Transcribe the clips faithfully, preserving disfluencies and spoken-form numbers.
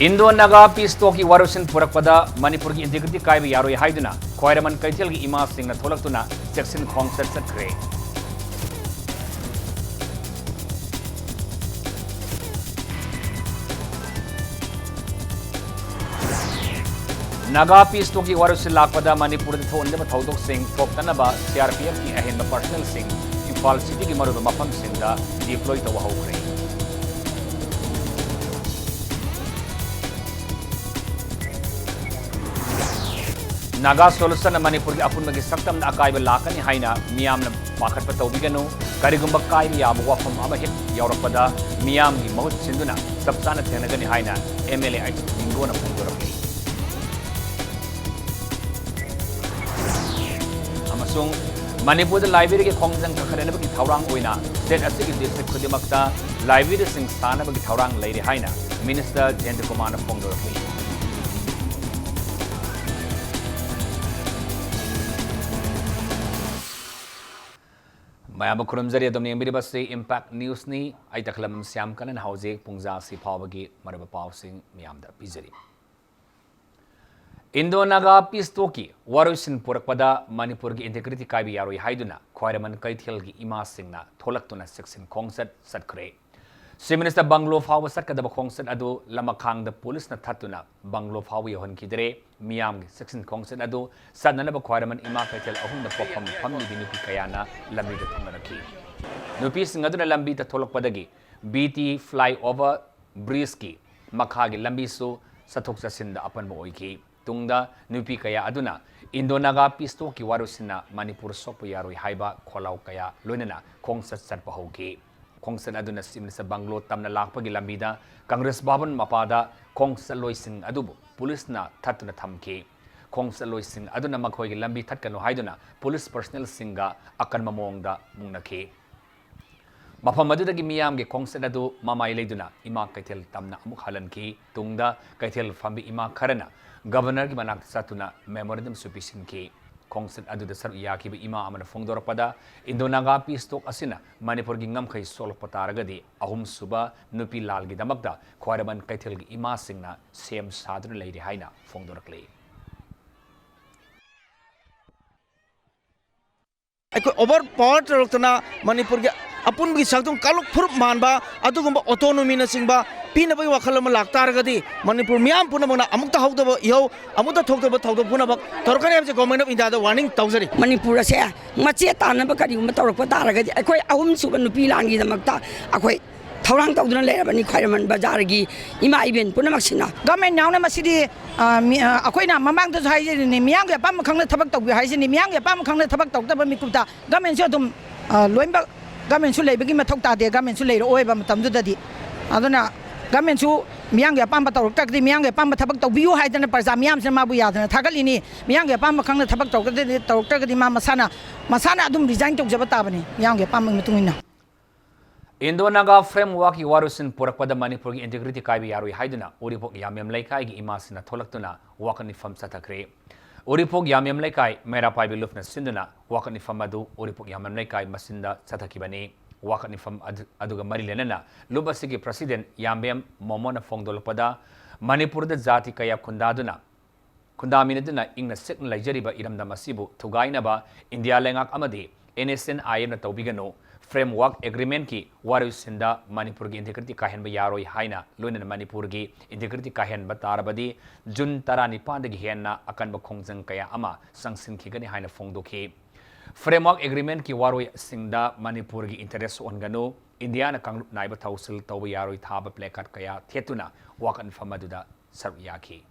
Indo Naga peace ꯇꯣꯛꯀꯤ ꯋꯥꯔꯣꯏꯁꯤꯟ ꯄꯨꯔꯛꯄꯗ ꯃꯅꯤꯄꯨꯔꯒꯤ ꯏꯟꯇꯤꯒ꯭ꯔꯤꯇꯤ ꯀꯥꯏꯕ ꯌꯥꯔꯣꯏ ꯍꯥꯏꯗꯨꯅ ꯈ꯭ꯋꯥꯏꯔꯝꯕꯟ ꯀꯩꯊꯦꯜꯒꯤ ꯏꯃꯥꯁꯤꯡꯅ ꯊꯣꯛꯂꯛꯇꯨꯅ ꯆꯦꯛꯁꯤꯟ ꯈꯣꯡꯆꯠ ꯆꯠꯈ꯭ꯔꯦ꯫ ꯅꯥꯒꯥ ꯄꯤꯁ ꯇꯣꯛꯀꯤ ꯋꯥꯔꯣꯏꯁꯤꯟ ꯂꯥꯛꯄꯗ ꯃꯅꯤꯄꯨꯔꯗ ꯊꯣꯛꯍꯟꯗꯕ ꯊꯧꯗꯣꯛꯁꯤꯡ ꯊꯣꯛꯇꯅꯕ ꯁꯤ ꯑꯥꯔ ꯄꯤ ꯑꯦꯐꯀꯤ ꯑꯍꯦꯟꯕ ꯄꯔꯁꯅꯦꯜꯁꯤꯡ ꯏꯝꯐꯥꯜ ꯁꯤꯇꯤꯒꯤ ꯃꯔꯨꯑꯣꯏꯕ ꯃꯐꯝꯁꯤꯡꯗ ꯗꯤꯄ꯭ꯂꯣꯏ ꯇꯧꯕ ꯍꯧꯈ꯭ꯔꯦ꯫ ꯅꯥꯒꯥ ꯁꯣꯂꯨꯁꯟꯅ ꯃꯅꯤꯄꯨꯔꯒꯤ ꯑꯄꯨꯟꯕꯒꯤ ꯁꯛꯇꯝꯗ ꯑꯀꯥꯏꯕ ꯂꯥꯛꯀꯅꯤ ꯍꯥꯏꯅ ꯃꯤꯌꯥꯝꯅ ꯄꯥꯈꯠꯄ ꯇꯧꯕꯤꯒꯅꯨ꯫ ꯀꯔꯤꯒꯨꯝꯕ ꯀꯥꯏꯕ ꯌꯥꯕ ꯋꯥꯐꯝ ꯑꯃ ꯍꯦꯛ ꯌꯥꯎꯔꯛꯄꯗ ꯃꯤꯌꯥꯝꯒꯤ ꯃꯍꯨꯠ ꯁꯤꯟꯗꯨꯅ ꯆꯞ ꯆꯥꯅ ꯊꯦꯡꯅꯒꯅꯤ ꯍꯥꯏꯅ ꯑꯦꯝ ꯑꯦꯜ ꯑꯦ ꯑꯩꯆ ꯂꯤꯡꯒꯣꯅ ꯐꯣꯡꯗꯣꯔꯛꯂꯤ꯫ ꯑꯃꯁꯨꯡ ꯃꯅꯤꯄꯨꯔꯗ ꯂꯥꯏꯕ꯭ꯔꯦꯔꯤꯒꯤ ꯈꯣꯡꯖꯪ ꯀꯟꯈꯠꯅꯅꯕꯒꯤ ꯊꯧꯔꯥꯡ ꯑꯣꯏꯅ ꯁ꯭ꯇꯦꯠ ꯑꯁꯤꯒꯤ ꯗꯤꯁꯇ꯭ꯔꯤꯛ ꯈꯨꯗꯤꯡꯃꯛꯇ ꯂꯥꯏꯕ꯭ꯔꯦꯔꯤꯁꯤꯡ ꯁꯥꯅꯕꯒꯤ ꯊꯧꯔꯥꯡ ꯂꯩꯔꯦ ꯍꯥꯏꯅ ꯃꯤꯅꯤꯁꯇꯔ ꯖꯌꯦꯟꯇ ꯀꯨꯃꯥꯔꯅ ꯐꯣꯡꯗꯣꯔꯛꯂꯤ꯫ ꯃꯌꯥꯝꯕꯨ ꯈꯨꯔꯨꯝꯖꯔꯤ꯫ ꯑꯗꯨꯝ ꯌꯦꯡꯕꯤꯔꯤꯕꯁꯤ ꯏꯝꯄꯦꯛ ꯅ꯭ꯌꯨꯁꯅꯤ꯫ ꯑꯩ ꯇꯈꯂꯝ ꯁ꯭ꯌꯥꯝ ꯀꯅꯟ ꯍꯧꯖꯤꯛ ꯄꯨꯡꯖꯥ ꯑꯁꯤ ꯐꯥꯎꯕꯒꯤ ꯃꯔꯨꯑꯣꯏꯕ ꯄꯥꯎꯁꯤꯡ ꯃꯤꯌꯥꯝꯗ ꯄꯤꯖꯔꯤ꯫ ꯏꯟꯗꯣ ꯅꯥꯒꯥ ꯄꯤꯁ ꯇꯣꯛꯀꯤ ꯋꯥꯔꯣꯏꯁꯤꯟ ꯄꯨꯔꯛꯄꯗ ꯃꯅꯤꯄꯨꯔꯒꯤ ꯏꯟꯇꯤꯒ꯭ꯔꯤꯇꯤ ꯀꯥꯏꯕ ꯌꯥꯔꯣꯏ ꯍꯥꯏꯗꯨꯅ ꯈ꯭ꯋꯥꯏꯔꯝꯕꯟ ꯀꯩꯊꯦꯜꯒꯤ ꯏꯃꯥꯁꯤꯡꯅ ꯊꯣꯛꯂꯛꯇꯨꯅ ꯆꯦꯛꯁꯤꯟ ꯈꯣꯡꯆꯠ ꯆꯠꯈ꯭ꯔꯦ꯫ ꯆꯤꯐ ꯃꯤꯅꯤꯁꯇꯔ ꯕꯪꯒ꯭ꯂꯣ ꯐꯥꯎꯕ ꯆꯠꯀꯗꯕ ꯈꯣꯡꯆꯠ ꯑꯗꯨ ꯂꯃꯈꯥꯡꯗ ꯄꯨꯂꯤꯁꯅ ꯊꯠꯇꯨꯅ ꯕꯪꯒ꯭ꯂꯣ ꯐꯥꯎꯕ ꯌꯧꯍꯟꯈꯤꯗ꯭ꯔꯦ꯫ ꯃꯤꯌꯥꯝꯒꯤ ꯆꯦꯛꯁꯤꯟ ꯈꯣꯡꯆꯠ ꯑꯗꯨ ꯆꯠꯅꯅꯕ ꯈ꯭ꯋꯥꯏꯔꯝꯕꯟ ꯏꯃꯥ ꯀꯩꯊꯦꯜ ꯑꯍꯨꯝꯗ ꯄꯣꯠꯐꯝ ꯐꯝꯂꯤꯕꯤ ꯅꯨꯄꯤ ꯀꯌꯥꯅ ꯂꯝꯕꯤꯗ ꯊꯨꯡꯅꯔꯛꯈꯤ꯫ ꯅꯨꯄꯤꯁꯤꯡ ꯑꯗꯨꯅ ꯂꯝꯕꯤꯗ ꯊꯣꯛꯂꯛꯄꯗꯒꯤ ꯕꯤ ꯇꯤ ꯐ꯭ꯂꯥꯏ ꯑꯣꯚꯔ ꯕ꯭ꯔꯤꯖꯀꯤ ꯃꯈꯥꯒꯤ ꯂꯝꯕꯤꯁꯨ ꯆꯠꯊꯣꯛ ꯆꯠꯁꯤꯟꯗ ꯑꯄꯟꯕ ꯑꯣꯏꯈꯤ꯫ ꯇꯨꯡꯗ ꯅꯨꯄꯤ ꯀꯌꯥ ꯑꯗꯨꯅ ꯏꯟꯗꯣ ꯅꯥꯒꯥ ꯄꯤꯁ ꯇꯣꯛꯀꯤ ꯋꯥꯔꯣꯏꯁꯤꯟꯅ ꯃꯅꯤꯄꯨꯔ ꯁꯣꯛꯄ ꯌꯥꯔꯣꯏ ꯍꯥꯏꯕ ꯈꯣꯜꯂꯥꯎ ꯀꯌꯥ ꯂꯣꯏꯅꯅ ꯈꯣꯡꯆꯠ ꯆꯠꯄ ꯍꯧꯈꯤ꯫ ꯈꯣꯡꯆꯠ ꯑꯗꯨꯅ ꯆꯤꯐ ꯃꯤꯅꯤꯁꯇꯔ ꯕꯪꯒ꯭ꯂꯣ ꯇꯝꯅ ꯂꯥꯛꯄꯒꯤ ꯂꯝꯕꯤꯗ ꯀꯪꯒ꯭ꯔꯦꯁ ꯚꯕꯟ ꯃꯄꯥꯗ ꯈꯣꯡꯆꯠꯂꯣꯏꯁꯤꯡ ꯑꯗꯨꯕꯨ ꯄꯨꯂꯤꯁꯅ ꯊꯠꯇꯨꯅ ꯊꯝꯈꯤ꯫ ꯈꯣꯡꯆꯠꯂꯣꯏꯁꯤꯡ ꯑꯗꯨꯅ ꯃꯈꯣꯏꯒꯤ ꯂꯝꯕꯤ ꯊꯠꯀꯅꯨ ꯍꯥꯏꯗꯨꯅ ꯄꯨꯂꯤꯁ ꯄꯔꯁꯅꯦꯜꯁꯤꯡꯒ ꯑꯀꯟꯕ ꯃꯑꯣꯡꯗ ꯃꯨꯛꯅꯈꯤ꯫ ꯃꯐꯝ ꯑꯗꯨꯗꯒꯤ ꯃꯤꯌꯥꯝꯒꯤ ꯈꯣꯡꯆꯠ ꯑꯗꯨ ꯃꯃꯥꯏ ꯂꯩꯗꯨꯅ ꯏꯃꯥ ꯀꯩꯊꯦꯜ ꯇꯝꯅ ꯑꯃꯨꯛ ꯍꯜꯍꯟꯈꯤ꯫ ꯇꯨꯡꯗ ꯀꯩꯊꯦꯜ ꯐꯝꯕꯤ ꯏꯃꯥ ꯈꯔꯅ ꯒꯚꯔꯅꯔꯒꯤ ꯃꯅꯥꯛꯇ ꯆꯠꯇꯨꯅ ꯃꯦꯃꯣꯔꯦꯟꯗꯝꯁꯨ ꯄꯤꯁꯤꯟꯈꯤ꯫ ꯈꯣꯡꯆꯠ ꯑꯗꯨꯗ ꯁꯔꯨꯛ ꯌꯥꯈꯤꯕ ꯏꯃꯥ ꯑꯃꯅ ꯐꯣꯡꯗꯣꯔꯛꯄꯗ, ꯏꯟꯗꯣ ꯅꯥꯒꯥ ꯄꯤꯁ ꯇꯣꯛ ꯑꯁꯤꯅ ꯃꯅꯤꯄꯨꯔꯒꯤ ꯉꯝꯈꯩ ꯁꯣꯛꯂꯛꯄ ꯇꯥꯔꯒꯗꯤ, ꯑꯍꯨꯝꯁꯨꯕ ꯅꯨꯄꯤ ꯂꯥꯟꯒꯤꯗꯃꯛꯇ ꯈ꯭ꯋꯥꯏꯔꯝꯕꯟ ꯀꯩꯊꯦꯜꯒꯤ ꯏꯃꯥꯁꯤꯡꯅ ꯁꯦꯝ ꯁꯥꯗꯨꯅ ꯂꯩꯔꯤ ꯍꯥꯏꯅ ꯐꯣꯡꯗꯣꯔꯛꯂꯤ꯫ ꯑꯩꯈꯣꯏ ꯑꯣꯚꯔ ꯄꯥꯋꯔ ꯇꯧꯔꯛꯇꯅ ꯃꯅꯤꯄꯨꯔꯒꯤ ꯑꯄꯨꯟꯕꯒꯤ ꯁꯛꯇꯝ ꯀꯥꯡꯂꯨꯞ ꯐꯨꯔꯨꯞ ꯃꯥꯟꯕ ꯑꯗꯨꯒꯨꯝꯕ ꯑꯣꯇꯣꯅꯣꯃꯤꯅꯆꯤꯡꯕ ꯄꯤꯅꯕꯒꯤ ꯋꯥꯈꯜ ꯑꯃ ꯂꯥꯛꯇꯥꯔꯒꯗꯤ, ꯃꯅꯤꯄꯨꯔ ꯃꯤꯌꯥꯝ ꯄꯨꯝꯅꯃꯛꯅ ꯑꯃꯨꯛꯇ ꯍꯧꯗꯕ ꯏꯍꯧ, ꯑꯃꯨꯛꯇ ꯊꯣꯛꯇꯕ ꯊꯧꯗꯣꯛ ꯄꯨꯝꯅꯃꯛ ꯇꯧꯔꯛꯀꯅꯤ ꯍꯥꯏꯕꯁꯦ Government of India the warning ꯇꯧꯖꯔꯤ꯫ ꯃꯅꯤꯄꯨꯔ ꯑꯁꯦ ꯃꯆꯦꯠ ꯇꯥꯅꯕ ꯀꯔꯤꯒꯨꯝꯕ ꯇꯧꯔꯛꯄ ꯇꯥꯔꯒꯗꯤ, ꯑꯩꯈꯣꯏ ꯑꯍꯨꯝꯁꯨꯕ ꯅꯨꯄꯤ ꯂꯥꯟꯒꯤꯗꯃꯛꯇ ꯑꯩꯈꯣꯏ ꯊꯧꯔꯥꯡ ꯇꯧꯗꯨꯅ ꯂꯩꯔꯕꯅꯤ ꯈ꯭ꯋꯥꯏꯔꯝꯕꯟ ꯕꯖꯥꯔꯒꯤ ꯏꯃꯥ ꯏꯕꯦꯟ ꯄꯨꯝꯅꯃꯛꯁꯤꯅ꯫ Government ꯅ ꯃꯁꯤꯗꯤ, ꯑ, ꯃꯤ-, ꯑ, ꯑꯩꯈꯣꯏꯅ ꯃꯃꯥꯡꯗꯁꯨ ꯍꯥꯏꯖꯔꯤꯅꯤ, ꯃꯤꯌꯥꯝꯒꯤ ꯑꯄꯥꯝꯕ ꯈꯪꯅ ꯊꯕꯛ ꯇꯧꯕꯤꯌꯨ ꯍꯥꯏꯖꯔꯤꯅꯤ꯫ ꯃꯤꯌꯥꯝꯒꯤ ꯑꯄꯥꯝꯕ ꯈꯪꯅ ꯊꯕꯛ ꯇꯧꯗꯕ ꯃꯤꯀꯨꯞꯇ government ꯁꯨ ꯑꯗꯨꯝ, ꯑ, ꯂꯣꯏꯅꯃꯛ government ꯁꯨ ꯂꯩꯕꯒꯤ ꯃꯊꯧ ꯇꯥꯗꯦ, government ꯁꯨ ꯂꯩꯔꯛꯑꯣꯏꯕ ꯃꯇꯝꯗꯨꯗꯗꯤ꯫ ꯑꯗꯨꯅ government ꯁꯨ ꯃꯤꯌꯥꯝꯒꯤ ꯑꯄꯥꯝꯕ ꯇꯧꯔꯛꯇ꯭ꯔꯒꯗꯤ, ꯃꯤꯌꯥꯝꯒꯤ ꯑꯄꯥꯝꯕ ꯊꯕꯛ ꯇꯧꯕꯤꯌꯨ ꯍꯥꯏꯗꯅ ꯄ꯭ꯔꯖꯥ ꯃꯤꯌꯥꯝꯁꯤꯅ ꯃꯥꯕꯨ ꯌꯥꯗꯅ ꯊꯥꯒꯠꯂꯤꯅꯤ꯫ ꯃꯤꯌꯥꯝꯒꯤ ꯑꯄꯥꯝꯕ ꯈꯪꯅ ꯊꯕꯛ ꯇꯧꯔꯛꯇ꯭ꯔꯒꯗꯤ, ꯇꯧꯔꯛꯇ꯭ꯔꯒꯗꯤ ꯃꯥ ꯃꯁꯥꯅ, ꯃꯁꯥꯅ ꯑꯗꯨꯝ resign ꯇꯧꯖꯕ ꯇꯥꯕꯅꯤ, ꯃꯤꯌꯥꯝꯒꯤ ꯑꯄꯥꯝꯕꯒꯤ ꯃꯇꯨꯡ ꯏꯟꯅ꯫ ꯏꯟꯗꯣ ꯅꯥꯒꯥ ꯐ꯭ꯔꯦꯝꯋꯥꯔꯛꯀꯤ ꯋꯥꯔꯣꯏꯁꯤꯟ ꯄꯨꯔꯛꯄꯗ ꯃꯅꯤꯄꯨꯔꯒꯤ ꯏꯟꯇꯤꯒ꯭ꯔꯤꯇꯤ ꯀꯥꯏꯕ ꯌꯥꯔꯣꯏ ꯍꯥꯏꯗꯨꯅ ꯎꯔꯤꯄꯣꯛ ꯌꯥꯝꯕꯦꯝ ꯂꯩꯀꯥꯏꯒꯤ ꯏꯃꯥꯁꯤꯡꯅ ꯊꯣꯛꯂꯛꯇꯨꯅ ꯋꯥꯀꯠ ꯃꯤꯐꯝ ꯆꯠꯊꯈ꯭ꯔꯦ꯫ ꯎꯔꯤꯄꯣꯛ ꯌꯥꯝꯕꯦꯝ ꯂꯩꯀꯥꯏ ꯃꯩꯔꯥ ꯄꯥꯏꯕꯤ ꯂꯨꯞꯅ ꯁꯤꯟꯗꯨꯅ ꯋꯥꯀꯠ ꯃꯤꯐꯝ ꯑꯗꯨ ꯎꯔꯤꯄꯣꯛ ꯌꯥꯝꯕꯦꯝ ꯂꯩꯀꯥꯏ ꯃꯆꯤꯟꯗ ꯆꯠꯊꯈꯤꯕꯅꯤ꯫ ꯋꯥꯀꯠ ꯃꯤꯐꯝ ꯑꯗꯨ-, ꯑꯗꯨꯒ ꯃꯔꯤ ꯂꯩꯅꯅ ꯂꯨꯞ ꯑꯁꯤꯒꯤ president ꯌꯥꯝꯕꯦꯝ ꯃꯣꯃꯣꯅ ꯐꯣꯡꯗꯣꯛꯂꯛꯄꯗ, ꯃꯅꯤꯄꯨꯔꯗ ꯖꯥꯇꯤ ꯀꯌꯥ ꯈꯨꯟꯗꯥꯗꯨꯅ ꯈꯨꯟꯗꯥꯃꯤꯟꯅꯗꯨꯅ ꯏꯪꯅ ꯆꯤꯛꯅ ꯂꯩꯖꯔꯤꯕ ꯏꯔꯝꯗꯝ ꯑꯁꯤꯕꯨ ꯊꯨꯒꯥꯏꯅꯕ ꯏꯟꯗꯤꯌꯥ ꯂꯩꯉꯥꯛ ꯑꯃꯗꯤ NSCN-IM ꯅ ꯇꯧꯕꯤꯒꯅꯨ꯫ Framework Agreement ꯀꯤ ꯋꯥꯔꯣꯏꯁꯤꯟꯗ ꯃꯅꯤꯄꯨꯔꯒꯤ ꯏꯟꯇꯤꯒ꯭ꯔꯤꯇꯤ ꯀꯥꯏꯍꯟꯕ ꯌꯥꯔꯣꯏ ꯍꯥꯏꯅ, ꯂꯣꯏꯅꯅ ꯃꯅꯤꯄꯨꯔꯒꯤ ꯏꯟꯇꯤꯒ꯭ꯔꯤꯇꯤ ꯀꯥꯏꯍꯟꯕ ꯇꯥꯔꯕꯗꯤ ꯖꯨꯟ ꯇꯔꯥꯅꯤꯄꯥꯟꯗꯒꯤ ꯍꯦꯟꯅ ꯑꯀꯟꯕ ꯈꯣꯡꯖꯪ ꯀꯌꯥ ꯑꯃ ꯆꯪꯁꯤꯟꯈꯤꯒꯅꯤ ꯍꯥꯏꯅ ꯐꯣꯡꯗꯣꯛꯈꯤ꯫ Framework Agreement ꯀꯤ ꯋꯥꯔꯣꯏꯁꯤꯡꯗ ꯃꯅꯤꯄꯨꯔꯒꯤ interest ꯁꯣꯛꯍꯟꯒꯅꯨ, ꯏꯟꯗꯤꯌꯥꯅ ꯀꯥꯡꯂꯨꯞ ꯅꯥꯏꯕ ꯊꯧꯁꯤꯜ ꯇꯧꯕ ꯌꯥꯔꯣꯏ ꯊꯥꯕ placard ꯀꯌꯥ ꯊꯦꯠꯇꯨꯅ ꯋꯥꯀꯠ ꯃꯤꯐꯝ ꯑꯗꯨꯗ ꯁꯔꯨꯛ ꯌꯥꯈꯤ꯫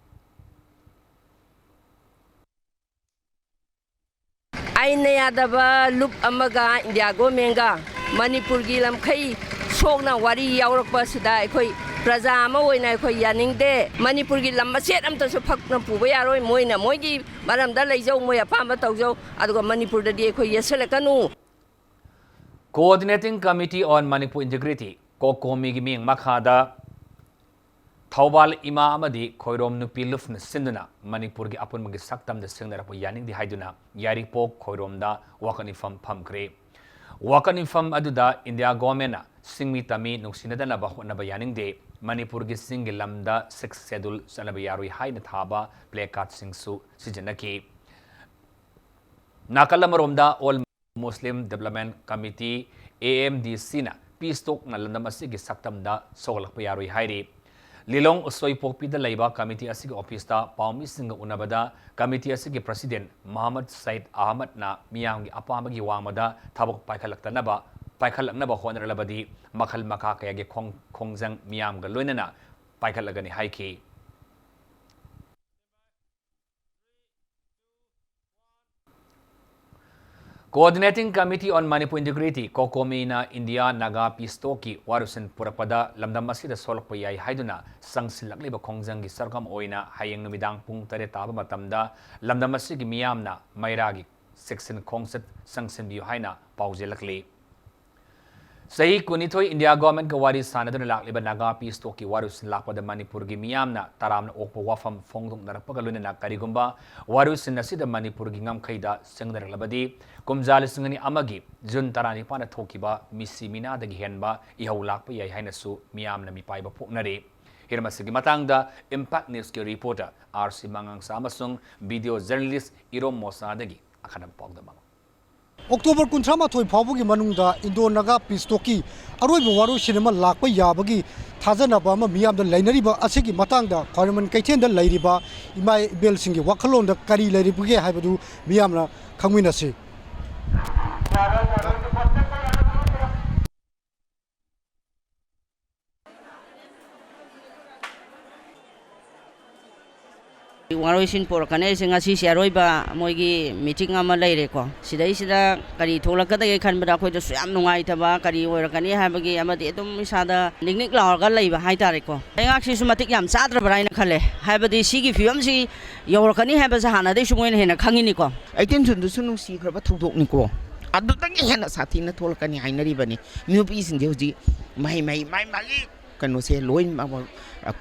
ꯑꯥꯏꯟꯅ ꯌꯥꯗꯕ ꯂꯨꯞ ꯑꯃꯒ ꯏꯟꯗꯤꯌꯥ ꯒꯣꯔꯃꯦꯟꯒ ꯃꯅꯤꯄꯨꯔꯒꯤ ꯂꯝꯈꯩ ꯁꯣꯛꯅ ꯋꯥꯔꯤ ꯌꯥꯎꯔꯛꯄ ꯑꯁꯤꯗ ꯑꯩꯈꯣꯏ ꯄ꯭ꯔꯖꯥ ꯑꯃ ꯑꯣꯏꯅ ꯑꯩꯈꯣꯏ ꯌꯥꯅꯤꯡꯗꯦ꯫ ꯃꯅꯤꯄꯨꯔꯒꯤ ꯂꯝ ꯃꯆꯦꯠ ꯑꯝꯇꯁꯨ ꯐꯛꯅ ꯄꯨꯕ ꯌꯥꯔꯣꯏ꯫ ꯃꯣꯏꯅ ꯃꯣꯏꯒꯤ ꯃꯔꯝꯗ ꯂꯩꯖꯧ, ꯃꯣꯏ ꯑꯄꯥꯝꯕ ꯇꯧꯖꯧ, ꯑꯗꯨꯒ ꯃꯅꯤꯄꯨꯔꯗꯗꯤ ꯑꯩꯈꯣꯏ ꯌꯦꯠꯁꯜꯂꯛꯀꯅꯨ꯫ Coordinating Committee on Manipur Integrity, COCOMI ꯒꯤ ꯃꯤꯠꯌꯦꯡ ꯃꯈꯥꯗ ꯊꯧꯕꯥꯜ ꯏꯃꯥ ꯑꯃꯗꯤ ꯈꯣꯏꯔꯣꯝ ꯅꯨꯄꯤ ꯂꯨꯞꯅ ꯁꯤꯟꯗꯨꯅ ꯃꯅꯤꯄꯨꯔꯒꯤ ꯑꯄꯨꯟꯕꯒꯤ ꯁꯛꯇꯝꯗ ꯁꯤꯡꯅꯔꯛꯄ ꯌꯥꯅꯤꯡꯗꯦ ꯍꯥꯏꯗꯨꯅ ꯌꯥꯏꯔꯤꯄꯣꯛ ꯈꯣꯏꯔꯣꯝꯗ ꯋꯥꯀꯠ ꯃꯤꯐꯝ ꯐꯝꯈ꯭ꯔꯦ꯫ ꯋꯥꯀꯠ ꯃꯤꯐꯝ ꯑꯗꯨꯗ ꯏꯟꯗꯤꯌꯥ ꯒꯣꯔꯃꯦꯟꯅ ꯁꯤꯡꯃꯤ ꯇꯝꯃꯤ ꯅꯨꯡꯁꯤꯅꯗꯅꯕ ꯍꯣꯠꯅꯕ ꯌꯥꯅꯤꯡꯗꯦ, ꯃꯅꯤꯄꯨꯔꯒꯤ ꯆꯤꯡꯒꯤ ꯂꯝꯗ ꯁꯤꯛꯁ ꯁꯦꯗꯨꯜ ꯆꯠꯅꯕ ꯌꯥꯔꯣꯏ ꯍꯥꯏꯅ ꯊꯥꯕ ꯄ꯭ꯂꯦ ꯀꯥꯔꯗꯁꯤꯡꯁꯨ ꯁꯤꯖꯤꯟꯅꯈꯤ꯫ ꯅꯥꯀꯜ ꯑꯃꯔꯣꯝꯗ all Muslim development committee, A M D ꯁꯤꯅ ꯄꯤꯁ ꯇꯣꯛꯅ ꯂꯝꯗꯝ ꯑꯁꯤꯒꯤ ꯁꯛꯇꯝꯗ ꯁꯣꯛꯍꯜꯂꯛꯄ ꯌꯥꯔꯣꯏ ꯍꯥꯏꯔꯤ꯫ ꯂꯤꯂꯣꯡ ꯎꯁꯣꯏꯄꯣꯛꯄꯤꯗ ꯂꯩꯕ ꯀꯃꯤꯇꯤ ꯑꯁꯤꯒꯤ ꯑꯣꯐꯤꯁꯇ ꯄꯥꯎꯃꯤꯁꯤꯡꯒ ꯎꯅꯕꯗ ꯀꯃꯤꯇꯤ ꯑꯁꯤꯒꯤ ꯄ꯭ꯔꯁꯤꯗꯦꯟ ꯃꯍꯃꯗ ꯁꯌꯤꯗ ꯑꯍꯃꯗꯅ ꯃꯤꯌꯥꯝꯒꯤ ꯑꯄꯥꯝꯕꯒꯤ ꯋꯥꯡꯃꯗ ꯊꯕꯛ ꯄꯥꯏꯈꯠꯂꯛꯇꯅꯕ, ꯄꯥꯏꯈꯠꯂꯛꯅꯕ ꯍꯣꯠꯅꯔꯛꯂꯕꯗꯤ ꯃꯈꯜ ꯃꯈꯥ ꯀꯌꯥꯒꯤ ꯈꯣꯡ-, ꯈꯣꯡꯖꯪ ꯃꯤꯌꯥꯝꯒ ꯂꯣꯏꯅꯅ ꯄꯥꯏꯈꯠꯂꯒꯅꯤ ꯍꯥꯏꯈꯤ꯫ Coordinating Committee on Manipur Integrity, ꯀꯣꯀꯣꯃꯤꯅ ꯏꯟꯗꯤꯌꯥ ꯅꯥꯒꯥ ꯄꯤꯁ ꯇꯣꯛꯀꯤ ꯋꯥꯔꯣꯏꯁꯤꯟ ꯄꯨꯔꯛꯄꯗ ꯂꯝꯗꯝ ꯑꯁꯤꯗ ꯁꯣꯛꯂꯛꯄ ꯌꯥꯏ ꯍꯥꯏꯗꯨꯅ ꯆꯪꯁꯤꯜꯂꯛꯂꯤꯕ ꯈꯣꯡꯖꯪꯒꯤ ꯁꯔꯨꯛ ꯑꯃ ꯑꯣꯏꯅ ꯍꯌꯦꯡ ꯅꯨꯃꯤꯗꯥꯡ ꯄꯨꯡ ꯇꯔꯦꯠ ꯇꯥꯕ ꯃꯇꯝꯗ ꯂꯝꯗꯝ ꯑꯁꯤꯒꯤ ꯃꯤꯌꯥꯝꯅ ꯃꯩꯔꯥꯒꯤ ꯆꯦꯛꯁꯤꯟ ꯈꯣꯡꯆꯠ ꯆꯪꯁꯤꯟꯕꯤꯌꯨ ꯍꯥꯏꯅ ꯄꯥꯎꯖꯦꯜꯂꯛꯂꯤ꯫ ꯆꯍꯤ ꯀꯨꯟꯅꯤꯊꯣꯏ ꯏꯟꯗꯤꯌꯥ ꯒꯣꯔꯃꯦꯟꯒ ꯋꯥꯔꯤ ꯁꯥꯟꯅꯗꯨꯅ ꯂꯥꯛꯂꯤꯕ ꯅꯥꯒꯥ ꯄꯤꯁ ꯇꯣꯛꯀꯤ ꯋꯥꯔꯣꯏꯁꯤꯟ ꯂꯥꯛꯄꯗ ꯃꯅꯤꯄꯨꯔꯒꯤ ꯃꯤꯌꯥꯝꯅ ꯇꯔꯥꯝꯅ ꯑꯣꯛꯄ ꯋꯥꯐꯝ ꯐꯣꯡꯗꯣꯛꯅꯔꯛꯄꯒ ꯂꯣꯏꯅꯅ ꯀꯔꯤꯒꯨꯝꯕ ꯋꯥꯔꯣꯏꯁꯤꯟ ꯑꯁꯤꯗ ꯃꯅꯤꯄꯨꯔꯒꯤ ꯉꯝꯈꯩꯗ ꯆꯪꯅꯔꯛꯂꯕꯗꯤ ꯀꯨꯝꯖꯥ ꯂꯤꯁꯤꯡ ꯑꯅꯤ ꯑꯃꯒꯤ ꯖꯨꯟ ꯇꯔꯥꯅꯤꯄꯥꯟꯗ ꯊꯣꯛꯈꯤꯕ ꯃꯤꯁꯤ ꯃꯤꯅꯥꯗꯒꯤ ꯍꯦꯟꯕ ꯏꯍꯧ ꯂꯥꯛꯄ ꯌꯥꯏ ꯍꯥꯏꯅꯁꯨ ꯃꯤꯌꯥꯝꯅ ꯃꯤꯄꯥꯏꯕ ꯄꯣꯛꯅꯔꯤ꯫ ꯍꯤꯔꯝ ꯑꯁꯤꯒꯤ ꯃꯇꯥꯡꯗ ꯏꯝꯄꯦꯛ ꯅ꯭ꯌꯨꯁꯀꯤ ꯔꯤꯄꯣꯔꯇꯔ ꯑꯥꯔ ꯁꯤ ꯃꯉꯥꯡꯁꯥ ꯑꯃꯁꯨꯡ ꯚꯤꯗꯤꯑꯣ ꯖꯔꯅꯦꯂꯤꯁ ꯏꯔꯣꯝ ꯃꯣꯁꯥꯗꯒꯤ ꯑꯈꯟꯅꯕ ꯄꯥꯎꯗꯝ ꯑꯃ꯫ ꯑꯣꯛꯇꯣꯕꯔ ꯀꯨꯟꯊ꯭ꯔꯥ ꯃꯥꯊꯣꯏ ꯐꯥꯎꯕꯒꯤ ꯃꯅꯨꯡꯗ ꯏꯟꯗꯣ ꯅꯥꯒꯥ ꯄꯤꯁ ꯇꯣꯛꯀꯤ ꯑꯔꯣꯏꯕ ꯋꯥꯔꯣꯏꯁꯤꯟ ꯑꯃ ꯂꯥꯛꯄ ꯌꯥꯕꯒꯤ ꯊꯥꯖꯅꯕ ꯑꯃ ꯃꯤꯌꯥꯝꯗ ꯂꯩꯅꯔꯤꯕ ꯑꯁꯤꯒꯤ ꯃꯇꯥꯡꯗ ꯈ꯭ꯋꯥꯏꯔꯝꯕꯟ ꯀꯩꯊꯦꯜꯗ ꯂꯩꯔꯤꯕ ꯏꯃꯥ ꯏꯕꯦꯜꯁꯤꯡꯒꯤ ꯋꯥꯈꯜꯂꯣꯟꯗ ꯀꯔꯤ ꯂꯩꯔꯤꯕꯒꯦ ꯍꯥꯏꯕꯗꯨ ꯃꯤꯌꯥꯝꯅ ꯈꯪꯃꯤꯟꯅꯁꯤ꯫ ꯋꯥꯔꯣꯏꯁꯤꯟ ꯄꯣꯔꯛꯀꯅꯤ ꯍꯥꯏꯁꯦ ꯉꯁꯤꯁꯦ ꯑꯔꯣꯏꯕ ꯃꯣꯏꯒꯤ ꯃꯤꯇꯤꯡ ꯑꯃ ꯂꯩꯔꯦꯀꯣ꯫ ꯁꯤꯗꯩꯁꯤꯗ ꯀꯔꯤ ꯊꯣꯛꯂꯛꯀꯗꯒꯦ ꯈꯟꯕꯗ ꯑꯩꯈꯣꯏꯗꯁꯨ ꯌꯥꯝ ꯅꯨꯡꯉꯥꯏꯇꯕ, ꯀꯔꯤ ꯑꯣꯏꯔꯛꯀꯅꯤ ꯍꯥꯏꯕꯒꯤ ꯑꯃꯗꯤ ꯑꯗꯨꯝ ꯏꯁꯥꯗ ꯅꯤꯛ ꯅꯤꯛ ꯂꯥꯎꯔꯒ ꯂꯩꯕ ꯍꯥꯏꯇꯥꯔꯦꯀꯣ꯫ ꯂꯩꯉꯥꯛꯁꯤꯁꯨ ꯃꯇꯤꯛ ꯌꯥꯝ ꯆꯥꯗ꯭ꯔꯕ꯭ꯔꯥ ꯍꯥꯏꯅ ꯈꯜꯂꯦ꯫ ꯍꯥꯏꯕꯗꯤ ꯁꯤꯒꯤ ꯐꯤꯕꯝꯁꯤ ꯌꯧꯔꯛꯀꯅꯤ ꯍꯥꯏꯕꯁꯦ ꯍꯥꯟꯅꯗꯩꯁꯨ ꯃꯣꯏꯅ ꯍꯦꯟꯅ ꯈꯪꯉꯤꯅꯤꯀꯣ꯫ ꯑꯩꯇꯤꯟ ꯖꯨꯟꯗꯨꯁꯨ ꯅꯨꯡꯁꯤꯈ꯭ꯔꯕ ꯊꯧꯗꯣꯛꯅꯤꯀꯣ꯫ ꯑꯗꯨꯗꯒꯤ ꯍꯦꯟꯅ ꯁꯥꯊꯤꯅ ꯊꯣꯛꯂꯛꯀꯅꯤ ꯍꯥꯏꯅꯔꯤꯕꯅꯤ꯫ ꯅꯨꯄꯤꯁꯤꯡꯁꯦ ꯍꯧꯖꯤꯛ ꯃꯍꯩ ꯃꯍꯩ ꯃꯥꯏ ꯃꯥꯒꯤ ꯀꯩꯅꯣꯁꯦ ꯂꯣꯏꯅꯃꯛ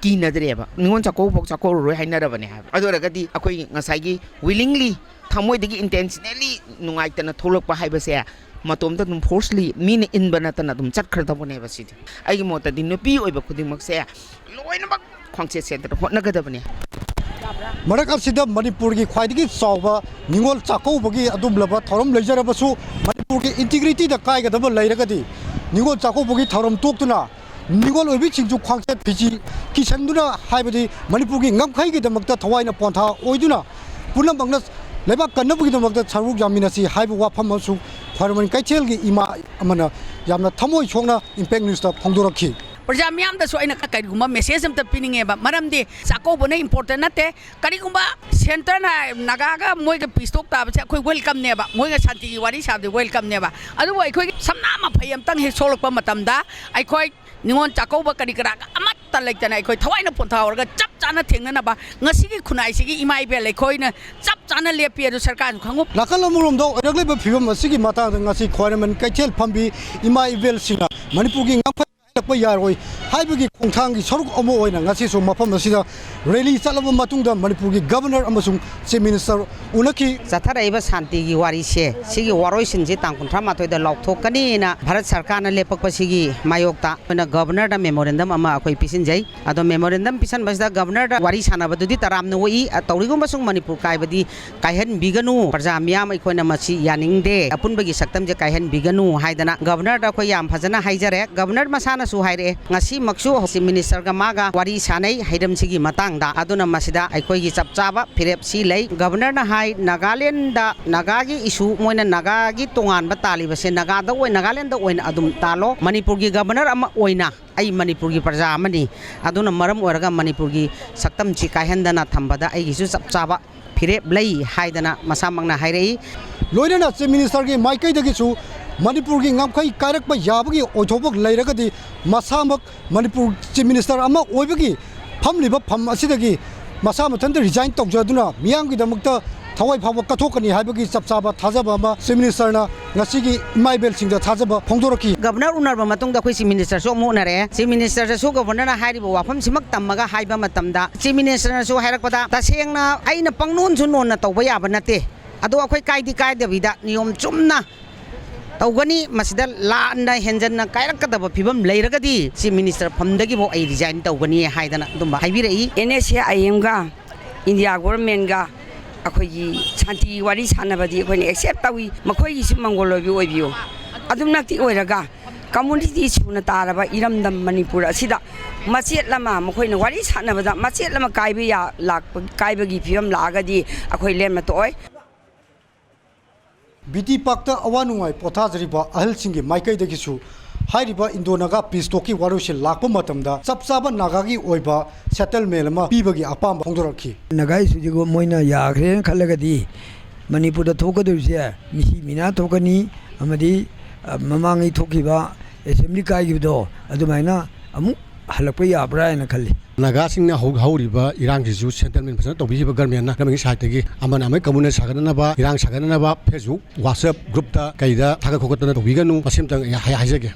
ꯀꯤꯅꯗ꯭ꯔꯦꯕ꯫ ꯅꯤꯉꯣꯜ ꯆꯥꯛꯀꯧꯕꯐꯥꯎ ꯆꯥꯛꯀꯧꯔꯔꯣꯏ ꯍꯥꯏꯅꯔꯕꯅꯦ ꯍꯥꯏꯕ꯫ ꯑꯗꯨ ꯑꯣꯏꯔꯒꯗꯤ ꯑꯩꯈꯣꯏ ꯉꯁꯥꯏꯒꯤ willingly, ꯊꯃꯣꯏꯗꯒꯤ intentionally ꯅꯨꯡꯉꯥꯏꯇꯅ ꯊꯣꯛꯂꯛꯄ ꯍꯥꯏꯕꯁꯦ ꯃꯇꯣꯝꯇ ꯑꯗꯨꯝ forcefully ꯃꯤꯅ ꯏꯟꯕ ꯅꯠꯇꯅ ꯑꯗꯨꯝ ꯆꯠꯈ꯭ꯔꯗꯧꯕꯅꯦꯕ꯫ ꯁꯤꯗꯤ ꯑꯩꯒꯤ ꯃꯣꯠꯇꯗꯤ ꯅꯨꯄꯤ ꯑꯣꯏꯕ ꯈꯨꯗꯤꯡꯃꯛꯁꯦ ꯂꯣꯏꯅꯃꯛ ꯈ꯭ꯋꯥꯡꯆꯦꯠ ꯁꯦꯠꯇꯅ ꯍꯣꯠꯅꯒꯗꯕꯅꯦ꯫ ꯃꯔꯛ ꯑꯁꯤꯗ ꯃꯅꯤꯄꯨꯔꯒꯤ ꯈ꯭ꯋꯥꯏꯗꯒꯤ ꯆꯥꯎꯕ ꯅꯤꯉꯣꯜ ꯆꯥꯛꯀꯧꯕꯒꯤ ꯑꯗꯨꯒꯨꯝꯂꯕ ꯊꯧꯔꯝ ꯂꯩꯖꯔꯕꯁꯨ, ꯃꯅꯤꯄꯨꯔꯒꯤ integrityꯗ ꯀꯥꯏꯒꯗꯕ ꯂꯩꯔꯒꯗꯤ, ꯅꯤꯉꯣꯜ ꯆꯥꯛꯀꯧꯕꯒꯤ ꯊꯧꯔꯝ ꯇꯣꯛꯇꯨꯅ ꯅꯤꯉꯣꯜ ꯑꯣꯏꯕꯤꯁꯤꯡꯁꯨ ꯈ꯭ꯋꯥꯡꯆꯦꯠ ꯐꯤꯖꯤ ꯀꯤꯁꯟꯗꯨꯅ, ꯍꯥꯏꯕꯗꯤ ꯃꯅꯤꯄꯨꯔꯒꯤ ꯉꯝꯈꯩꯒꯤꯗꯃꯛꯇ ꯊꯋꯥꯏꯅ ꯄꯣꯟꯊꯥ ꯑꯣꯏꯗꯨꯅ ꯄꯨꯝꯅꯃꯛꯅ ꯂꯩꯕꯥꯛ ꯀꯟꯅꯕꯒꯤꯗꯃꯛꯇ ꯁꯔꯨꯛ ꯌꯥꯃꯤꯟꯅꯁꯤ ꯍꯥꯏꯕ ꯋꯥꯐꯝ ꯑꯃꯁꯨ ꯈ꯭ꯋꯥꯏꯔꯝꯕꯟ ꯀꯩꯊꯦꯜꯒꯤ ꯏꯃꯥ ꯑꯃꯅ ꯌꯥꯝꯅ ꯊꯃꯣꯏ ꯁꯣꯛꯅ Impact Newsꯇ ꯐꯣꯡꯗꯣꯔꯛꯈꯤ꯫ ꯄ꯭ꯔꯖꯥ ꯃꯤꯌꯥꯝꯗꯁꯨ ꯑꯩꯅ ꯀꯔꯤꯒꯨꯝꯕ message ꯑꯝꯇ ꯄꯤꯅꯤꯡꯉꯦꯕ, ꯃꯔꯝꯗꯤ ꯆꯥꯛꯀꯧꯕꯅ important ꯅꯠꯇꯦ꯫ ꯀꯔꯤꯒꯨꯝꯕ centreꯅ ꯅꯥꯒꯥꯒ ꯃꯣꯏꯒ peace talk ꯇꯥꯕꯁꯦ ꯑꯩꯈꯣꯏ welcomeꯅꯦꯕ, ꯃꯣꯏꯒ ꯁꯥꯟꯇꯤꯒꯤ ꯋꯥꯔꯤ ꯁꯥꯕꯗꯤ welcomeꯅꯦꯕ꯫ ꯑꯗꯨꯕꯨ ꯑꯩꯈꯣꯏꯒꯤ ꯁꯝꯅꯥ ꯃꯐꯩ ꯑꯝꯇꯪ ꯍꯦꯛ ꯁꯣꯛꯂꯛꯄ ꯃꯇꯝꯗ ꯑꯩꯈꯣꯏ ꯅꯤꯉꯣꯜ ꯆꯥꯛꯀꯧꯕ ꯀꯔꯤ ꯀꯔꯥꯒ ꯑꯃꯠꯇ ꯂꯩꯇꯅ ꯑꯩꯈꯣꯏ ꯊꯋꯥꯏꯅ ꯄꯣꯟꯊꯥꯍꯧꯔꯒ ꯆꯞ ꯆꯥꯅ ꯊꯦꯡꯅꯅꯕ ꯉꯁꯤꯒꯤ ꯈꯨꯟꯅꯥꯏꯁꯤꯒꯤ ꯏꯃꯥ ꯏꯕꯦꯜ ꯑꯩꯈꯣꯏꯅ ꯆꯞ ꯆꯥꯅ ꯂꯦꯞꯄꯤ꯫ ꯑꯗꯨ ꯁꯔꯀꯥꯔꯅꯁꯨ ꯈꯪꯉꯨ꯫ ꯅꯥꯀꯜ ꯑꯃꯔꯣꯝꯗ ꯑꯣꯏꯔꯛꯂꯤꯕ ꯐꯤꯕꯝ ꯑꯁꯤꯒꯤ ꯃꯇꯥꯡꯗ ꯉꯁꯤ ꯈ꯭ꯋꯥꯏꯔꯝꯕꯟ ꯀꯩꯊꯦꯜ ꯐꯝꯕꯤ ꯏꯃꯥ ꯏꯕꯦꯜꯁꯤꯡꯅ ꯃꯅꯤꯄꯨꯔꯒꯤ ꯉꯝꯈꯩ ꯍꯥꯏꯔꯛꯄ ꯌꯥꯔꯣꯏ ꯍꯥꯏꯕꯒꯤ ꯈꯣꯡꯊꯥꯡꯒꯤ ꯁꯔꯨꯛ ꯑꯃ ꯑꯣꯏꯅ ꯉꯁꯤꯁꯨ ꯃꯐꯝ ꯑꯁꯤꯗ rally ꯆꯠꯂꯕ ꯃꯇꯨꯡꯗ ꯃꯅꯤꯄꯨꯔꯒꯤ governor ꯑꯃꯁꯨꯡ chief minister ꯎꯅꯈꯤ꯫ ꯆꯠꯊꯔꯛꯏꯕ ꯁꯥꯟꯇꯤꯒꯤ ꯋꯥꯔꯤꯁꯦ, ꯁꯤꯒꯤ ꯋꯥꯔꯣꯏꯁꯤꯟꯁꯤ ꯇꯥꯡ ꯀꯨꯟꯊ꯭ꯔꯥ ꯃꯥꯊꯣꯏꯗ ꯂꯥꯎꯊꯣꯛꯀꯅꯤꯅ ꯚꯥꯔꯠ ꯁꯔꯀꯥꯔꯅ ꯂꯦꯞꯄꯛꯄꯁꯤꯒꯤ ꯃꯥꯌꯣꯛꯇ ꯑꯩꯈꯣꯏꯅ governorꯗ memorandum ꯑꯃ ꯑꯩꯈꯣꯏ ꯄꯤꯁꯤꯟꯖꯩ꯫ ꯑꯗꯣ memorandum ꯄꯤꯁꯟꯕꯁꯤꯗ governorꯗ ꯋꯥꯔꯤ ꯁꯥꯟꯅꯕꯗꯨꯗꯤ ꯇꯔꯥꯝꯅ ꯑꯣꯛꯏ꯫ ꯑ, ꯇꯧꯔꯤꯒꯨꯝꯕꯁꯨꯡ ꯃꯅꯤꯄꯨꯔ ꯀꯥꯏꯕꯗꯤ ꯀꯥꯏꯍꯟꯕꯤꯒꯅꯨ꯫ ꯄ꯭ꯔꯖꯥ ꯃꯤꯌꯥꯝ, ꯑꯩꯈꯣꯏꯅ ꯃꯁꯤ ꯌꯥꯅꯤꯡꯗꯦ꯫ ꯑꯄꯨꯟꯕꯒꯤ ꯁꯛꯇꯝꯁꯦ ꯀꯥꯏꯍꯟꯕꯤꯒꯅꯨ ꯍꯥꯏꯗꯅ governorꯗ ꯑꯩꯈꯣꯏ ꯌꯥꯝ ꯐꯖꯅ ꯍꯥꯏꯖꯔꯦ꯫ Governor ꯃꯁꯥꯅꯁꯨ ꯍꯥꯏꯔꯛꯑꯦ, ꯉꯁꯤꯃꯛꯁꯨ chief ministerꯒ ꯃꯥꯒ ꯋꯥꯔꯤ ꯁꯥꯟꯅꯩ ꯍꯩꯔꯝꯁꯤꯒꯤ ꯃꯇꯥꯡꯗ꯫ ꯑꯗꯨꯅ ꯃꯁꯤꯗ ꯑꯩꯈꯣꯏꯒꯤ ꯆꯞ ꯆꯥꯕ ꯐꯤꯔꯦꯞ ꯁꯤ ꯂꯩ꯫ Governorꯅ ꯍꯥꯏ, ꯅꯥꯒꯥꯂꯦꯟꯗ ꯅꯥꯒꯥꯒꯤ issue, ꯃꯣꯏꯅ ꯅꯥꯒꯥꯒꯤ ꯇꯣꯉꯥꯟꯕ ꯇꯥꯜꯂꯤꯕꯁꯦ ꯅꯥꯒꯥꯗ ꯑꯣꯏ-, ꯅꯥꯒꯥꯂꯦꯟꯗ ꯑꯣꯏꯅ ꯑꯗꯨꯝ ꯇꯥꯜꯂꯣ꯫ ꯃꯅꯤꯄꯨꯔꯒꯤ governor ꯑꯃ ꯑꯣꯏꯅ ꯑꯩ ꯃꯅꯤꯄꯨꯔꯒꯤ ꯄ꯭ꯔꯖꯥ ꯑꯃꯅꯤ꯫ ꯑꯗꯨꯅ ꯃꯔꯝ ꯑꯣꯏꯔꯒ ꯃꯅꯤꯄꯨꯔꯒꯤ ꯁꯛꯇꯝꯁꯤ ꯀꯥꯏꯍꯟꯗꯅ ꯊꯝꯕꯗ ꯑꯩꯒꯤꯁꯨ ꯆꯞ ꯆꯥꯕ ꯐꯤꯔꯦꯞ ꯂꯩ ꯍꯥꯏꯗꯅ ꯃꯁꯥꯃꯛꯅ ꯍꯥꯏꯔꯛꯏ꯫ ꯂꯣꯏꯅꯅ chief ministerꯒꯤ ꯃꯥꯏꯀꯩꯗꯒꯤꯁꯨ ꯃꯅꯤꯄꯨꯔꯒꯤ ꯉꯝꯈꯩ ꯀꯥꯏꯔꯛꯄ ꯌꯥꯕꯒꯤ ꯑꯣꯏꯊꯣꯛꯄ ꯂꯩꯔꯒꯗꯤ ꯃꯁꯥꯃꯛ ꯃꯅꯤꯄꯨꯔ chief minister ꯑꯃ ꯑꯣꯏꯕꯒꯤ ꯐꯝꯂꯤꯕ ꯐꯝ ꯑꯁꯤꯗꯒꯤ ꯃꯁꯥ ꯃꯊꯟꯇ resign ꯇꯧꯖꯗꯨꯅ ꯃꯤꯌꯥꯝꯒꯤꯗꯃꯛꯇ ꯊꯋꯥꯏ ꯐꯥꯎꯕ ꯀꯠꯊꯣꯛꯀꯅꯤ ꯍꯥꯏꯕꯒꯤ ꯆꯞ ꯆꯥꯕ ꯊꯥꯖꯕ ꯑꯃ Chief Minister ꯅ ꯉꯁꯤꯒꯤ ꯏꯃꯥ ꯏꯕꯦꯜꯁꯤꯡꯗ ꯊꯥꯖꯕ ꯐꯣꯡꯗꯣꯔꯛꯈꯤ꯫ Governor ꯎꯅꯔꯕ ꯃꯇꯨꯡꯗ ꯑꯩꯈꯣꯏ Chief Minister ꯁꯨ ꯑꯃꯨꯛ ꯎꯅꯔꯦ꯫ Chief Minister ꯗꯁꯨ Governor ꯅ ꯍꯥꯏꯔꯤꯕ ꯋꯥꯐꯝꯁꯤꯃꯛ ꯇꯝꯃꯒ ꯍꯥꯏꯕ ꯃꯇꯝꯗ, Chief Minister ꯅꯁꯨ ꯍꯥꯏꯔꯛꯄꯗ, ꯇꯁꯦꯡꯅ ꯑꯩꯅ ꯄꯪꯅꯣꯟꯁꯨ ꯅꯣꯟꯅ ꯇꯧꯕ ꯌꯥꯕ ꯅꯠꯇꯦ, ꯑꯗꯣ ꯑꯩꯈꯣꯏ ꯀꯥꯏꯗꯤ ꯀꯥꯏꯗꯕꯤꯗ ꯅꯤꯌꯣꯝ ꯆꯨꯝꯅ ꯇꯧꯒꯅꯤ꯫ ꯃꯁꯤꯗ ꯂꯥꯟꯅ ꯍꯦꯟꯖꯟꯅ ꯀꯥꯏꯔꯛꯀꯗꯕ ꯐꯤꯕꯝ ꯂꯩꯔꯒꯗꯤ Chief Minister ꯐꯝꯗꯒꯤꯐꯥꯎ ꯑꯩ resign ꯇꯧꯒꯅꯤ ꯍꯥꯏꯗꯅ ꯑꯗꯨꯝꯕ ꯍꯥꯏꯕꯤꯔꯛꯏ꯫ N S C I M ꯒ India Government ꯒ ꯑꯩꯈꯣꯏꯒꯤ ꯁꯥꯟꯇꯤ ꯋꯥꯔꯤ ꯁꯥꯟꯅꯕꯗꯤ ꯑꯩꯈꯣꯏꯅ accept ꯇꯧꯏ꯫ ꯃꯈꯣꯏꯒꯤꯁꯨ ꯃꯪꯒꯣꯜ ꯑꯣꯏꯕꯤ ꯑꯣꯏꯕꯤꯌꯨ꯫ ꯑꯗꯨꯝꯅꯛꯇꯤ ꯑꯣꯏꯔꯒ community ꯁꯨꯅ ꯇꯥꯔꯕ ꯏꯔꯝꯗꯝ ꯃꯅꯤꯄꯨꯔ ꯑꯁꯤꯗ ꯃꯆꯦꯠ ꯑꯃ ꯃꯈꯣꯏꯅ ꯋꯥꯔꯤ ꯁꯥꯟꯅꯕꯗ ꯃꯆꯦꯠ ꯑꯃ ꯀꯥꯏꯕ ꯌꯥ-, ꯂꯥꯛꯄ, ꯀꯥꯏꯕꯒꯤ ꯐꯤꯕꯝ ꯂꯥꯛꯑꯒꯗꯤ ꯑꯩꯈꯣꯏ ꯂꯦꯝꯅ ꯇꯣꯛꯑꯣꯏ꯫ B T Park ꯇ ꯑꯋꯥ ꯅꯨꯡꯉꯥꯏ ꯄꯣꯊꯥꯖꯔꯤꯕ ꯑꯍꯜꯁꯤꯡꯒꯤ ꯃꯥꯏꯀꯩꯗꯒꯤꯁꯨ ꯍꯥꯏꯔꯤꯕ Indo Naga Peace Talk ꯀꯤ ꯋꯥꯔꯣꯏꯁꯤꯟ ꯂꯥꯛꯄ ꯃꯇꯝꯗ ꯆꯞ ꯆꯥꯕ ꯅꯥꯒꯥꯒꯤ ꯑꯣꯏꯕ settlement ꯑꯃ ꯄꯤꯕꯒꯤ ꯑꯄꯥꯝꯕ ꯐꯣꯡꯗꯣꯔꯛꯈꯤ꯫ ꯅꯥꯒꯥ issue ꯁꯤꯕꯨ ꯃꯣꯏꯅ ꯌꯥꯈ꯭ꯔꯦꯅ ꯈꯜꯂꯒꯗꯤ ꯃꯅꯤꯄꯨꯔꯗ ꯊꯣꯛꯀꯗꯧꯔꯤꯁꯦ ꯃꯤꯁꯤ ꯃꯤꯅꯥ ꯊꯣꯛꯀꯅꯤ, ꯑꯃꯗꯤ, ꯑ, ꯃꯃꯥꯡꯉꯩ ꯊꯣꯛꯈꯤꯕ assembly ꯀꯥꯏꯈꯤꯕꯗꯣ ꯑꯗꯨꯃꯥꯏꯅ ꯑꯃꯨꯛ ꯍꯜꯂꯛꯄ ꯌꯥꯕ꯭ꯔꯥ ꯍꯥꯏꯅ ꯈꯜꯂꯤ꯫ ꯅꯥꯒꯥꯁꯤꯡꯅ ꯍꯧ-, ꯍꯧꯔꯤꯕ ꯏꯔꯥꯡꯁꯤꯁꯨ settlement ꯐꯖꯅ ꯇꯧꯕꯤꯈꯤꯕ government ꯅ, government ꯒꯤ side ꯇꯒꯤ ꯑꯃꯅ ꯑꯃꯒꯤ ꯀꯃꯨꯅ ꯁꯥꯒꯠꯅꯅꯕ, ꯏꯔꯥꯡ ꯁꯥꯒꯠꯅꯅꯕ Facebook, WhatsApp group ꯇ ꯀꯩꯗ ꯊꯥꯒꯠ ꯈꯣꯠꯀꯠꯇꯅ ꯇꯧꯕꯤꯒꯅꯨ꯫ ꯃꯁꯤ ꯑꯃꯇꯪ ꯑꯩ ꯍꯥꯏ-, ꯍꯥꯏꯖꯒꯦ꯫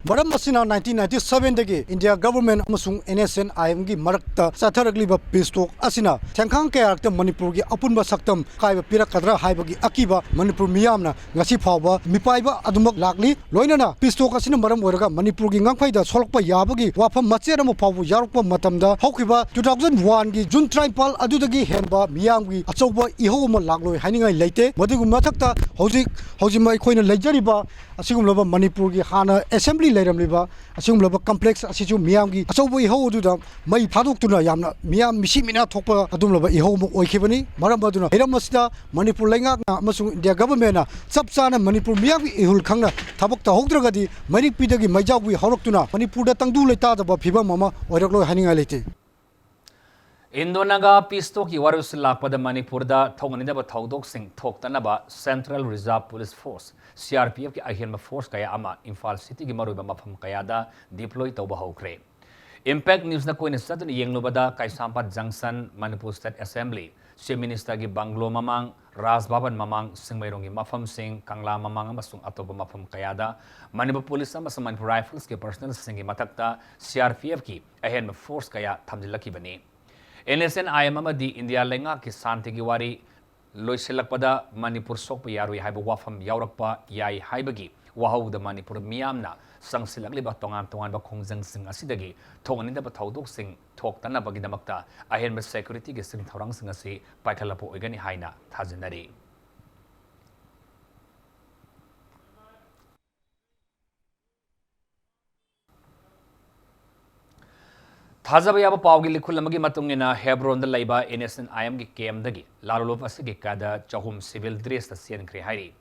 ꯃꯔꯝ ꯑꯁꯤꯅ nineteen ninety seven ꯗꯒꯤ India government ꯑꯃꯁꯨꯡ N S C I M ꯒꯤ ꯃꯔꯛꯇ ꯆꯠꯊꯔꯛꯂꯤꯕ peace talk ꯑꯁꯤꯅ ꯊꯦꯡꯈꯥꯡ ꯀꯌꯥꯔꯛꯇ ꯃꯅꯤꯄꯨꯔꯒꯤ ꯑꯄꯨꯟꯕ ꯁꯛꯇꯝ ꯑꯀꯥꯏꯕ ꯄꯤꯔꯛꯀꯗ꯭ꯔꯥ ꯍꯥꯏꯕꯒꯤ ꯑꯀꯤꯕ ꯃꯅꯤꯄꯨꯔ ꯃꯤꯌꯥꯝꯅ ꯉꯁꯤ ꯐꯥꯎꯕ ꯃꯤꯄꯥꯏꯕ ꯑꯗꯨꯃꯛ ꯂꯥꯛꯂꯤ꯫ ꯂꯣꯏꯅꯅ peace talk ꯑꯁꯤꯅ ꯃꯔꯝ ꯑꯣꯏꯔꯒ ꯃꯅꯤꯄꯨꯔꯒꯤ ꯉꯝꯈꯩꯗ ꯁꯣꯛꯂꯛꯄ ꯌꯥꯕꯒꯤ ꯋꯥꯐꯝ ꯃꯆꯦꯠ ꯑꯃ ꯐꯥꯎꯕ ꯌꯥꯎꯔꯛꯄ ꯃꯇꯝꯗ ꯍꯧꯈꯤꯕ two thousand one ꯒꯤ June ꯇꯔꯥꯅꯤꯄꯥꯜ ꯑꯗꯨꯗꯒꯤ ꯍꯦꯟꯕ ꯃꯤꯌꯥꯝꯒꯤ ꯑꯆꯧꯕ ꯏꯍꯧ ꯑꯃ ꯂꯥꯛꯂꯣꯏ ꯍꯥꯏꯅꯤꯡꯉꯥꯏ ꯂꯩꯇꯦ꯫ ꯃꯗꯨꯒꯤ ꯃꯊꯛꯇ ꯍꯧꯖꯤꯛ, ꯍꯧꯖꯤꯛ ꯑꯩꯈꯣꯏꯅ ꯂꯩꯖꯔꯤꯕ ꯑꯁꯤꯒꯨꯝꯂꯕ ꯃꯅꯤꯄꯨꯔꯒꯤ ꯍꯥꯟꯅ assembly ꯂꯩꯔꯝꯂꯤꯕ ꯑꯁꯤꯒꯨꯝꯂꯕ complex ꯑꯁꯤꯁꯨ ꯃꯤꯌꯥꯝꯒꯤ ꯑꯆꯧꯕ ꯏꯍꯧ ꯑꯗꯨꯗ ꯃꯩ ꯊꯥꯗꯣꯛꯇꯨꯅ ꯌꯥꯝꯅ ꯃꯤꯌꯥꯝ ꯃꯤꯁꯤ ꯃꯤꯅꯥ ꯊꯣꯛꯄ ꯑꯗꯨꯒꯨꯝꯂꯕ ꯏꯍꯧ ꯑꯃ ꯑꯣꯏꯈꯤꯕꯅꯤ꯫ ꯃꯔꯝ ꯑꯗꯨꯅ ꯍꯤꯔꯝ ꯑꯁꯤꯗ ꯃꯅꯤꯄꯨꯔ ꯂꯩꯉꯥꯛꯅ ꯑꯃꯁꯨꯡ India government ꯅ ꯆꯞ ꯆꯥꯅ ꯃꯅꯤꯄꯨꯔ ꯃꯤꯌꯥꯝꯒꯤ ꯏꯍꯨꯜ ꯈꯪꯅ ꯊꯕꯛ ꯇꯧꯍꯧꯗ꯭ꯔꯒꯗꯤ ꯃꯩꯔꯤꯛꯄꯤꯗꯒꯤ ꯃꯩꯖꯥꯎꯕꯤ ꯍꯧꯔꯛꯇꯨꯅ ꯃꯅꯤꯄꯨꯔꯗ ꯇꯪꯗꯨ ꯂꯩꯇꯥꯗꯕ ꯐꯤꯕꯝ ꯑꯃ ꯑꯣꯏꯔꯛꯂꯣꯏ ꯍꯥꯏꯅꯤꯡꯉꯥꯏ ꯂꯩꯇꯦ꯫ Indo-Naga peace talk-ꯀꯤ ꯋꯥꯔꯣꯏꯁꯤꯟ ꯂꯥꯛꯄꯗ ꯃꯅꯤꯄꯨꯔꯗ ꯊꯣꯛꯍꯟꯅꯤꯡꯗꯕ ꯊꯧꯗꯣꯛꯁꯤꯡ ꯊꯣꯛꯇꯅꯕ Central Reserve Police Force, C R P F-ꯀꯤ ꯑꯍꯦꯟꯕ force ꯀꯌꯥ ꯑꯃ ꯏꯝꯐꯥꯜ city-ꯒꯤ ꯃꯔꯨꯑꯣꯏꯕ ꯃꯐꯝ ꯀꯌꯥꯗ deploy ꯇꯧꯕ ꯍꯧꯈ꯭ꯔꯦ꯫ Impact News-ꯅ ꯀꯣꯏꯅ ꯆꯠꯇꯨꯅ ꯌꯦꯡꯂꯨꯕꯗ ꯀꯩꯁꯥꯝꯄꯥꯠ Junction, Manipur State Assembly, Chief Minister-ꯒꯤ bungalow ꯃꯃꯥꯡ, ꯔꯥꯖ ꯚꯕꯟ ꯃꯃꯥꯡ, ꯆꯤꯡꯃꯩꯔꯣꯡꯒꯤ ꯃꯐꯝꯁꯤꯡ, ꯀꯪꯂꯥ ꯃꯃꯥꯡ ꯑꯃꯁꯨꯡ ꯑꯇꯣꯞꯄ ꯃꯐꯝ ꯀꯌꯥꯗ ꯃꯅꯤꯄꯨꯔ Police ꯑꯃꯁꯨꯡ ꯃꯅꯤꯄꯨꯔ Rifles-ꯀꯤ personnel-ꯁꯤꯡꯒꯤ ꯃꯊꯛꯇ C R P F-ꯀꯤ ꯑꯍꯦꯟꯕ force ꯀꯌꯥ ꯊꯝꯖꯤꯜꯂꯛꯈꯤꯕꯅꯤ꯫ N S C N I M ꯑꯃꯗꯤ ꯏꯟꯗꯤꯌꯥ ꯂꯩꯉꯥꯛꯀꯤ ꯁꯥꯟꯇꯤꯒꯤ ꯋꯥꯔꯤ ꯂꯣꯏꯁꯤꯜꯂꯛꯄꯗ ꯃꯅꯤꯄꯨꯔ ꯁꯣꯛꯄ ꯌꯥꯔꯣꯏ ꯍꯥꯏꯕ ꯋꯥꯐꯝ ꯌꯥꯎꯔꯛꯄ ꯌꯥꯏ ꯍꯥꯏꯕꯒꯤ ꯋꯥꯍꯧꯗ ꯃꯅꯤꯄꯨꯔ ꯃꯤꯌꯥꯝꯅ ꯆꯪꯁꯤꯜꯂꯛꯂꯤꯕ ꯇꯣꯉꯥꯟ ꯇꯣꯉꯥꯟꯕ ꯈꯣꯡꯖꯪꯁꯤꯡ ꯑꯁꯤꯗꯒꯤ ꯊꯣꯛꯍꯟꯅꯤꯡꯗꯕ ꯊꯧꯗꯣꯛꯁꯤꯡ ꯊꯣꯛꯇꯅꯕꯒꯤꯗꯃꯛꯇ ꯑꯍꯦꯟꯕ security-ꯒꯤ ꯆꯤꯡ ꯊꯧꯔꯥꯡꯁꯤꯡ ꯑꯁꯤ ꯄꯥꯏꯈꯠꯂꯛꯄ ꯑꯣꯏꯒꯅꯤ ꯍꯥꯏꯅ ꯊꯥꯖꯅꯔꯤ꯫ ꯊꯥꯖꯕ ꯌꯥꯕ ꯄꯥꯎꯒꯤ ꯂꯤꯈꯨꯜ ꯑꯃꯒꯤ ꯃꯇꯨꯡ ꯏꯟꯅ, ꯍꯦꯕ꯭ꯔꯣꯟꯗ ꯂꯩꯕ N S C N I M-ꯒꯤ camp-ꯗꯒꯤ ꯂꯥꯂꯣꯂꯨꯞ ꯑꯁꯤꯒꯤ cadre ꯆꯍꯨꯝ civil dress-ꯇ ꯆꯦꯟꯈ꯭ꯔꯦ ꯍꯥꯏꯔꯤ꯫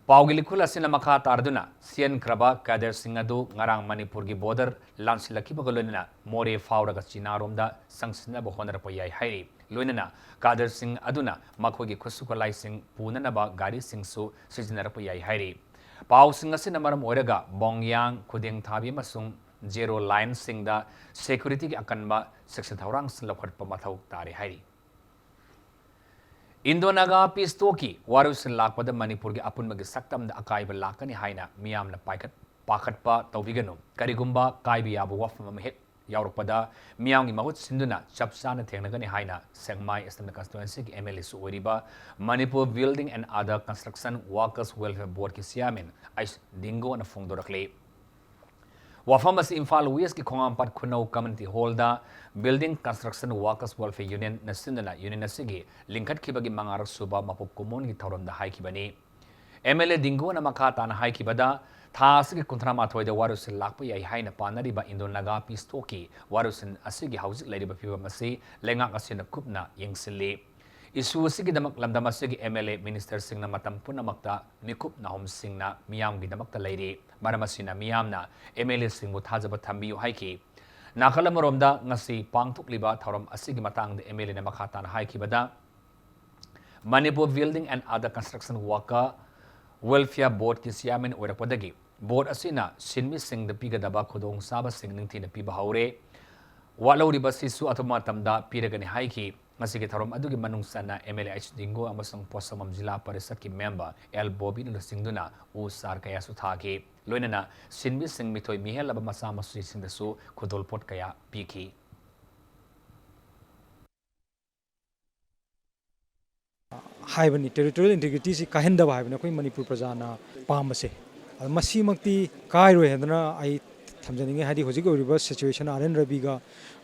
ꯄꯥꯎꯒꯤ ꯂꯤꯈꯨꯜ ꯑꯁꯤꯅ ꯃꯈꯥ ꯇꯥꯔꯗꯨꯅ, ꯆꯦꯟꯈ꯭ꯔꯕ cadre-ꯁꯤꯡ ꯑꯗꯨ ꯉꯔꯥꯡ ꯃꯅꯤꯄꯨꯔꯒꯤ border ꯂꯥꯟꯁꯤꯜꯂꯛꯈꯤꯕꯒ ꯂꯣꯏꯅꯅ ꯃꯣꯔꯦ ꯐꯥꯎꯔꯒ ꯆꯤꯅꯥꯔꯣꯝꯗ ꯆꯪꯁꯤꯟꯅꯕ ꯍꯣꯠꯅꯔꯛꯄ ꯌꯥꯏ ꯍꯥꯏꯔꯤ꯫ ꯂꯣꯏꯅꯅ cadre-ꯁꯤꯡ ꯑꯗꯨꯅ ꯃꯈꯣꯏꯒꯤ ꯈꯨꯠꯁꯨ ꯈꯨꯠꯂꯥꯏꯁꯤꯡ ꯄꯨꯅꯅꯕ ꯒꯥꯔꯤꯁꯤꯡꯁꯨ ꯁꯤꯖꯤꯟꯅꯔꯛꯄ ꯌꯥꯏ ꯍꯥꯏꯔꯤ꯫ ꯄꯥꯎꯁꯤꯡ ꯑꯁꯤꯅ ꯃꯔꯝ ꯑꯣꯏꯔꯒ ꯕꯣꯡꯌꯥꯡ, ꯈꯨꯗꯦꯡ ꯊꯥꯕꯤ ꯑꯃꯁꯨꯡ zero line-ꯁꯤꯡꯗ security-ꯒꯤ ꯑꯀꯟꯕ ꯆꯦꯛꯁꯤꯟ ꯊꯧꯔꯥꯡꯁꯤꯡ ꯂꯧꯈꯠꯄ ꯃꯊꯧ ꯇꯥꯔꯦ ꯍꯥꯏꯔꯤ꯫ Indo-Naga peace talk-ꯀꯤ ꯋꯥꯔꯣꯏꯁꯤꯟ ꯂꯥꯛꯄꯗ ꯃꯅꯤꯄꯨꯔꯒꯤ ꯑꯄꯨꯟꯕꯒꯤ ꯁꯛꯇꯝꯗ ꯑꯀꯥꯏꯕ ꯂꯥꯛꯀꯅꯤ ꯍꯥꯏꯅ ꯃꯤꯌꯥꯝꯅ ꯄꯥꯏꯈꯠ-, ꯄꯥꯈꯠꯄ ꯇꯧꯕꯤꯒꯅꯨ꯫ ꯀꯔꯤꯒꯨꯝꯕ ꯀꯥꯏꯕ ꯌꯥꯕ ꯋꯥꯐꯝ ꯑꯃ ꯍꯦꯛ ꯌꯥꯎꯔꯛꯄꯗ ꯃꯤꯌꯥꯝꯒꯤ ꯃꯍꯨꯠ ꯁꯤꯟꯗꯨꯅ ꯆꯞ ꯆꯥꯅ ꯊꯦꯡꯅꯒꯅꯤ ꯍꯥꯏꯅ ꯁꯦꯛꯃꯥꯏ Assembly Constituency-ꯒꯤ M L A-ꯁꯨ ꯑꯣꯏꯔꯤꯕ Manipur Building and Other Construction Workers Welfare Board-ꯀꯤ chairman ꯑꯩꯆ ꯗꯤꯡꯒꯣꯅ ꯐꯣꯡꯗꯣꯔꯛꯂꯤ꯫ ꯋꯥꯐꯝ ꯑꯁꯤ Imphal West-ꯀꯤ ꯈꯣꯡꯉꯥꯝꯄꯥꯠ ꯈꯨꯅꯧ Community Hall-ꯗ Building Construction Workers Welfare Union-ꯅ ꯁꯤꯟꯗꯨꯅ union ꯑꯁꯤꯒꯤ ꯂꯤꯡꯈꯠꯈꯤꯕꯒꯤ ꯃꯉꯥꯔꯛ ꯁꯨꯕ ꯃꯄꯣꯛ ꯀꯨꯝꯑꯣꯟꯒꯤ ꯊꯧꯔꯝꯗ ꯍꯥꯏꯈꯤꯕꯅꯤ꯫ M L A ꯗꯤꯡꯒꯣꯅ ꯃꯈꯥ ꯇꯥꯅ ꯍꯥꯏꯈꯤꯕꯗ, ꯊꯥ ꯑꯁꯤꯒꯤ ꯀꯨꯟꯊ꯭ꯔꯥ ꯃꯥꯊꯣꯏꯗ ꯋꯥꯔꯣꯏꯁꯤꯟ ꯂꯥꯛꯄ ꯌꯥꯏ ꯍꯥꯏꯅ ꯄꯥꯅꯔꯤꯕ Indo-Naga peace talk-ꯀꯤ ꯋꯥꯔꯣꯏꯁꯤꯟ ꯑꯁꯤꯒꯤ ꯍꯧꯖꯤꯛ ꯂꯩꯔꯤꯕ ꯐꯤꯕꯝ ꯑꯁꯤ ꯂꯩꯉꯥꯛ ꯑꯁꯤꯅ ꯀꯨꯞꯅ ꯌꯦꯡꯁꯤꯜꯂꯤ꯫ Issue ꯑꯁꯤꯒꯤꯗꯃꯛ ꯂꯝꯗꯝ ꯑꯁꯤꯒꯤ M L A, minister-ꯁꯤꯡꯅ ꯃꯇꯝ ꯄꯨꯝꯅꯃꯛꯇ ꯃꯤꯀꯨꯞ ꯅꯥꯍꯨꯝꯁꯤꯡꯅ ꯃꯤꯌꯥꯝꯒꯤꯗꯃꯛꯇ ꯂꯩꯔꯤ꯫ ꯃꯔꯝ ꯑꯁꯤꯅ ꯃꯤꯌꯥꯝꯅ M L A-ꯁꯤꯡꯕꯨ ꯊꯥꯖꯕ ꯊꯝꯕꯤꯌꯨ ꯍꯥꯏꯈꯤ꯫ ꯅꯥꯀꯜ ꯑꯃꯔꯣꯝꯗ, ꯉꯁꯤ ꯄꯥꯡꯊꯣꯛꯂꯤꯕ ꯊꯧꯔꯝ ꯑꯁꯤꯒꯤ ꯃꯇꯥꯡꯗ ꯑꯦꯝ ꯑꯦꯜ ꯑꯦꯅ ꯃꯈꯥ ꯇꯥꯅ ꯍꯥꯏꯈꯤꯕꯗ, Manipur building and other construction worker welfare ꯕꯣꯔꯗꯀꯤ ꯆꯤꯌꯥꯔꯃꯦꯟ ꯑꯣꯏꯔꯛꯄꯗꯒꯤ ꯕꯣꯔꯗ ꯑꯁꯤꯅ ꯁꯤꯟꯃꯤꯁꯤꯡꯗ ꯄꯤꯒꯗꯕ ꯈꯨꯗꯣꯡꯆꯥꯕꯁꯤꯡ ꯅꯤꯡꯊꯤꯅ ꯄꯤꯕ ꯍꯧꯔꯦ꯫ ꯋꯥꯠꯍꯧꯔꯤꯕꯁꯤꯁꯨ ꯑꯊꯨꯕ ꯃꯇꯝꯗ ꯄꯤꯔꯒꯅꯤ ꯍꯥꯏꯈꯤ꯫ ꯉꯁꯤꯒꯤ ꯊꯧꯔꯝ ꯑꯗꯨꯒꯤ ꯃꯅꯨꯡ ꯆꯟꯅ ꯑꯦꯝ ꯑꯦꯜ ꯑꯦ ꯑꯩꯆ ꯗꯤꯡꯒꯣ ꯑꯃꯁꯨꯡ ꯄꯣꯠꯁꯪꯕꯝ ꯖꯤꯂꯥ ꯄꯔꯤꯁꯠꯀꯤ ꯃꯦꯝꯕꯔ ꯑꯦꯜ ꯕꯣꯕꯤꯅ ꯂꯨꯆꯤꯡꯗꯨꯅ ꯎ ꯆꯥꯔ ꯀꯌꯥꯁꯨ ꯊꯥꯈꯤ꯫ ꯂꯣꯏꯅꯅ ꯁꯤꯟꯃꯤꯁꯤꯡ, ꯃꯤꯊꯣꯏ ꯃꯤꯍꯦꯜꯂꯕ ꯃꯆꯥ ꯃꯁꯨꯁꯤꯡꯗꯁꯨ ꯈꯨꯗꯣꯜꯄꯣꯠ ꯀꯌꯥ ꯄꯤꯈꯤ꯫ ꯍꯥꯏꯕꯅꯤ, ꯇꯦꯔꯤꯇꯣꯔꯤꯌꯦꯜ ꯏꯟꯇꯤꯒ꯭ꯔꯤꯇꯤꯁꯤ ꯀꯥꯏꯍꯟꯗꯕ ꯍꯥꯏꯕꯅꯤ ꯑꯩꯈꯣꯏ ꯃꯅꯤꯄꯨꯔ ꯄ꯭ꯔꯖꯥꯅ ꯄꯥꯝꯕꯁꯦ꯫ ꯑꯗ ꯃꯁꯤꯃꯛꯇꯤ ꯀꯥꯏꯔꯣꯏ ꯍꯥꯏꯗꯅ ꯑꯩ ꯊꯝꯖꯅꯤꯡꯉꯤ꯫ ꯍꯥꯏꯗꯤ ꯍꯧꯖꯤꯛ ꯑꯣꯏꯔꯤꯕ ꯁꯤꯆꯨꯋꯦꯁꯟ, ꯑꯥꯔ ꯑꯦꯟ ꯔꯕꯤꯒ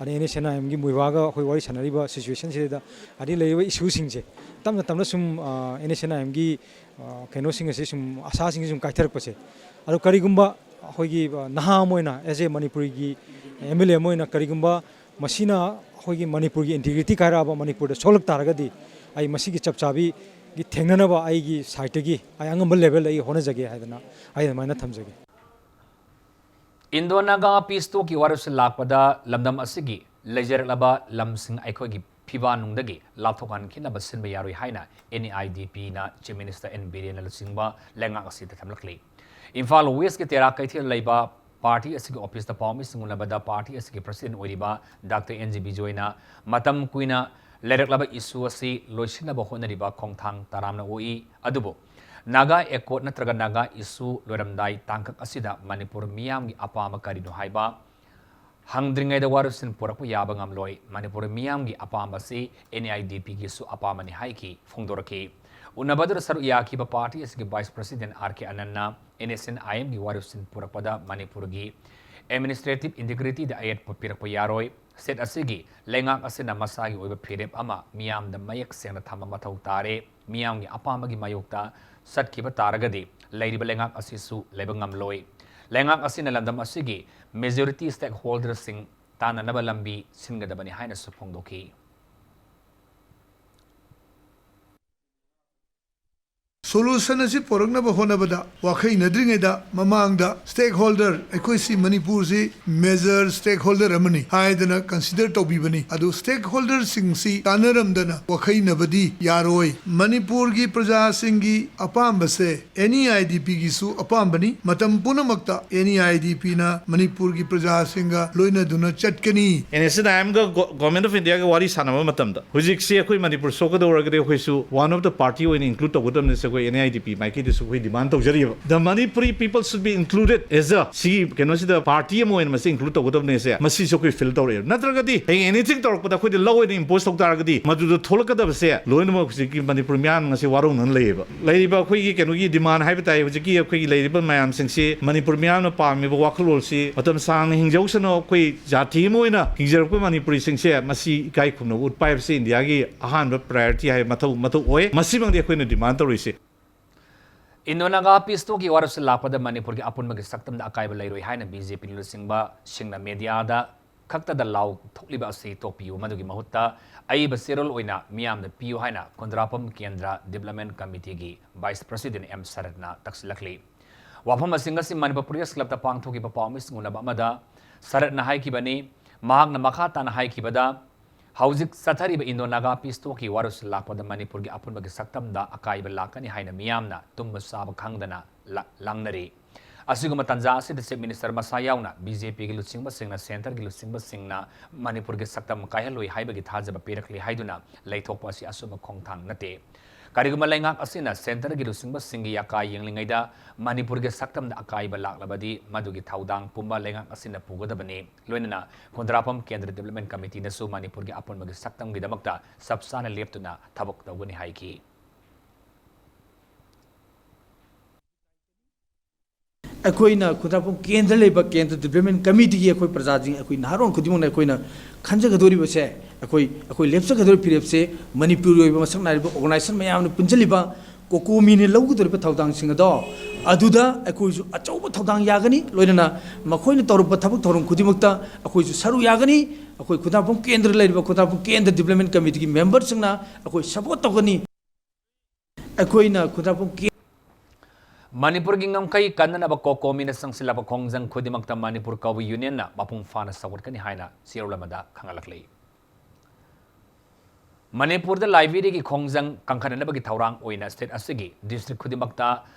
ꯑꯗꯩ ꯑꯦꯟ ꯑꯦꯁ ꯑꯦꯟ ꯑꯥꯏ ꯑꯦꯝꯒꯤ ꯃꯣꯏꯕꯥꯒ ꯑꯩꯈꯣꯏ ꯋꯥꯔꯤ ꯁꯥꯟꯅꯔꯤꯕ ꯁꯤꯆꯨꯋꯦꯁꯟꯁꯤꯗ, ꯑꯗꯩ ꯂꯩꯔꯤꯕ ꯏꯁꯨꯁꯤꯡꯁꯦ ꯇꯞꯅ ꯇꯞꯅ ꯁꯨꯝ ꯑꯦꯟ ꯑꯦꯁ ꯑꯦꯟ ꯑꯥꯏ ꯑꯦꯝꯒꯤ ꯀꯩꯅꯣꯁꯤꯡ ꯑꯁꯤ ꯁꯨꯝ, ꯑꯁꯥꯁꯤꯡꯁꯤ ꯁꯨꯝ ꯀꯥꯏꯊꯔꯛꯄꯁꯦ꯫ ꯑꯗꯣ ꯀꯔꯤꯒꯨꯝꯕ ꯑꯩꯈꯣꯏꯒꯤ ꯅꯍꯥ ꯑꯃ ꯑꯣꯏꯅ, ꯑꯦꯖ ꯑꯦ ꯃꯅꯤꯄꯨꯔꯤꯒꯤ ꯑꯦꯝ ꯑꯦꯜ ꯑꯦ ꯑꯃ ꯑꯣꯏꯅ, ꯀꯔꯤꯒꯨꯝꯕ ꯃꯁꯤꯅ ꯑꯩꯈꯣꯏꯒꯤ ꯃꯅꯤꯄꯨꯔꯒꯤ ꯏꯟꯇꯤꯒ꯭ꯔꯤꯇꯤ ꯀꯥꯏꯔꯛꯑꯕ, ꯃꯅꯤꯄꯨꯔꯗ ꯁꯣꯛꯂꯛ ꯇꯥꯔꯒꯗꯤ ꯑꯩ ꯃꯁꯤꯒꯤ ꯆꯞ ꯆꯥꯕꯤꯒꯤ ꯊꯦꯡꯅꯅꯕ ꯑꯩꯒꯤ ꯁꯥꯏꯠꯇꯒꯤ ꯑꯩ ꯑꯉꯝꯕ ꯂꯦꯚꯦꯜꯗ ꯑꯩ ꯍꯣꯠꯅꯖꯒꯦ ꯍꯥꯏꯗꯅ ꯑꯩ ꯑꯗꯨꯃꯥꯏꯅ ꯊꯝꯖꯒꯦ꯫ ꯏꯟꯗꯣ ꯅꯥꯒꯥ ꯄꯤꯁ ꯇꯣꯛꯀꯤ ꯋꯥꯔꯦꯞꯁꯤꯜ ꯂꯥꯛꯄꯗ ꯂꯝꯗꯝ ꯑꯁꯤꯒꯤ ꯂꯩꯖꯔꯛꯂꯕ ꯂꯝꯁꯤꯡ ꯑꯩꯈꯣꯏꯒꯤ ꯐꯤꯕꯥꯟꯅꯨꯡꯗꯒꯤ ꯂꯥꯞꯊꯣꯛꯍꯟꯈꯤꯅꯕ ꯁꯤꯟꯕ ꯌꯥꯔꯣꯏ ꯍꯥꯏꯅ ꯑꯦꯟ ꯏ ꯑꯥꯏ ꯗꯤ ꯄꯤꯅ ꯆꯤꯐ ꯃꯤꯅꯤꯁꯇꯔ ꯑꯦꯟ ꯕꯤꯔꯦꯟꯅ ꯂꯨꯆꯤꯡꯕ ꯂꯩꯉꯥꯛ ꯑꯁꯤꯗ ꯊꯝꯂꯛꯂꯤ꯫ ꯏꯝꯐꯥꯜ ꯋꯦꯁꯀꯤ ꯇꯦꯔꯥ ꯀꯩꯊꯦꯜ ꯂꯩꯕ ꯄꯥꯔꯇꯤ ꯑꯁꯤꯒꯤ ꯑꯣꯐꯤꯁꯇ ꯄꯥꯎꯃꯤꯁꯤꯡ ꯎꯅꯕꯗ ꯄꯥꯔꯇꯤ ꯑꯁꯤꯒꯤ ꯄ꯭ꯔꯁꯤꯗꯦꯟ ꯑꯣꯏꯔꯤꯕ ꯗꯥꯛꯇꯔ ꯑꯦꯟ ꯖꯤ ꯕꯤꯖꯣꯏꯅ ꯃꯇꯝ ꯀꯨꯏꯅ ꯂꯩꯔꯛꯂꯕ ꯏꯁꯨ ꯑꯁꯤ ꯂꯣꯏꯁꯤꯟꯅꯕ ꯍꯣꯠꯅꯔꯤꯕ ꯈꯣꯡꯊꯥꯡ ꯇꯔꯥꯝꯅ ꯑꯣꯛꯏ꯫ ꯑꯗꯨꯕꯨ ꯅꯥꯒꯥ ꯑꯦꯀꯣꯔꯗ ꯅꯠꯇ꯭ꯔꯒ ꯅꯥꯒꯥ ꯏꯁꯨ ꯂꯣꯏꯔꯝꯗꯥꯏ ꯇꯥꯡꯀꯛ ꯑꯁꯤꯗ ꯃꯅꯤꯄꯨꯔ ꯃꯤꯌꯥꯝꯒꯤ ꯑꯄꯥꯝꯕ ꯀꯔꯤꯅꯣ ꯍꯥꯏꯕ ꯍꯪꯗ꯭ꯔꯤꯉꯩꯗ ꯋꯥꯔꯦꯞꯁꯤꯟ ꯄꯨꯔꯛꯄ ꯌꯥꯕ ꯉꯝꯂꯣꯏ꯫ ꯃꯅꯤꯄꯨꯔ ꯃꯤꯌꯥꯝꯒꯤ ꯑꯄꯥꯝꯕ ꯑꯁꯤ ꯑꯦꯟ ꯏ ꯑꯥꯏ ꯗꯤ ꯄꯤꯒꯤꯁꯨ ꯑꯄꯥꯝꯕꯅꯤ ꯍꯥꯏꯈꯤ, ꯐꯣꯡꯗꯣꯔꯛꯈꯤ꯫ ꯎꯅꯕꯗꯨꯗ ꯁꯔꯨꯛ ꯌꯥꯈꯤꯕ ꯄꯥꯔꯇꯤ ꯑꯁꯤꯒꯤ ꯚꯥꯏꯁ ꯄ꯭ꯔꯁꯤꯗꯦꯟ ꯑꯥꯔ ꯀꯦ ꯑꯅꯟꯅ ꯑꯦꯟ ꯑꯦꯁ ꯑꯦꯟ ꯑꯥꯏ ꯑꯦꯝꯒꯤ ꯋꯥꯔꯦꯞꯁꯤꯟ ꯄꯨꯔꯛꯄꯗ ꯃꯅꯤꯄꯨꯔꯒꯤ ꯑꯦꯗꯃꯤꯅꯤꯁꯇ꯭ꯔꯦꯇꯤꯚ ꯏꯟꯇꯤꯒ꯭ꯔꯤꯇꯤꯗ ꯑꯌꯦꯠꯄ ꯄꯤꯔꯛꯄ ꯌꯥꯔꯣꯏ꯫ ꯁ꯭ꯇꯦꯠ ꯑꯁꯤꯒꯤ ꯂꯩꯉꯥꯛ ꯑꯁꯤꯅ ꯃꯁꯥꯒꯤ ꯑꯣꯏꯕ ꯐꯤꯔꯦꯞ ꯑꯃ ꯃꯤꯌꯥꯝꯗ ꯃꯌꯦꯛ ꯁꯦꯡꯅ ꯊꯝꯕ ꯃꯊꯧ ꯇꯥꯔꯦ꯫ ꯃꯤꯌꯥꯝꯒꯤ ꯑꯄꯥꯝꯕꯒꯤ ꯃꯥꯌꯣꯛꯇ ꯆꯠꯈꯤꯕ ꯇꯥꯔꯒꯗꯤ ꯂꯩꯔꯤꯕ ꯂꯩꯉꯥꯛ ꯑꯁꯤꯁꯨ ꯂꯩꯕ ꯉꯝꯂꯣꯏ꯫ ꯂꯩꯉꯥꯛ ꯑꯁꯤꯅ ꯂꯝꯗꯝ ꯑꯁꯤꯒꯤ ꯃꯦꯖꯣꯔꯤꯇꯤ ꯁ꯭ꯇꯦꯛꯍꯣꯜꯗꯔꯁꯤꯡ ꯇꯥꯟꯅꯅꯕ ꯂꯝꯕꯤ ꯁꯤꯟꯒꯗꯕꯅꯤ ꯍꯥꯏꯅꯁꯨ ꯐꯣꯡꯗꯣꯛꯈꯤ꯫ Solution ꯑꯁꯤ ꯄꯨꯔꯛꯅꯕ ꯍꯣꯠꯅꯕꯗ ꯋꯥꯈꯩꯅꯗ꯭ꯔꯤꯉꯩꯗ ꯃꯃꯥꯡꯗ stakeholder, ꯑꯩꯈꯣꯏꯁꯤ ꯃꯅꯤꯄꯨꯔꯁꯤ major stakeholder ꯑꯃꯅꯤ ꯍꯥꯏꯗꯅ consider ꯇꯧꯕꯤꯕꯅꯤ꯫ ꯑꯗꯨ stakeholderꯁꯤꯡꯁꯤ ꯇꯥꯟꯅꯔꯝꯗꯅ ꯋꯥꯈꯩꯅꯕꯗꯤ ꯌꯥꯔꯣꯏ꯫ ꯃꯅꯤꯄꯨꯔꯒꯤ ꯄ꯭ꯔꯖꯥꯁꯤꯡꯒꯤ ꯑꯄꯥꯝꯕꯁꯦ NEIDPꯒꯤꯁꯨ ꯑꯄꯥꯝꯕꯅꯤ꯫ ꯃꯇꯝ ꯄꯨꯝꯅꯃꯛꯇ NEIDPꯅ ꯃꯅꯤꯄꯨꯔꯒꯤ ꯄ꯭ꯔꯖꯥꯁꯤꯡꯒ ꯂꯣꯏꯅꯗꯨꯅ ꯆꯠꯀꯅꯤ꯫ NSCN-IMꯒ ꯒꯣ-, Government of Indiaꯒ ꯋꯥꯔꯤ ꯁꯥꯟꯅꯕ ꯃꯇꯝꯗ ꯍꯧꯖꯤꯛꯁꯤ ꯑꯩꯈꯣꯏ ꯃꯅꯤꯄꯨꯔ ꯁꯣꯛꯀꯗꯧꯔꯒꯗꯤ ꯑꯩꯈꯣꯏꯁꯨ one of the party ꯑꯣꯏꯅ include ꯇꯧꯒꯗꯕꯅꯤ꯫ ꯑꯩꯈꯣꯏ NEIDP ꯃꯥꯏꯀꯩꯗꯁꯨ ꯑꯩꯈꯣꯏ demand ꯇꯧꯖꯔꯤꯕ꯫ The Manipuri people should be included as a, ꯁꯤꯒꯤ ꯀꯩꯅꯣꯁꯤꯗ party ꯑꯃ ꯑꯣꯏꯅ ꯃꯁꯤ include ꯇꯧꯒꯗꯕꯅꯤ꯫ ꯁꯦ ꯃꯁꯤꯁꯨ ꯑꯩꯈꯣꯏ feel ꯇꯧꯔꯛꯑꯦꯕ꯫ ꯅꯠꯇ꯭ꯔꯒꯗꯤ ꯍꯌꯦꯡ anything ꯇꯧꯔꯛꯄꯗ ꯑꯩꯈꯣꯏꯗ law ꯑꯣꯏꯅ impose ꯇꯧ ꯇꯥꯔꯒꯗꯤ ꯃꯗꯨꯗ ꯊꯣꯛꯂꯛꯀꯗꯕꯁꯦ ꯂꯣꯏꯅꯃꯛ ꯍꯧꯖꯤꯛꯀꯤ ꯃꯅꯤꯄꯨꯔ ꯃꯤꯌꯥꯝ ꯉꯁꯤ ꯋꯥꯔꯧꯅꯅ ꯂꯩꯌꯦꯕ꯫ ꯂꯩꯔꯤꯕ ꯑꯩꯈꯣꯏꯒꯤ ꯀꯩꯅꯣꯒꯤ demand ꯍꯥꯏꯕ ꯇꯥꯏ, ꯍꯧꯖꯤꯛꯀꯤ ꯑꯩꯈꯣꯏꯒꯤ ꯂꯩꯔꯤꯕ ꯃꯌꯥꯝꯁꯤꯡꯁꯤ ꯃꯅꯤꯄꯨꯔ ꯃꯤꯌꯥꯝꯅ ꯄꯥꯝꯃꯤꯕ ꯋꯥꯈꯜꯂꯣꯟꯁꯤ ꯃꯇꯝ ꯁꯥꯡꯅ ꯍꯤꯡꯖꯧꯁꯅꯨ, ꯑꯩꯈꯣꯏ ꯖꯥꯇꯤ ꯑꯃ ꯑꯣꯏꯅ ꯍꯤꯡꯖꯔꯛꯄ ꯃꯅꯤꯄꯨꯔꯤꯁꯤꯡꯁꯦ ꯃꯁꯤ ꯏꯀꯥꯏ ꯈꯨꯝꯅꯕ ꯎꯠꯄ ꯍꯥꯏꯕꯁꯤ ꯏꯟꯗꯤꯌꯥꯒꯤ ꯑꯍꯥꯟꯕ priority ꯍꯥꯏꯕ ꯃꯊꯧ, ꯃꯊꯧ ꯑꯣꯏ꯫ ꯃꯁꯤꯃꯛꯗꯤ ꯑꯩꯈꯣꯏꯅ demand ꯇꯧꯔꯤꯁꯤ꯫ ꯏꯟꯗꯣ ꯅꯥꯒꯥ peace talkꯀꯤ ꯋꯥꯔꯦꯞꯁꯦ ꯂꯥꯛꯄꯗ ꯃꯅꯤꯄꯨꯔꯒꯤ ꯑꯄꯨꯟꯕꯒꯤ ꯁꯛꯇꯝꯗ ꯑꯀꯥꯏꯕ ꯂꯩꯔꯣꯏ ꯍꯥꯏꯅ BJP ꯂꯨꯆꯤꯡꯕꯁꯤꯡꯅ mediaꯗ ꯈꯛꯇꯗ ꯂꯥꯎꯊꯣꯛꯂꯤꯕ ꯑꯁꯤ ꯇꯣꯛꯄꯤꯌꯨ꯫ ꯃꯗꯨꯒꯤ ꯃꯍꯨꯠꯇ ꯑꯏꯕ ꯆꯦꯔꯣꯜ ꯑꯣꯏꯅ ꯃꯤꯌꯥꯝꯗ ꯄꯤꯌꯨ ꯍꯥꯏꯅ ꯈꯨꯟꯗ꯭ꯔꯥꯛꯄꯝ ꯀꯦꯟꯗ꯭ꯔ Development Committeeꯒꯤ Vice President M ꯁꯔꯠꯅ ꯇꯛꯁꯤꯜꯂꯛꯂꯤ꯫ ꯋꯥꯐꯝ ꯑꯁꯤꯡ ꯑꯁꯤ ꯃꯅꯤꯄꯨꯔ Press Clubꯇ ꯄꯥꯡꯊꯣꯛꯈꯤꯕ ꯄꯥꯎꯃꯤꯁꯤꯡ ꯎꯅꯕ ꯑꯃꯗ ꯁꯔꯠꯅ ꯍꯥꯏꯈꯤꯕꯅꯤ꯫ ꯃꯍꯥꯛꯅ ꯃꯈꯥ ꯇꯥꯅ ꯍꯥꯏꯈꯤꯕꯗ, ꯍꯧꯖꯤꯛ ꯆꯠꯊꯔꯤꯕ ꯏꯟꯗꯣ ꯅꯥꯒꯥ peace talkꯀꯤ ꯋꯥꯔꯦꯞꯁꯦ ꯂꯥꯛꯄꯗ ꯃꯅꯤꯄꯨꯔꯒꯤ ꯑꯄꯨꯟꯕꯒꯤ ꯁꯛꯇꯝꯗ ꯑꯀꯥꯏꯕ ꯂꯥꯛꯀꯅꯤ ꯍꯥꯏꯅ ꯃꯤꯌꯥꯝꯅ ꯇꯨꯝꯕ ꯆꯥꯕ ꯈꯪꯗꯅ ꯂꯥ-, ꯂꯥꯡꯅꯔꯤ꯫ ꯑꯁꯤꯒꯨꯝꯕ ꯇꯥꯟꯖꯥ ꯑꯁꯤꯗ Chief Minister ꯃꯁꯥ ꯌꯥꯎꯅ BJPꯒꯤ ꯂꯨꯆꯤꯡꯕꯁꯤꯡꯅ centreꯒꯤ ꯂꯨꯆꯤꯡꯕꯁꯤꯡꯅ ꯃꯅꯤꯄꯨꯔꯒꯤ ꯁꯛꯇꯝ ꯀꯥꯏꯍꯜꯂꯣꯏ ꯍꯥꯏꯕꯒꯤ ꯊꯥꯖꯕ ꯄꯤꯔꯛꯂꯤ ꯍꯥꯏꯗꯨꯅ ꯂꯩꯊꯣꯛꯄ ꯑꯁꯤ ꯑꯆꯨꯝꯕ ꯈꯣꯡꯊꯥꯡ ꯅꯠꯇꯦ꯫ ꯀꯔꯤꯒꯨꯝꯕ ꯂꯩꯉꯥꯛ ꯑꯁꯤꯅ centreꯒꯤ ꯂꯨꯆꯤꯡꯕꯁꯤꯡꯒꯤ ꯑꯀꯥꯏ ꯌꯦꯡꯂꯤꯉꯩꯗ ꯃꯅꯤꯄꯨꯔꯒꯤ ꯁꯛꯇꯝꯗ ꯑꯀꯥꯏꯕ ꯂꯥꯛꯂꯕꯗꯤ ꯃꯗꯨꯒꯤ ꯊꯧꯗꯥꯡ ꯄꯨꯝꯕ ꯂꯩꯉꯥꯛ ꯑꯁꯤꯅ ꯄꯨꯒꯗꯕꯅꯤ꯫ ꯂꯣꯏꯅꯅ ꯈꯨꯟꯗ꯭ꯔꯥꯛꯄꯝ ꯀꯦꯟꯗ꯭ꯔ Development Committeeꯅꯁꯨ ꯃꯅꯤꯄꯨꯔꯒꯤ ꯑꯄꯨꯟꯕꯒꯤ ꯁꯛꯇꯝꯒꯤꯗꯃꯛꯇ ꯆꯞ ꯆꯥꯅ ꯂꯦꯞꯇꯨꯅ ꯊꯕꯛ ꯇꯧꯒꯅꯤ ꯍꯥꯏꯈꯤ꯫ ꯑꯩꯈꯣꯏꯅ ꯈꯨꯟꯗ꯭ꯔꯥꯛꯄꯝ ꯀꯦꯟꯗ꯭ꯔ ꯂꯩꯕ ꯀꯦꯟꯗ꯭ꯔ Development Committeeꯒꯤ ꯑꯩꯈꯣꯏ ꯄ꯭ꯔꯖꯥꯁꯤꯡ, ꯑꯩꯈꯣꯏ ꯅꯍꯥꯔꯣꯜ ꯈꯨꯗꯤꯡꯃꯛꯅ ꯑꯩꯈꯣꯏꯅ ꯈꯟꯖꯒꯗꯧꯔꯤꯕꯁꯦ, ꯑꯩꯈꯣꯏ, ꯑꯩꯈꯣꯏ ꯂꯦꯞꯆꯒꯗꯧꯔꯤꯕ ꯐꯤꯔꯦꯞꯁꯦ ꯃꯅꯤꯄꯨꯔꯒꯤ ꯑꯣꯏꯕ ꯃꯁꯛ ꯅꯥꯏꯔꯕ organization ꯃꯌꯥꯝꯅ ꯄꯨꯟꯁꯤꯜꯂꯤꯕ ꯀꯣꯀꯣꯃꯤꯅ ꯂꯧꯒꯗꯧꯔꯤꯕ ꯊꯧꯗꯥꯡꯁꯤꯡ ꯑꯗꯣ, ꯑꯗꯨꯗ ꯑꯩꯈꯣꯏꯁꯨ ꯑꯆꯧꯕ ꯊꯧꯗꯥꯡ ꯌꯥꯒꯅꯤ꯫ ꯂꯣꯏꯅꯅ ꯃꯈꯣꯏꯅ ꯇꯧꯔꯛꯄ ꯊꯕꯛ ꯊꯧꯔꯝ ꯈꯨꯗꯤꯡꯃꯛꯇ ꯑꯩꯈꯣꯏꯁꯨ ꯁꯔꯨꯛ ꯌꯥꯒꯅꯤ꯫ ꯑꯩꯈꯣꯏ ꯈꯨꯟꯗ꯭ꯔꯥꯛꯄꯝ ꯀꯦꯟꯗ꯭ꯔ ꯂꯩꯔꯤꯕ ꯈꯨꯟꯗ꯭ꯔꯥꯛꯄꯝ ꯀꯦꯟꯗ꯭ꯔ Development Committeeꯒꯤ memberꯁꯤꯡꯅ ꯑꯩꯈꯣꯏ support ꯇꯧꯒꯅꯤ꯫ ꯑꯩꯈꯣꯏꯅ ꯈꯨꯗꯛꯄꯨ ꯀꯦ- ꯃꯅꯤꯄꯨꯔꯒꯤ ꯉꯝꯈꯩ ꯀꯟꯅꯅꯕ ꯀꯣꯀꯣꯃꯤꯅ ꯆꯪꯁꯤꯜꯂꯛꯄ ꯈꯣꯡꯖꯪ ꯈꯨꯗꯤꯡꯃꯛꯇ ꯃꯅꯤꯄꯨꯔ ꯀꯕꯨꯏ ꯌꯨꯅꯤꯌꯟꯅ ꯃꯄꯨꯡ ꯐꯥꯅ ꯁꯧꯒꯠꯀꯅꯤ ꯍꯥꯏꯅ ꯆꯦꯔꯣꯜ ꯑꯃꯗ ꯈꯪꯍꯜꯂꯛꯂꯤ꯫ ꯃꯅꯤꯄꯨꯔꯗ ꯂꯥꯏꯕ꯭ꯔꯦꯔꯤꯒꯤ ꯈꯣꯡꯖꯪ ꯀꯟꯈꯠꯅꯅꯕꯒꯤ ꯊꯧꯔꯥꯡ ꯑꯣꯏꯅ ꯁ꯭ꯇꯦꯠ ꯑꯁꯤꯒꯤ ꯗꯤꯁꯇ꯭ꯔꯤꯛ ꯈꯨꯗꯤꯡꯃꯛꯇ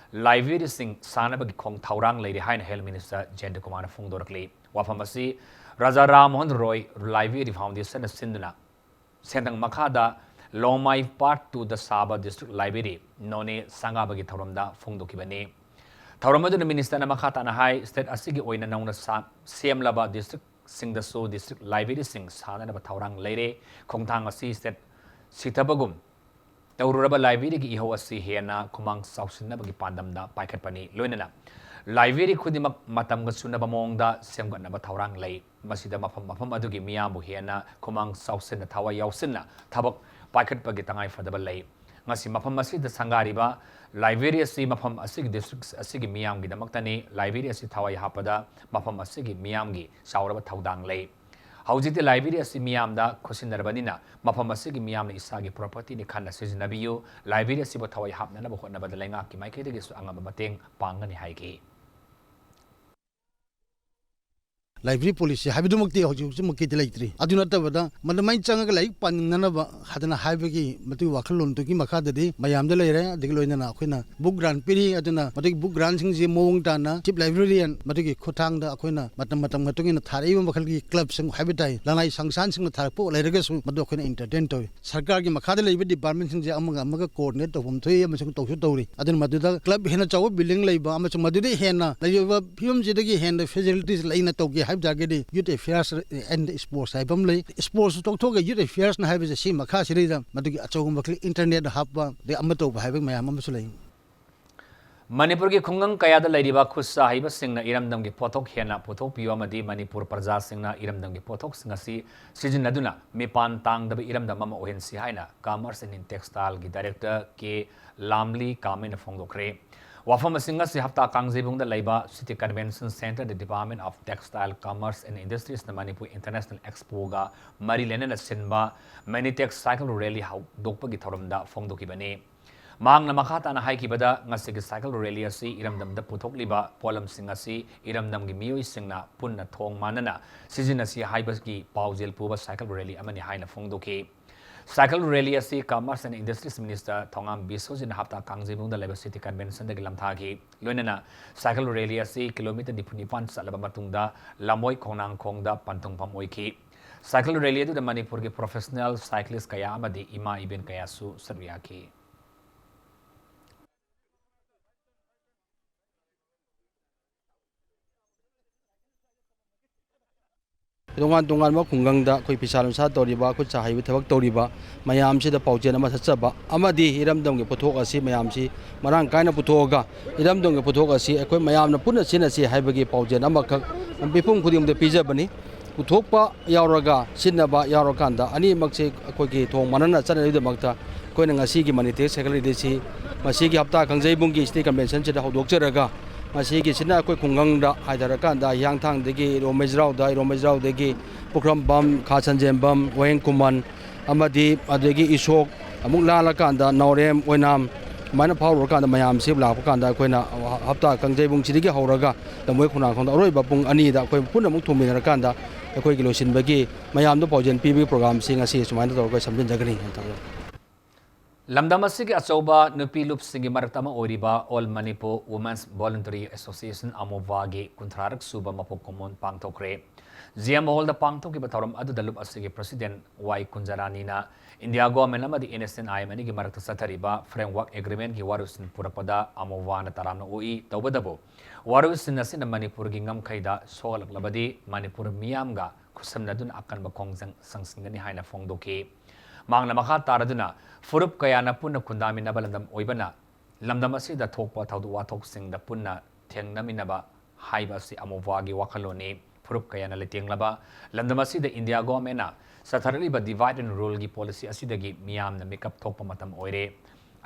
ꯂꯥꯏꯕ꯭ꯔꯦꯔꯤꯁꯤꯡ ꯁꯥꯅꯕꯒꯤ ꯈꯣꯡ ꯊꯧꯔꯥꯡ ꯂꯩꯔꯤ ꯍꯥꯏꯅ ꯍꯦꯜꯊ ꯃꯤꯅꯤꯁꯇꯔ ꯖꯌꯟꯇ ꯀꯨꯃꯥꯔꯅ ꯐꯣꯡꯗꯣꯔꯛꯂꯤ꯫ ꯋꯥꯐꯝ ꯑꯁꯤ ꯔꯥꯖꯥ ꯔꯥꯝ ꯃꯣꯍꯟ ꯔꯣꯏ ꯂꯥꯏꯕ꯭ꯔꯦꯔꯤ ꯐꯥꯎꯟꯗꯦꯁꯟꯅ ꯁꯤꯟꯗꯨꯅ ꯁꯦꯟꯗꯪ ꯃꯈꯥꯗ ꯂꯣꯡꯃꯥꯏ ꯄꯥꯔꯠ ꯇꯨꯗ ꯁꯥꯕ ꯗꯤꯁꯇ꯭ꯔꯤꯛ ꯂꯥꯏꯕ꯭ꯔꯦꯔꯤ ꯅꯣꯅꯦ ꯁꯪꯒꯥꯕꯒꯤ ꯊꯧꯔꯝꯗ ꯐꯣꯡꯗꯣꯛꯈꯤꯕꯅꯤ꯫ ꯊꯧꯔꯝ ꯑꯗꯨꯅ ꯃꯤꯅꯤꯁꯇꯔꯅ ꯃꯈꯥ ꯇꯥꯅ ꯍꯥꯏ, ꯁ꯭ꯇꯦꯠ ꯑꯁꯤꯒꯤ ꯑꯣꯏꯅ ꯅꯧꯅ ꯁꯥ-, ꯁꯦꯝꯂꯕ ꯗꯤꯁꯇ꯭ꯔꯤꯛꯁꯤꯡꯗꯁꯨ ꯗꯤꯁꯇ꯭ꯔꯤꯛ ꯂꯥꯏꯕ꯭ꯔꯦꯔꯤꯁꯤꯡ ꯁꯥꯅꯅꯕ ꯊꯧꯔꯥꯡ ꯂꯩꯔꯦ꯫ ꯈꯣꯡꯊꯥꯡ ꯑꯁꯤ ꯁ꯭ꯇꯦꯠ ꯁꯤꯊꯕꯒꯨꯝ ꯇꯧꯔꯨꯔꯕ ꯂꯥꯏꯕ꯭ꯔꯦꯔꯤꯒꯤ ꯏꯍꯧ ꯑꯁꯤ ꯍꯦꯟꯅ ꯈꯨꯃꯥꯡ ꯆꯥꯎꯁꯤꯟꯅꯕꯒꯤ ꯄꯥꯟꯗꯝꯗ ꯄꯥꯏꯈꯠꯄꯅꯤ꯫ ꯂꯣꯏꯅꯅ ꯂꯥꯏꯕ꯭ꯔꯦꯔꯤ ꯈꯨꯗꯤꯡꯃꯛ ꯃꯇꯝꯒ ꯆꯨꯅꯕ ꯃꯑꯣꯡꯗ ꯁꯦꯝꯒꯠꯅꯕ ꯊꯧꯔꯥꯡ ꯂꯩ꯫ ꯃꯁꯤꯗ ꯃꯐꯝ ꯃꯐꯝ ꯑꯗꯨꯒꯤ ꯃꯤꯌꯥꯝꯕꯨ ꯍꯦꯟꯅ ꯈꯨꯃꯥꯡ ꯆꯥꯎꯁꯤꯟꯅ ꯊꯋꯥꯏ ꯌꯥꯎꯁꯤꯟꯅ ꯊꯕꯛ ꯄꯥꯏꯈꯠꯄꯒꯤ ꯇꯉꯥꯏꯐꯗꯕ ꯂꯩ꯫ ꯉꯁꯤ ꯃꯐꯝ ꯑꯁꯤꯗ ꯁꯪꯒꯥꯔꯤꯕ ꯂꯥꯏꯕ꯭ꯔꯦꯔꯤ ꯑꯁꯤ ꯃꯐꯝ ꯑꯁꯤꯒꯤ ꯗꯤꯁꯇ꯭ꯔꯤꯛ ꯑꯁꯤꯒꯤ ꯃꯤꯌꯥꯝꯒꯤꯗꯃꯛꯇꯅꯤ꯫ ꯂꯥꯏꯕ꯭ꯔꯦꯔꯤ ꯑꯁꯤ ꯊꯋꯥꯏ ꯍꯥꯞꯄꯗ ꯃꯐꯝ ꯑꯁꯤꯒꯤ ꯃꯤꯌꯥꯝꯒꯤ ꯆꯥꯎꯔꯕ ꯊꯧꯗꯥꯡ ꯂꯩ꯫ ꯍꯧꯖꯤꯛꯇꯤ ꯂꯥꯏꯕ꯭ꯔꯦꯔꯤ ꯑꯁꯤ ꯃꯤꯌꯥꯝꯗ ꯈꯨꯠꯁꯤꯟꯅꯔꯕꯅꯤꯅ ꯃꯐꯝ ꯑꯁꯤꯒꯤ ꯃꯤꯌꯥꯝꯅ ꯏꯁꯥꯒꯤ ꯄ꯭ꯔꯣꯄꯔꯇꯤꯅꯤ ꯈꯟꯅ ꯁꯤꯖꯤꯟꯅꯕꯤꯌꯨ꯫ ꯂꯥꯏꯕ꯭ꯔꯦꯔꯤ ꯑꯁꯤꯕꯨ ꯊꯋꯥꯏ ꯍꯥꯞꯅꯅꯕ ꯍꯣꯠꯅꯕꯗ ꯂꯩꯉꯥꯛꯀꯤ ꯃꯥꯏꯀꯩꯗꯒꯤꯁꯨ ꯑꯉꯝꯕ ꯃꯇꯦꯡ ꯄꯥꯡꯒꯅꯤ ꯍꯥꯏꯈꯤ꯫ ꯂꯥꯏꯕ꯭ꯔꯦꯔꯤ ꯄꯣꯂꯤꯁꯤ ꯍꯥꯏꯕꯗꯨꯃꯛꯇꯤ ꯍꯧꯖꯤꯛ ꯍꯧꯖꯤꯛꯃꯛꯀꯤꯗꯤ ꯂꯩꯇ꯭ꯔꯤ꯫ ꯑꯗꯨ ꯅꯠꯇꯕꯗ ꯃꯗꯨꯃꯥꯏꯅ ꯆꯪꯉꯒ ꯂꯥꯏꯔꯤꯛ ꯄꯥꯅꯤꯡꯅꯅꯕ ꯍꯥꯏꯗꯅ ꯍꯥꯏꯕꯒꯤ ꯃꯗꯨꯒꯤ ꯋꯥꯈꯜꯂꯣꯟꯗꯨꯒꯤ ꯃꯈꯥꯗꯗꯤ ꯃꯌꯥꯝꯗ ꯂꯩꯔꯦ꯫ ꯑꯗꯒꯤ ꯂꯣꯏꯅꯅ ꯑꯩꯈꯣꯏꯅ ꯕꯨꯛ ꯒ꯭ꯔꯥꯟ ꯄꯤꯔꯤ꯫ ꯑꯗꯨꯅ ꯃꯗꯨꯒꯤ ꯕꯨꯛ ꯒ꯭ꯔꯥꯟꯁꯤꯡꯁꯤ ꯃꯑꯣꯡ ꯇꯥꯅ ꯆꯤꯞ ꯂꯥꯏꯕ꯭ꯔꯦꯔꯤꯌꯟ ꯃꯗꯨꯒꯤ ꯈꯨꯠꯊꯥꯡꯗ ꯑꯩꯈꯣꯏꯅ ꯃꯇꯝ ꯃꯇꯝ ꯃꯇꯨꯡ ꯏꯟꯅ ꯊꯥꯔꯛꯏꯕ ꯃꯈꯜꯒꯤ ꯀ꯭ꯂꯕꯁꯤꯡ ꯍꯥꯏꯕ ꯇꯥꯏ, ꯂꯅꯥꯏ ꯁꯪꯁꯊꯥꯟꯁꯤꯡꯅ ꯊꯥꯔꯛꯄ ꯂꯩꯔꯒꯁꯨ ꯃꯗꯨ ꯑꯩꯈꯣꯏꯅ ꯏꯟꯇꯔꯇꯦꯟ ꯇꯧꯏ꯫ ꯁꯔꯀꯥꯔꯒꯤ ꯃꯈꯥꯗ ꯂꯩꯕ ꯗꯤꯄꯥꯔꯠꯃꯦꯟꯁꯤꯡꯁꯦ ꯑꯃꯒ ꯑꯃꯒ ꯀꯣꯑꯣꯔꯗꯤꯅꯦꯠ ꯇꯧꯐꯝ ꯊꯣꯛꯏ ꯑꯃꯁꯨꯡ ꯇꯧꯁꯨ ꯇꯧꯔꯤ꯫ ꯑꯗꯨꯅ ꯃꯗꯨꯗ ꯀ꯭ꯂꯕ ꯍꯦꯟꯅ ꯆꯥꯎꯕ ꯕꯤꯜꯗꯤꯡ ꯂꯩꯕ ꯑꯃꯁꯨꯡ ꯃꯗꯨꯗꯒꯤ ꯍꯦꯟꯅ ꯂꯩꯔꯤꯕ ꯐꯤꯕꯝꯁꯤꯗꯒꯤ ꯍꯦꯟꯅ ꯐꯦꯁꯤꯂꯤꯇꯤꯁ ꯂꯩꯅ ꯇꯧꯒꯦ ꯍꯥꯏꯕ ꯇꯥꯔꯒꯗꯤ ꯌꯨꯠ ꯑꯦꯐꯤꯌꯔꯁ ꯑꯦꯟ ꯁ꯭ꯄꯣꯔꯠꯁ ꯍꯥꯏꯕ ꯑꯃ ꯂꯩ꯫ ꯁ꯭ꯄꯣꯔꯠꯁ ꯇꯣꯛꯊꯣꯛꯑꯒ ꯌꯨꯠ ꯑꯦꯐꯤꯌꯔꯁꯅ ꯍꯥꯏꯕꯁꯦ ꯁꯤ ꯃꯈꯥꯁꯤꯗꯩꯗ ꯃꯗꯨꯒꯤ ꯑꯆꯧꯕ ꯃꯈꯜ ꯏꯟꯇꯔꯅꯦꯠ ꯍꯥꯞꯄ, ꯑꯗꯩ ꯑꯃ ꯇꯧꯕ ꯍꯥꯏꯕ ꯃꯌꯥꯝ ꯑꯃꯁꯨ ꯂꯩ꯫ ꯃꯅꯤꯄꯨꯔꯒꯤ ꯈꯨꯡꯒꯪ ꯀꯌꯥꯗ ꯂꯩꯔꯤꯕ ꯈꯨꯠꯁꯥ ꯍꯩꯕꯁꯤꯡꯅ ꯏꯔꯝꯗꯝꯒꯤ ꯄꯣꯠꯊꯣꯛ ꯍꯦꯟꯅ ꯄꯨꯊꯣꯛꯄꯤꯌꯨ ꯑꯃꯗꯤ ꯃꯅꯤꯄꯨꯔ ꯄ꯭ꯔꯖꯥꯁꯤꯡꯅ ꯏꯔꯝꯗꯝꯒꯤ ꯄꯣꯠꯊꯣꯛꯁꯤꯡ ꯑꯁꯤ ꯁꯤꯖꯤꯟꯅꯗꯨꯅ ꯃꯤꯄꯥꯟ ꯇꯥꯡꯗꯕ ꯏꯔꯝꯗꯝ ꯑꯃ ꯑꯣꯏꯍꯟꯁꯤ ꯍꯥꯏꯅ ꯀꯃꯔꯁ ꯑꯦꯟ ꯇꯦꯛꯁꯇꯥꯏꯜꯒꯤ ꯗꯥꯏꯔꯦꯛꯇꯔ ꯀꯦ ꯂꯥꯝꯂꯤ ꯀꯥꯃꯦꯅ ꯐꯣꯡꯗꯣꯛꯈ꯭ꯔꯦ꯫ ꯋꯥꯐꯝ ꯑꯁꯤ ꯉꯁꯤ ꯍꯞꯇꯥ ꯀꯥꯡꯖꯩꯕꯨꯡꯗ ꯂꯩꯕ city convention centre Department of Textile, Commerce and Industriesꯅ ꯃꯅꯤꯄꯨꯔ ꯏꯟꯇꯔꯅꯦꯁꯅꯦꯜ ꯑꯦꯛꯁꯄꯣꯒ ꯃꯔꯤ ꯂꯩꯅꯅ ꯁꯤꯟꯕ ꯃꯦꯅꯤꯇꯦꯛ ꯁꯥꯏꯀꯜ ꯔꯦꯂꯤ ꯍꯧꯗꯣꯛꯄꯒꯤ ꯊꯧꯔꯝꯗ ꯐꯣꯡꯗꯣꯛꯈꯤꯕꯅꯤ꯫ ꯃꯍꯥꯛꯅ ꯃꯈꯥ ꯇꯥꯅ ꯍꯥꯏꯈꯤꯕꯗ, ꯉꯁꯤꯒꯤ cycle rally ꯑꯁꯤ ꯏꯔꯝꯗꯝꯗ ꯄꯨꯊꯣꯛꯂꯤꯕ ꯄꯣꯠꯂꯝꯁꯤꯡ ꯑꯁꯤ ꯏꯔꯝꯗꯝꯒꯤ ꯃꯤꯑꯣꯏꯁꯤꯡꯅ ꯄꯨꯟꯅ ꯊꯣꯡ ꯃꯥꯟꯅꯅ ꯁꯤꯖꯤꯟꯅꯁꯤ ꯍꯥꯏꯕꯒꯤ ꯄꯥꯎꯖꯦꯜ ꯄꯨꯕ cycle rally ꯑꯃꯅꯤ ꯍꯥꯏꯅ ꯐꯣꯡꯗꯣꯛꯈꯤ꯫ Cycle rally ꯑꯁꯤ Commerce and Industries Minister ꯊꯣꯉꯥꯝ ꯕꯤꯁꯣꯖꯤꯠꯅ ꯍꯞꯇꯥ ꯀꯥꯡꯖꯩꯕꯨꯡꯗ ꯂꯩꯕ City Conventionꯗꯒꯤ ꯂꯝꯊꯥꯈꯤ꯫ ꯂꯣꯏꯅꯅ cycle rally ꯑꯁꯤ kilometre ꯅꯤꯐꯨ ꯅꯤꯄꯥꯟ ꯆꯠꯂꯕ ꯃꯇꯨꯡꯗ ꯂꯝꯃꯣꯏ ꯈꯣꯡꯅꯥꯡꯈꯣꯡꯗ ꯄꯟꯊꯨꯡꯐꯝ ꯑꯣꯏꯈꯤ꯫ Cycle rally ꯑꯗꯨꯗ ꯃꯅꯤꯄꯨꯔꯒꯤ professional cyclist ꯀꯌꯥ ꯑꯃꯗꯤ ꯏꯃꯥ ꯏꯕꯦꯟ ꯀꯌꯥꯁꯨ ꯁꯔꯨꯛ ꯌꯥꯈꯤ꯫ ꯇꯣꯉꯥꯟ ꯇꯣꯉꯥꯟꯕ ꯈꯨꯡꯒꯪꯗ ꯑꯩꯈꯣꯏ ꯐꯤꯁꯥ ꯂꯣꯟꯁꯥ ꯇꯧꯔꯤꯕ, ꯈꯨꯠ ꯁꯥ ꯍꯩꯕ ꯊꯕꯛ ꯇꯧꯔꯤꯕ ꯃꯌꯥꯝꯁꯤꯗ ꯄꯥꯎꯖꯦꯜ ꯑꯃ ꯆꯠꯆꯕ ꯑꯃꯗꯤ ꯏꯔꯝꯗꯝꯒꯤ ꯄꯣꯠꯊꯣꯛ ꯑꯁꯤ ꯃꯌꯥꯝꯁꯤ ꯃꯔꯥꯡ ꯀꯥꯏꯅ ꯄꯨꯊꯣꯛꯑꯒ ꯏꯔꯝꯗꯝꯒꯤ ꯄꯣꯠꯊꯣꯛ ꯑꯁꯤ ꯑꯩꯈꯣꯏ ꯃꯌꯥꯝꯅ ꯄꯨꯟꯅ ꯁꯤꯖꯤꯟꯅꯁꯤ ꯍꯥꯏꯕꯒꯤ ꯄꯥꯎꯖꯦꯜ ꯑꯃꯈꯛ ꯃꯤꯄꯨꯝ ꯈꯨꯗꯤꯡꯃꯛꯇ ꯄꯤꯖꯕꯅꯤ꯫ ꯄꯨꯊꯣꯛꯄ ꯌꯥꯎꯔꯒ ꯁꯤꯖꯤꯟꯅꯕ ꯌꯥꯎꯔꯀꯥꯟꯗ ꯑꯅꯤꯃꯛꯁꯤ ꯑꯩꯈꯣꯏꯒꯤ ꯊꯣꯡ ꯃꯥꯟꯅꯅ ꯆꯠꯅꯔꯤꯕꯒꯤꯗꯃꯛꯇ ꯑꯩꯈꯣꯏꯅ ꯉꯁꯤꯒꯤ ꯃꯅꯤꯇꯦꯛ ꯁꯦꯀ꯭ꯔꯦꯇꯔꯤꯁꯤ ꯃꯁꯤꯒꯤ ꯍꯞꯇꯥ ꯀꯥꯡꯖꯩꯕꯨꯡꯒꯤ City Conventionꯁꯤꯗ ꯍꯧꯗꯣꯛꯆꯔꯒ ꯃꯁꯤꯒꯤꯁꯤꯅ ꯑꯩꯈꯣꯏ ꯈꯨꯡꯒꯪꯗ ꯍꯥꯏꯊꯔꯀꯥꯟꯗ ꯍꯤꯌꯥꯡꯊꯥꯡꯗꯒꯤ ꯏꯔꯣꯝ ꯃꯩꯖ꯭ꯔꯥꯎꯗ, ꯏꯔꯣꯝ ꯃꯩꯖ꯭ꯔꯥꯎꯗꯒꯤ ꯄꯨꯈ꯭ꯔꯝꯕꯝ, ꯈꯥ ꯁꯟꯖꯦꯟꯕꯝ, ꯋꯥꯍꯦꯡ ꯈꯨꯃꯟ ꯑꯃꯗꯤ ꯑꯗꯒꯤ ꯏꯁꯣꯛ ꯑꯃꯨꯛ ꯂꯥꯜꯂꯀꯥꯟꯗ ꯅꯥꯎꯔꯦꯝ, ꯑꯣꯏꯅꯥꯝ ꯑꯗꯨꯃꯥꯏꯅ ꯐꯥꯎꯔꯨꯔꯀꯥꯟꯗ ꯃꯌꯥꯝꯁꯤ ꯂꯥꯛꯄ ꯀꯥꯟꯗ ꯑꯩꯈꯣꯏꯅ ꯍꯞꯇꯥ ꯀꯥꯡꯖꯩꯕꯨꯡꯁꯤꯗꯒꯤ ꯍꯧꯔꯒ ꯂꯝꯃꯣꯏ ꯈꯣꯡꯅꯥꯡꯈꯣꯡꯗ ꯑꯔꯣꯏꯕ ꯄꯨꯡ ꯑꯅꯤꯗ ꯑꯩꯈꯣꯏ ꯄꯨꯟꯅ ꯑꯃꯨꯛ ꯊꯣꯡꯃꯤꯟꯅꯔꯀꯥꯟꯗ ꯑꯩꯈꯣꯏꯒꯤ ꯂꯣꯏꯁꯤꯟꯕꯒꯤ ꯃꯌꯥꯝꯗ ꯄꯥꯎꯖꯦꯜ ꯄꯤꯕꯒꯤ programꯁꯤ ꯉꯁꯤ ꯁꯨꯃꯥꯏꯅ ꯇꯧꯔꯒ ꯁꯝꯖꯤꯟꯖꯒꯅꯤ꯫ ꯂꯝꯗꯝ ꯑꯁꯤꯒꯤ ꯑꯆꯧꯕ ꯅꯨꯄꯤ ꯂꯨꯞꯁꯤꯡꯒꯤ ꯃꯔꯛꯇ ꯑꯃ ꯑꯣꯏꯔꯤꯕ All Manipur Women's Voluntary Association, ꯑꯃꯣꯕꯥꯒꯤ ꯀꯨꯟꯊ꯭ꯔꯥꯔꯛ ꯁꯨꯕ ꯃꯄꯣꯛ ꯀꯨꯝꯑꯣꯟ ꯄꯥꯡꯊꯣꯛꯈ꯭ꯔꯦ꯫ ꯖꯤ ꯑꯦꯝ ꯍꯣꯜꯗ ꯄꯥꯡꯊꯣꯛꯈꯤꯕ ꯊꯧꯔꯝ ꯑꯗꯨꯗ ꯂꯨꯞ ꯑꯁꯤꯒꯤ president ꯋꯥꯏ ꯀꯨꯟꯖꯔꯥꯅꯤꯅ India government ꯑꯃꯗꯤ N S C N I M ꯑꯅꯤꯒꯤ ꯃꯔꯛꯇ ꯆꯠꯊꯔꯤꯕ framework agreementꯀꯤ ꯋꯥꯔꯣꯏꯁꯤꯟ ꯄꯨꯔꯛꯄꯗ ꯑꯃꯣꯕꯥꯅ ꯇꯔꯥꯝꯅ ꯑꯣꯛꯏ꯫ ꯇꯧꯕꯇꯕꯨ ꯋꯥꯔꯣꯏꯁꯤꯟ ꯑꯁꯤꯅ ꯃꯅꯤꯄꯨꯔꯒꯤ ꯉꯝꯈꯩꯗ ꯁꯣꯛꯍꯜꯂꯛꯂꯕꯗꯤ ꯃꯅꯤꯄꯨꯔ ꯃꯤꯌꯥꯝꯒ ꯈꯨꯠꯁꯝꯅꯗꯨꯅ ꯑꯀꯟꯕ ꯈꯣꯡꯖꯪ ꯆꯪꯁꯤꯟꯒꯅꯤ ꯍꯥꯏꯅ ꯐꯣꯡꯗꯣꯛꯈꯤ꯫ ꯃꯍꯥꯛꯅ ꯃꯈꯥ ꯇꯥꯔꯗꯨꯅ ꯐꯨꯔꯨꯞ ꯀꯌꯥꯅ ꯄꯨꯟꯅ ꯈꯨꯟꯗꯥꯃꯤꯟꯅꯕ ꯂꯝꯗꯝ ꯑꯣꯏꯕꯅ ꯂꯝꯗꯝ ꯑꯁꯤꯗ ꯊꯣꯛꯄ ꯊꯧꯗꯣꯛ ꯋꯥꯊꯣꯛꯁꯤꯡꯗ ꯄꯨꯟꯅ ꯊꯦꯡꯅꯃꯤꯟꯅꯕ ꯍꯥꯏꯕ ꯑꯁꯤ ꯑꯃꯣꯕꯥꯒꯤ ꯋꯥꯈꯜꯂꯣꯟꯅꯤ꯫ ꯐꯨꯔꯨꯞ ꯀꯌꯥꯅ ꯂꯩꯇꯦꯡꯂꯕ ꯂꯝꯗꯝ ꯑꯁꯤꯗ India governmentꯅ ꯆꯠꯊꯔꯛꯂꯤꯕ divide and ruleꯒꯤ policy ꯑꯁꯤꯗꯒꯤ ꯃꯤꯌꯥꯝꯅ ꯃꯤꯀꯞ ꯊꯣꯛꯄ ꯃꯇꯝ ꯑꯣꯏꯔꯦ꯫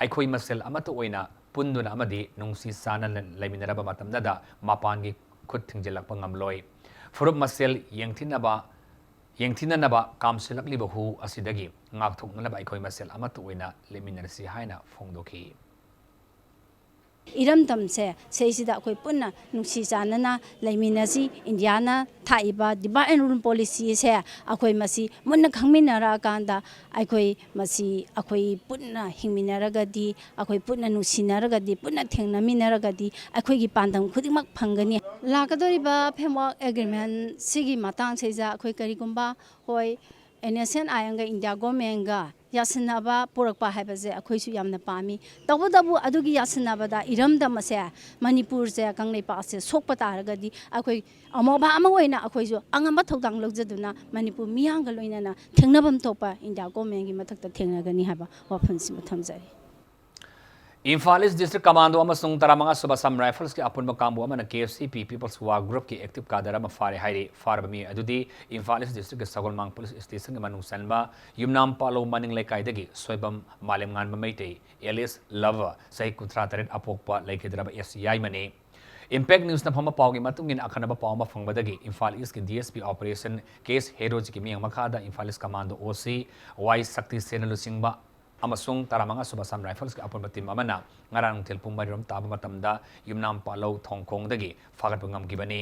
ꯑꯩꯈꯣꯏ ꯃꯁꯦꯜ ꯑꯃꯠꯇ ꯑꯣꯏꯅ ꯄꯨꯟꯗꯨꯅ ꯑꯃꯗꯤ ꯅꯨꯡꯁꯤ ꯆꯥꯟꯅꯅ ꯂꯩꯃꯤꯟꯅꯔꯕ ꯃꯇꯝꯗꯗ ꯃꯄꯥꯟꯒꯤ ꯈꯨꯠ ꯊꯤꯡꯖꯤꯜꯂꯛꯄ ꯉꯝꯂꯣꯏ꯫ ꯐꯨꯔꯨꯞ ꯃꯁꯦꯜ ꯌꯦꯡꯊꯤꯅꯕ ꯌꯦꯡꯊꯤꯅꯅꯕ ꯀꯥꯝꯁꯤꯜꯂꯛꯂꯤꯕ ꯍꯨ ꯑꯁꯤꯗꯒꯤ ꯉꯥꯛꯊꯣꯛꯅꯅꯕ ꯑꯩꯈꯣꯏ ꯃꯁꯦꯜ ꯑꯃꯠꯇ ꯑꯣꯏꯅ ꯂꯦꯞꯃꯤꯟꯅꯔꯁꯤ ꯍꯥꯏꯅ ꯐꯣꯡꯗꯣꯛꯈꯤ꯫ ꯏꯔꯝꯗꯝꯁꯦ ꯁꯤꯁꯤꯗ ꯑꯩꯈꯣꯏ ꯄꯨꯟꯅ ꯅꯨꯡꯁꯤ ꯆꯥꯟꯅꯅ ꯂꯩꯃꯤꯟꯅꯁꯤ꯫ ꯏꯟꯗꯤꯌꯥꯅ ꯊꯥꯛꯏꯕ divide and rule policyꯁꯦ ꯑꯩꯈꯣꯏ ꯃꯁꯤ ꯃꯨꯟꯅ ꯈꯪꯃꯤꯟꯅꯔꯛꯑꯀꯥꯟꯗ ꯑꯩꯈꯣꯏ ꯃꯁꯤ ꯑꯩꯈꯣꯏ ꯄꯨꯟꯅ ꯍꯤꯡꯃꯤꯟꯅꯔꯒꯗꯤ, ꯑꯩꯈꯣꯏ ꯄꯨꯟꯅ ꯅꯨꯡꯁꯤꯅꯔꯒꯗꯤ, ꯄꯨꯟꯅ ꯊꯦꯡꯅꯃꯤꯟꯅꯔꯒꯗꯤ ꯑꯩꯈꯣꯏꯒꯤ ꯄꯥꯟꯗꯝ ꯈꯨꯗꯤꯡꯃꯛ ꯐꯪꯒꯅꯤ꯫ ꯂꯥꯛꯀꯗꯧꯔꯤꯕ framework agreement ꯁꯤꯒꯤ ꯃꯇꯥꯡꯁꯤꯗ ꯑꯩꯈꯣꯏ ꯀꯔꯤꯒꯨꯝꯕ, ꯍꯣꯏ, NSCN IMꯒ ꯏꯟꯗꯤꯌꯥ ꯒꯣꯔꯃꯦꯟꯒ ꯌꯥꯁꯤꯟꯅꯕ ꯄꯨꯔꯛꯄ ꯍꯥꯏꯕꯁꯦ ꯑꯩꯈꯣꯏꯁꯨ ꯌꯥꯝꯅ ꯄꯥꯝꯃꯤ꯫ ꯇꯧꯕꯇꯕꯨ ꯑꯗꯨꯒꯤ ꯌꯥꯁꯤꯟꯅꯕꯗ ꯏꯔꯝꯗꯝ ꯑꯁꯦ, ꯃꯅꯤꯄꯨꯔꯁꯦ, ꯀꯪꯂꯩꯄꯥꯛ ꯑꯁꯦ ꯁꯣꯛꯄ ꯇꯥꯔꯒꯗꯤ ꯑꯩꯈꯣꯏ ꯑꯃꯣꯕ ꯑꯃ ꯑꯣꯏꯅ ꯑꯩꯈꯣꯏꯁꯨ ꯑꯉꯝꯕ ꯊꯧꯗꯥꯡ ꯂꯧꯖꯗꯨꯅ ꯃꯅꯤꯄꯨꯔ ꯃꯤꯌꯥꯝꯒ ꯂꯣꯏꯅꯅ ꯊꯦꯡꯅꯐꯝ ꯊꯣꯛꯄ ꯏꯟꯗꯤꯌꯥ ꯒꯣꯔꯃꯦꯟꯒꯤ ꯃꯊꯛꯇ ꯊꯦꯡꯅꯒꯅꯤ ꯍꯥꯏꯕ ꯋꯥꯐꯝꯁꯤꯃ ꯊꯝꯖꯔꯤ꯫ ꯏꯝꯐꯥꯜ ꯏꯁ ꯗꯤꯁꯇ꯭ꯔꯤꯛ ꯀꯃꯥꯟꯗꯣ ꯑꯃꯁꯨꯡ ꯇꯔꯥꯃꯉꯥ ꯁꯨꯕ ꯑꯁꯥꯝ ꯔꯥꯏꯐꯜꯁꯀꯤ ꯑꯄꯨꯟꯕ ꯀꯥꯡꯕꯨ ꯑꯃꯅ KCP People's War Groupꯀꯤ active cadre ꯑꯃ ꯐꯥꯔꯦ ꯍꯥꯏꯔꯤ꯫ ꯐꯥꯔꯕ ꯃꯤ ꯑꯗꯨꯗꯤ ꯏꯝꯐꯥꯜ ꯏꯁ ꯗꯤꯁꯇ꯭ꯔꯤꯛꯀꯤ ꯁꯒꯣꯜꯃꯥꯡ ꯄꯨꯂꯤꯁ ꯁ꯭ꯇꯦꯁꯟꯒꯤ ꯃꯅꯨꯡ ꯆꯟꯕ ꯌꯨꯝꯅꯥꯝ ꯄꯥꯂꯧ ꯃꯅꯤꯡ ꯂꯩꯀꯥꯏꯗꯒꯤ ꯁꯣꯏꯕꯝ ꯃꯥꯂꯦꯝꯉꯥꯟꯕ ꯃꯩꯇꯩ alias Lover, ꯆꯍꯤ ꯀꯨꯟꯊ꯭ꯔꯥ ꯇꯔꯦꯠ, ꯑꯄꯣꯛꯄ ꯂꯩꯈꯤꯗ꯭ꯔꯕ ꯑꯦꯁ ꯌꯥꯏꯃꯅꯤ꯫ Impact Newsꯅ ꯐꯪꯕ ꯄꯥꯎꯒꯤ ꯃꯇꯨꯡ ꯏꯟꯅ, ꯑꯈꯟꯅꯕ ꯄꯥꯎ ꯑꯃ ꯐꯪꯕꯗꯒꯤ ꯏꯝꯐꯥꯜ ꯏꯁꯀꯤ DSP Operation Case Heroꯁꯀꯤ ꯃꯤꯠꯌꯦꯡ ꯃꯈꯥꯗ ꯏꯝꯐꯥꯜ ꯏꯁ ꯀꯃꯥꯟꯗꯣ OC ꯋꯥꯏ ꯁꯛꯇꯤꯁꯦꯅ ꯂꯨꯆꯤꯡꯕ ꯑꯃꯁꯨꯡ ꯇꯔꯥꯃꯉꯥ ꯁꯨꯕ ꯑꯁꯥꯝ ꯔꯥꯏꯐꯜꯁꯀꯤ ꯑꯄꯨꯟꯕ ꯇꯤꯝ ꯑꯃꯅ ꯉꯔꯥꯡ ꯅꯨꯡꯊꯤꯜ ꯄꯨꯡ ꯃꯔꯤꯔꯣꯝ ꯇꯥꯕ ꯃꯇꯝꯗ ꯌꯨꯝꯅꯥꯝ ꯄꯥꯂꯧ ꯊꯣꯡꯈꯣꯡꯗꯒꯤ ꯐꯥꯒꯠꯄ ꯉꯝꯈꯤꯕꯅꯤ꯫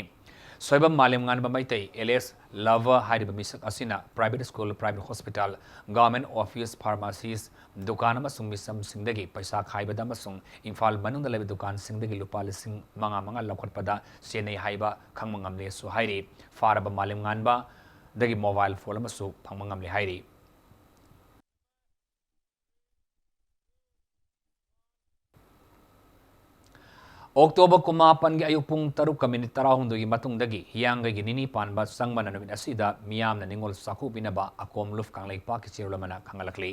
ꯁꯣꯏꯕꯝ ꯃꯥꯂꯦꯝꯉꯥꯟꯕ ꯃꯩꯇꯩ alias Lover ꯍꯥꯏꯔꯤꯕ ꯃꯤꯁꯛ ꯑꯁꯤꯅ private school, private hospital, government office, pharmacies, ꯗꯨꯀꯥꯟ ꯑꯃꯁꯨꯡ ꯃꯤꯆꯝꯁꯤꯡꯗꯒꯤ ꯄꯩꯁꯥ ꯈꯥꯏꯕꯗ ꯑꯃꯁꯨꯡ ꯏꯝꯐꯥꯜ ꯃꯅꯨꯡꯗ ꯂꯩꯕ ꯗꯨꯀꯥꯟꯁꯤꯡꯗꯒꯤ ꯂꯨꯄꯥ ꯂꯤꯁꯤꯡ ꯃꯉꯥ ꯃꯉꯥ ꯂꯧꯈꯠꯄꯗ ꯆꯦꯟꯅꯩ ꯍꯥꯏꯕ ꯈꯪꯕ ꯉꯝꯂꯦꯁꯨ ꯍꯥꯏꯔꯤ꯫ ꯐꯥꯔꯕ ꯃꯥꯂꯦꯝꯉꯥꯟꯕꯗꯒꯤ mobile phone ꯑꯃꯁꯨ ꯐꯪꯕ ꯉꯝꯂꯦ ꯍꯥꯏꯔꯤ꯫ ꯑꯣꯛꯇꯣꯕꯔ ꯀꯨꯟꯃꯥꯄꯟꯒꯤ ꯑꯌꯨꯛ ꯄꯨꯡ ꯇꯔꯨꯛꯀ ꯃꯤꯅꯤꯠ ꯇꯔꯥꯍꯨꯝꯗꯣꯏꯒꯤ ꯃꯇꯨꯡꯗꯒꯤ ꯍꯤꯌꯥꯡꯒꯩꯒꯤ ꯅꯤꯅꯤ ꯄꯥꯟꯕ ꯆꯪꯕꯅ ꯅꯨꯃꯤꯠ ꯑꯁꯤꯗ ꯃꯤꯌꯥꯝꯅ ꯅꯤꯉꯣꯜ ꯆꯥꯛꯀꯧꯕꯤꯅꯕ ꯑꯀꯣꯝ ꯂꯨꯞ ꯀꯪꯂꯩꯄꯥꯛꯀꯤ ꯆꯦꯔꯣꯜ ꯑꯃꯅ ꯈꯪꯍꯜꯂꯛꯂꯤ꯫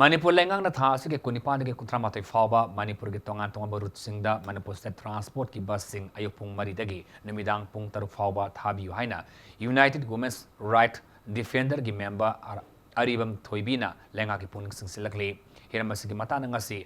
ꯃꯅꯤꯄꯨꯔ ꯂꯩꯉꯥꯛꯅ ꯊꯥ ꯑꯁꯤꯒꯤ ꯀꯨꯟꯅꯤꯄꯥꯟꯗꯒꯤ ꯀꯨꯟꯊ꯭ꯔꯥꯃꯥꯊꯣꯏ ꯐꯥꯎꯕ ꯃꯅꯤꯄꯨꯔꯒꯤ ꯇꯣꯉꯥꯟ ꯇꯣꯉꯥꯟꯕ ꯔꯨꯠꯁꯤꯡꯗ ꯃꯅꯤꯄꯨꯔ ꯁ꯭ꯇꯦꯠ ꯇ꯭ꯔꯥꯟꯁꯄꯣꯔꯠꯀꯤ ꯕꯁꯁꯤꯡ ꯑꯌꯨꯛ ꯄꯨꯡ ꯃꯔꯤꯗꯒꯤ ꯅꯨꯃꯤꯗꯥꯡ ꯄꯨꯡ ꯇꯔꯨꯛ ꯐꯥꯎꯕ ꯊꯥꯕꯤꯌꯨ ꯍꯥꯏꯅ United Women's Right Defenderꯒꯤ ꯃꯦꯝꯕꯔ ꯑꯔꯤꯕꯝ ꯊꯣꯏꯕꯤꯅ ꯂꯩꯉꯥꯛꯀꯤ ꯄꯨꯛꯅꯤꯡ ꯆꯤꯡꯁꯤꯜꯂꯛꯂꯤ꯫ ꯍꯤꯔꯝ ꯑꯁꯤꯒꯤ ꯃꯇꯥꯡꯗ ꯉꯁꯤ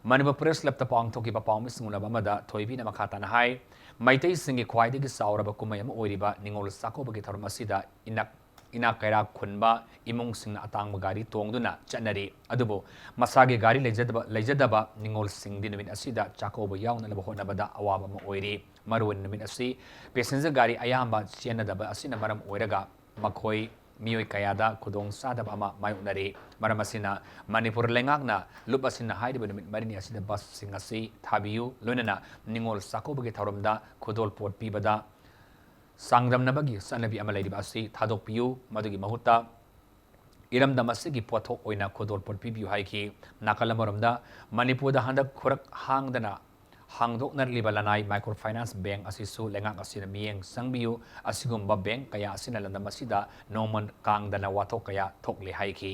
ꯃꯅꯤꯄꯨꯔ ꯄ꯭ꯔꯦꯁ ꯀ꯭ꯂꯕꯇ ꯄꯥꯡꯊꯣꯛꯈꯤꯕ ꯄꯥꯎꯃꯤꯁꯤꯡ ꯎꯅꯕ ꯑꯃꯗ ꯊꯣꯏꯕꯤꯅ ꯃꯈꯥ ꯇꯥꯅ ꯍꯥꯏ, ꯃꯩꯇꯩꯁꯤꯡꯒꯤ ꯈ꯭ꯋꯥꯏꯗꯒꯤ ꯆꯥꯎꯔꯕ ꯀꯨꯝꯍꯩ ꯑꯃ ꯑꯣꯏꯔꯤꯕ ꯅꯤꯉꯣꯜ ꯆꯥꯛꯀꯧꯕꯒꯤ ꯊꯧꯔꯝ ꯑꯁꯤꯗ ꯏꯅꯥꯛ, ꯏꯅꯥꯛ ꯀꯩꯔꯥꯛ ꯈꯨꯟꯕ ꯏꯃꯨꯡꯁꯤꯡꯅ ꯑꯇꯥꯡꯕ ꯒꯥꯔꯤ ꯇꯣꯡꯗꯨꯅ ꯆꯠꯅꯔꯤ꯫ ꯑꯗꯨꯕꯨ ꯃꯁꯥꯒꯤ ꯒꯥꯔꯤ ꯂꯩꯖꯗꯕ, ꯂꯩꯖꯗꯕ ꯅꯤꯉꯣꯜꯁꯤꯡꯗꯤ ꯅꯨꯃꯤꯠ ꯑꯁꯤꯗ ꯆꯥꯛꯀꯧꯕ ꯌꯥꯎꯅꯅꯕ ꯍꯣꯠꯅꯕꯗ ꯑꯋꯥꯕ ꯑꯃ ꯑꯣꯏꯔꯤ꯫ ꯃꯔꯨꯑꯣꯏꯅ ꯅꯨꯃꯤꯠ ꯑꯁꯤ ꯄꯦꯁꯦꯟꯖꯔ ꯒꯥꯔꯤ ꯑꯌꯥꯝꯕ ꯆꯦꯟꯅꯗꯕ ꯑꯁꯤꯅ ꯃꯔꯝ ꯑꯣꯏꯔꯒ ꯃꯈꯣꯏ ꯃꯤꯑꯣꯏ ꯀꯌꯥꯗ ꯈꯨꯗꯣꯡ ꯆꯥꯗꯕ ꯑꯃ ꯃꯥꯌꯣꯛꯅꯔꯤ꯫ ꯃꯔꯝ ꯑꯁꯤꯅ ꯃꯅꯤꯄꯨꯔ ꯂꯩꯉꯥꯛꯅ ꯂꯨꯞ ꯑꯁꯤꯟꯅ ꯍꯥꯏꯔꯤꯕ ꯅꯨꯃꯤꯠ ꯃꯔꯤꯅꯤ ꯑꯁꯤꯗ ꯕꯁꯁꯤꯡ ꯑꯁꯤ ꯊꯥꯕꯤꯌꯨ, ꯂꯣꯏꯅꯅ ꯅꯤꯉꯣꯜ ꯆꯥꯛꯀꯧꯕꯒꯤ ꯊꯧꯔꯝꯗ ꯈꯨꯗꯣꯜ ꯄꯣꯠ ꯄꯤꯕꯗ ꯆꯥꯡꯗꯝꯅꯕꯒꯤ ꯆꯠꯅꯕꯤ ꯑꯃ ꯂꯩꯔꯤꯕ ꯑꯁꯤ ꯊꯥꯗꯣꯛꯄꯤꯌꯨ꯫ ꯃꯗꯨꯒꯤ ꯃꯍꯨꯠꯇ ꯏꯔꯝꯗꯝ ꯑꯁꯤꯒꯤ ꯄꯣꯠꯊꯣꯛ ꯑꯣꯏꯅ ꯈꯨꯗꯣꯜ ꯄꯣꯠ ꯄꯤꯕꯤꯌꯨ ꯍꯥꯏꯈꯤ꯫ ꯅꯥꯀꯜ ꯑꯃꯔꯣꯝꯗ ꯃꯅꯤꯄꯨꯔꯗ ꯍꯟꯗꯛ ꯈꯨꯔꯛ ꯍꯥꯡꯗꯅ ꯍꯥꯡꯗꯣꯛꯅꯔꯛꯂꯤꯕ ꯂꯅꯥꯏ ꯃꯥꯏꯀ꯭ꯔꯣ ꯐꯥꯏꯅꯥꯟꯁ ꯕꯦꯡꯛ ꯑꯁꯤꯁꯨ ꯂꯩꯉꯥꯛ ꯑꯁꯤꯅ ꯃꯤꯠꯌꯦꯡ ꯆꯪꯕꯤꯌꯨ꯫ ꯑꯁꯤꯒꯨꯝꯕ ꯕꯦꯡꯛ ꯀꯌꯥ ꯑꯁꯤꯅ ꯂꯝꯗꯝ ꯑꯁꯤꯗ ꯅꯣꯡꯃ ꯀꯥꯡꯗꯅ ꯋꯥꯊꯣꯛ ꯀꯌꯥ ꯊꯣꯛꯂꯤ ꯍꯥꯏꯈꯤ꯫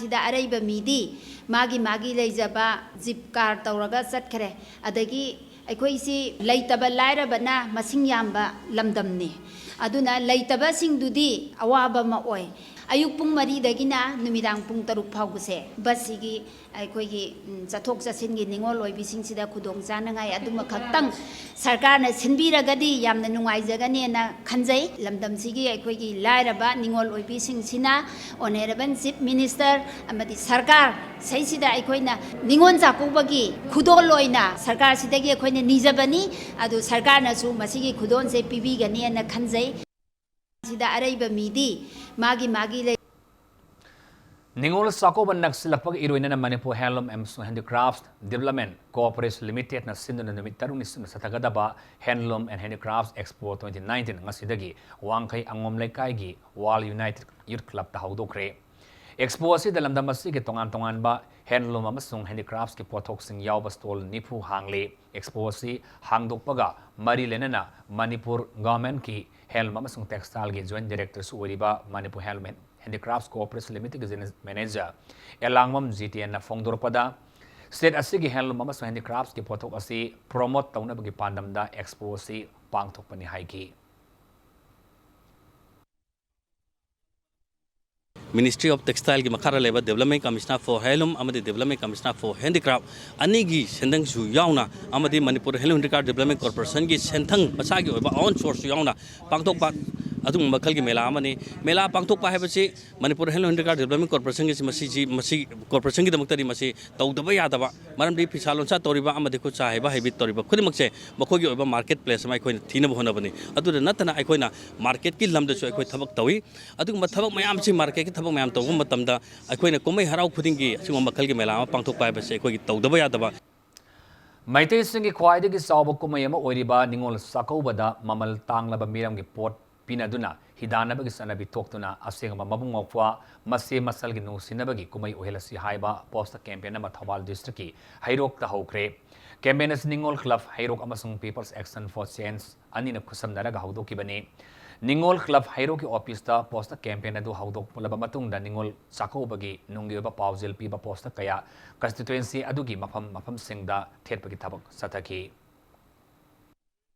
ꯁꯤꯗ ꯑꯔꯩꯕ ꯃꯤꯗꯤ ꯃꯥꯒꯤ ꯃꯥꯒꯤ ꯂꯩꯖꯕ ꯖꯤꯞ ꯀꯥꯔ ꯇꯧꯔꯒ ꯆꯠꯈ꯭ꯔꯦ꯫ ꯑꯗꯒꯤ ꯑꯩꯈꯣꯏꯁꯤ ꯂꯩꯇꯕ ꯂꯥꯏꯔꯕꯅ ꯃꯁꯤꯡ ꯌꯥꯝꯕ ꯂꯝꯗꯝꯅꯤ꯫ ꯑꯗꯨꯅ ꯂꯩꯇꯕꯁꯤꯡꯗꯨꯗꯤ ꯑꯋꯥꯕ ꯑꯃ ꯑꯣꯏ꯫ ꯑꯌꯨꯛ ꯄꯨꯡ ꯃꯔꯤꯗꯒꯤꯅ ꯅꯨꯃꯤꯗꯥꯡ ꯄꯨꯡ ꯇꯔꯨꯛ ꯐꯥꯎꯕꯁꯦ ꯕꯁꯁꯤꯒꯤ ꯑꯩꯈꯣꯏꯒꯤ, ꯎꯝ, ꯆꯠꯊꯣꯛ ꯆꯠꯁꯤꯟꯒꯤ ꯅꯤꯉꯣꯜ ꯑꯣꯏꯕꯤꯁꯤꯡꯁꯤꯗ ꯈꯨꯗꯣꯡ ꯆꯥꯅꯉꯥꯏ ꯑꯗꯨꯃꯈꯛꯇꯪ ꯁꯔꯀꯥꯔꯅ ꯁꯤꯟꯕꯤꯔꯒꯗꯤ ꯌꯥꯝꯅ ꯅꯨꯡꯉꯥꯏꯖꯒꯅꯦꯅ ꯈꯟꯖꯩ꯫ ꯂꯝꯗꯝꯁꯤꯒꯤ ꯑꯩꯈꯣꯏꯒꯤ ꯂꯥꯏꯔꯕ ꯅꯤꯉꯣꯜ ꯑꯣꯏꯕꯤꯁꯤꯡꯁꯤꯅ Honourable Chief Minister ꯑꯃꯗꯤ ꯁꯔꯀꯥꯔ ꯁꯩꯁꯤꯗ ꯑꯩꯈꯣꯏꯅ ꯅꯤꯉꯣꯜ ꯆꯥꯛꯀꯧꯕꯒꯤ ꯈꯨꯗꯣꯜ ꯑꯣꯏꯅ ꯁꯔꯀꯥꯔꯁꯤꯗꯒꯤ ꯑꯩꯈꯣꯏꯅ ꯅꯤꯖꯕꯅꯤ꯫ ꯑꯗꯨ ꯁꯔꯀꯥꯔꯅꯁꯨ ꯃꯁꯤꯒꯤ ꯈꯨꯗꯣꯜꯁꯦ ꯄꯤꯕꯤꯒꯅꯦꯅ ꯈꯟꯖꯩ꯫ ꯁꯤꯗ ꯑꯔꯩꯕ ꯃꯤꯗꯤ ꯃꯥꯒꯤ ꯃꯥꯒꯤ ꯂꯩ- ꯅꯤꯉꯣꯜ ꯆꯥꯛꯀꯧꯕ ꯅꯛꯁꯤꯜꯂꯛꯄꯒ ꯏꯔꯣꯏꯅꯅ ꯃꯅꯤꯄꯨꯔ ꯍꯦꯟꯂꯨꯝ ꯑꯃꯁꯨꯡ ꯍꯦꯟꯗꯤꯀ꯭ꯔꯥꯐ ꯗꯤꯕꯦꯂꯞꯃꯦꯟ ꯀꯣꯑꯣꯄꯔꯦꯁꯟ ꯂꯤꯃꯤꯇꯦꯗꯅ ꯁꯤꯟꯗꯨꯅ ꯅꯨꯃꯤꯠ ꯇꯔꯨꯛꯅꯤ ꯆꯨꯞꯅ ꯆꯠꯊꯒꯗꯕ handloom and handicraft expo twenty nineteen ꯉꯁꯤꯗꯒꯤ ꯋꯥꯡꯈꯩ ꯑꯉꯣꯝ ꯂꯩꯀꯥꯏꯒꯤ ꯋꯥꯔꯜ ꯌꯨꯅꯥꯏꯇꯦꯗ ꯌꯨꯊ ꯀ꯭ꯂꯕꯇ ꯍꯧꯗꯣꯛꯈ꯭ꯔꯦ꯫ ꯑꯦꯛꯁꯄꯣ ꯑꯁꯤꯗ ꯂꯝꯗꯝ ꯑꯁꯤꯒꯤ ꯇꯣꯉꯥꯟ ꯇꯣꯉꯥꯟꯕ ꯍꯦꯟꯂꯨꯝ ꯑꯃꯁꯨꯡ ꯍꯦꯟꯗꯤꯀ꯭ꯔꯥꯐꯀꯤ ꯄꯣꯠꯊꯣꯛꯁꯤꯡ ꯌꯥꯎꯕ ꯁ꯭ꯇꯣꯜ ꯅꯤꯐꯨ ꯍꯥꯡꯂꯤ꯫ ꯑꯦꯛꯁꯄꯣ ꯑꯁꯤ ꯍꯥꯡꯗꯣꯛꯄꯒ ꯃꯔꯤ ꯂꯩꯅꯅ ꯃꯅꯤꯄꯨꯔ ꯒꯚꯔꯟꯃꯦꯟꯠꯀꯤ ꯍꯦꯟꯂꯨꯝ ꯑꯃꯁꯨꯡ ꯇꯦꯛꯁꯇꯥꯏꯜꯒꯤ ꯖꯣꯏꯟꯠ ꯗꯥꯏꯔꯦꯛꯇꯔꯁꯨ ꯑꯣꯏꯔꯤꯕ ꯃꯅꯤꯄꯨꯔ ꯍꯦꯟꯂꯨꯝ ꯍꯦꯟꯗꯤꯀ꯭ꯔꯥꯐ ꯀꯣꯑꯣꯄꯔꯦꯁꯟ ꯂꯤꯃꯤꯇꯦꯗꯀꯤ ꯖꯦꯅꯔꯦꯜ ꯃꯦꯅꯦꯖꯔ ꯑꯦꯂꯥꯡꯕꯝ ꯖꯤꯇꯦꯟꯅ ꯐꯣꯡꯗꯣꯔꯛꯄꯗ, ꯁ꯭ꯇꯦꯠ ꯑꯁꯤꯒꯤ ꯍꯦꯟꯂꯨꯝ ꯑꯃꯁꯨꯡ ꯍꯦꯟꯗꯤꯀ꯭ꯔꯥꯐꯀꯤ ꯄꯣꯠꯊꯣꯛ ꯑꯁꯤ ꯄ꯭ꯔꯣꯃꯣꯠ ꯇꯧꯅꯕꯒꯤ ꯄꯥꯟꯗꯝꯗ ꯑꯦꯛꯁꯄꯣ ꯑꯁꯤ ꯄꯥꯡꯊꯣꯛꯄꯅꯤ ꯍꯥꯏꯈꯤ꯫ Ministry of Textile ꯒꯤ ꯃꯈꯥꯗ ꯂꯩꯕ Development Commissioner for Handloom ꯑꯃꯗꯤ Development Commissioner for Handicraft ꯑꯅꯤꯒꯤ ꯁꯦꯟꯊꯪꯁꯨ ꯌꯥꯎꯅ, ꯑꯃꯗꯤ Manipur Handloom Handicraft Development Corporation ꯒꯤ ꯁꯦꯟꯊꯪ, ꯃꯁꯥꯒꯤ ꯑꯣꯏꯕ own source ꯁꯨ ꯌꯥꯎꯅ ꯄꯥꯡꯊꯣꯛꯄ ꯑꯗꯨꯒꯨꯝꯕ ꯃꯈꯜꯒꯤ ꯃꯦꯂꯥ ꯑꯃꯅꯤ꯫ ꯃꯦꯂꯥ ꯄꯥꯡꯊꯣꯛꯄ ꯍꯥꯏꯕꯁꯤ Manipur Handloom Handicraft Development Corporation ꯒꯤꯁꯤ, ꯃꯁꯤꯁꯤ, ꯃꯁꯤ corporation ꯒꯤꯗꯃꯛꯇꯗꯤ ꯃꯁꯤ ꯇꯧꯗꯕ ꯌꯥꯗꯕ, ꯃꯔꯝꯗꯤ ꯐꯤꯁꯥ ꯂꯣꯟꯁꯥ ꯇꯧꯔꯤꯕ ꯑꯃꯗꯤ ꯈꯨꯠꯁꯥ ꯍꯩꯕ ꯍꯩꯕꯤ ꯇꯧꯔꯤꯕ ꯈꯨꯗꯤꯡꯃꯛꯁꯦ ꯃꯈꯣꯏꯒꯤ ꯑꯣꯏꯕ market place ꯑꯃ ꯑꯩꯈꯣꯏꯅ ꯊꯤꯅꯕ ꯍꯣꯠꯅꯕꯅꯤ꯫ ꯑꯗꯨꯗ ꯅꯠꯇꯅ ꯑꯩꯈꯣꯏꯅ market ꯀꯤ ꯂꯝꯗꯁꯨ ꯑꯩꯈꯣꯏ ꯊꯕꯛ ꯇꯧꯏ꯫ ꯑꯗꯨꯒꯨꯝꯕ ꯊꯕꯛ ꯃꯌꯥꯝꯁꯤ, market ꯀꯤ ꯊꯕꯛ ꯃꯌꯥꯝ ꯇꯧꯕ ꯃꯇꯝꯗ, ꯑꯩꯈꯣꯏꯅ ꯀꯨꯝꯍꯩ ꯍꯔꯥꯎ ꯈꯨꯗꯤꯡꯒꯤ ꯑꯁꯤꯒꯨꯝꯕ ꯃꯈꯜꯒꯤ ꯃꯦꯂꯥ ꯑꯃ ꯄꯥꯡꯊꯣꯛꯄ ꯍꯥꯏꯕꯁꯤ ꯑꯩꯈꯣꯏꯒꯤ ꯇꯧꯗꯕ ꯌꯥꯗꯕ꯫ ꯃꯩꯇꯩꯁꯤꯡꯒꯤ ꯈ꯭ꯋꯥꯏꯗꯒꯤ ꯆꯥꯎꯕ ꯀꯨꯝꯍꯩ ꯑꯃ ꯑꯣꯏꯔꯤꯕ ꯅꯤꯉꯣꯜ ꯆꯥꯛꯀꯧꯕꯗ ꯃꯃꯜ ꯇꯥꯡꯂꯕ ꯃꯤꯔꯝꯒꯤ ꯄꯣꯠ ꯄꯤꯅꯗꯨꯅ ꯍꯤꯗꯥꯟꯅꯕꯒꯤ ꯆꯠꯅꯕꯤ ꯊꯣꯛꯇꯨꯅ ꯑꯁꯦꯡꯕ ꯃꯕꯨꯡ ꯃꯧꯄ꯭ꯋꯥ, ꯃꯆꯦ ꯃꯆꯜꯒꯤ ꯅꯨꯡꯁꯤꯅꯕꯒꯤ ꯀꯨꯝꯍꯩ ꯑꯣꯏꯍꯜꯂꯁꯤ ꯍꯥꯏꯕ poster campaign ꯑꯃ ꯊꯧꯕꯥꯜ district ꯀꯤ ꯍꯩꯔꯣꯛꯇ ꯍꯧꯈ꯭ꯔꯦ꯫ Campaign ꯑꯁꯤ ꯅꯤꯉꯣꯜ club ꯍꯩꯔꯣꯛ ꯑꯃꯁꯨꯡ People's Action for Change ꯑꯅꯤꯅ ꯈꯨꯠꯁꯝꯅꯔꯒ ꯍꯧꯗꯣꯛꯈꯤꯕꯅꯤ꯫ ꯅꯤꯉꯣꯜ club ꯍꯩꯔꯣꯛꯀꯤ office ꯇ poster campaign ꯑꯗꯨ ꯍꯧꯗꯣꯛꯂꯕ ꯃꯇꯨꯡꯗ ꯅꯤꯉꯣꯜ ꯆꯥꯛꯀꯧꯕꯒꯤ ꯅꯨꯡꯒꯤ ꯑꯣꯏꯕ ꯄꯥꯎꯖꯦꯜ ꯄꯤꯕ poster ꯀꯌꯥ constituency ꯑꯗꯨꯒꯤ ꯃꯐꯝ ꯃꯐꯝꯁꯤꯡꯗ ꯊꯦꯠꯄꯒꯤ ꯊꯕꯛ ꯆꯠꯊꯈꯤ꯫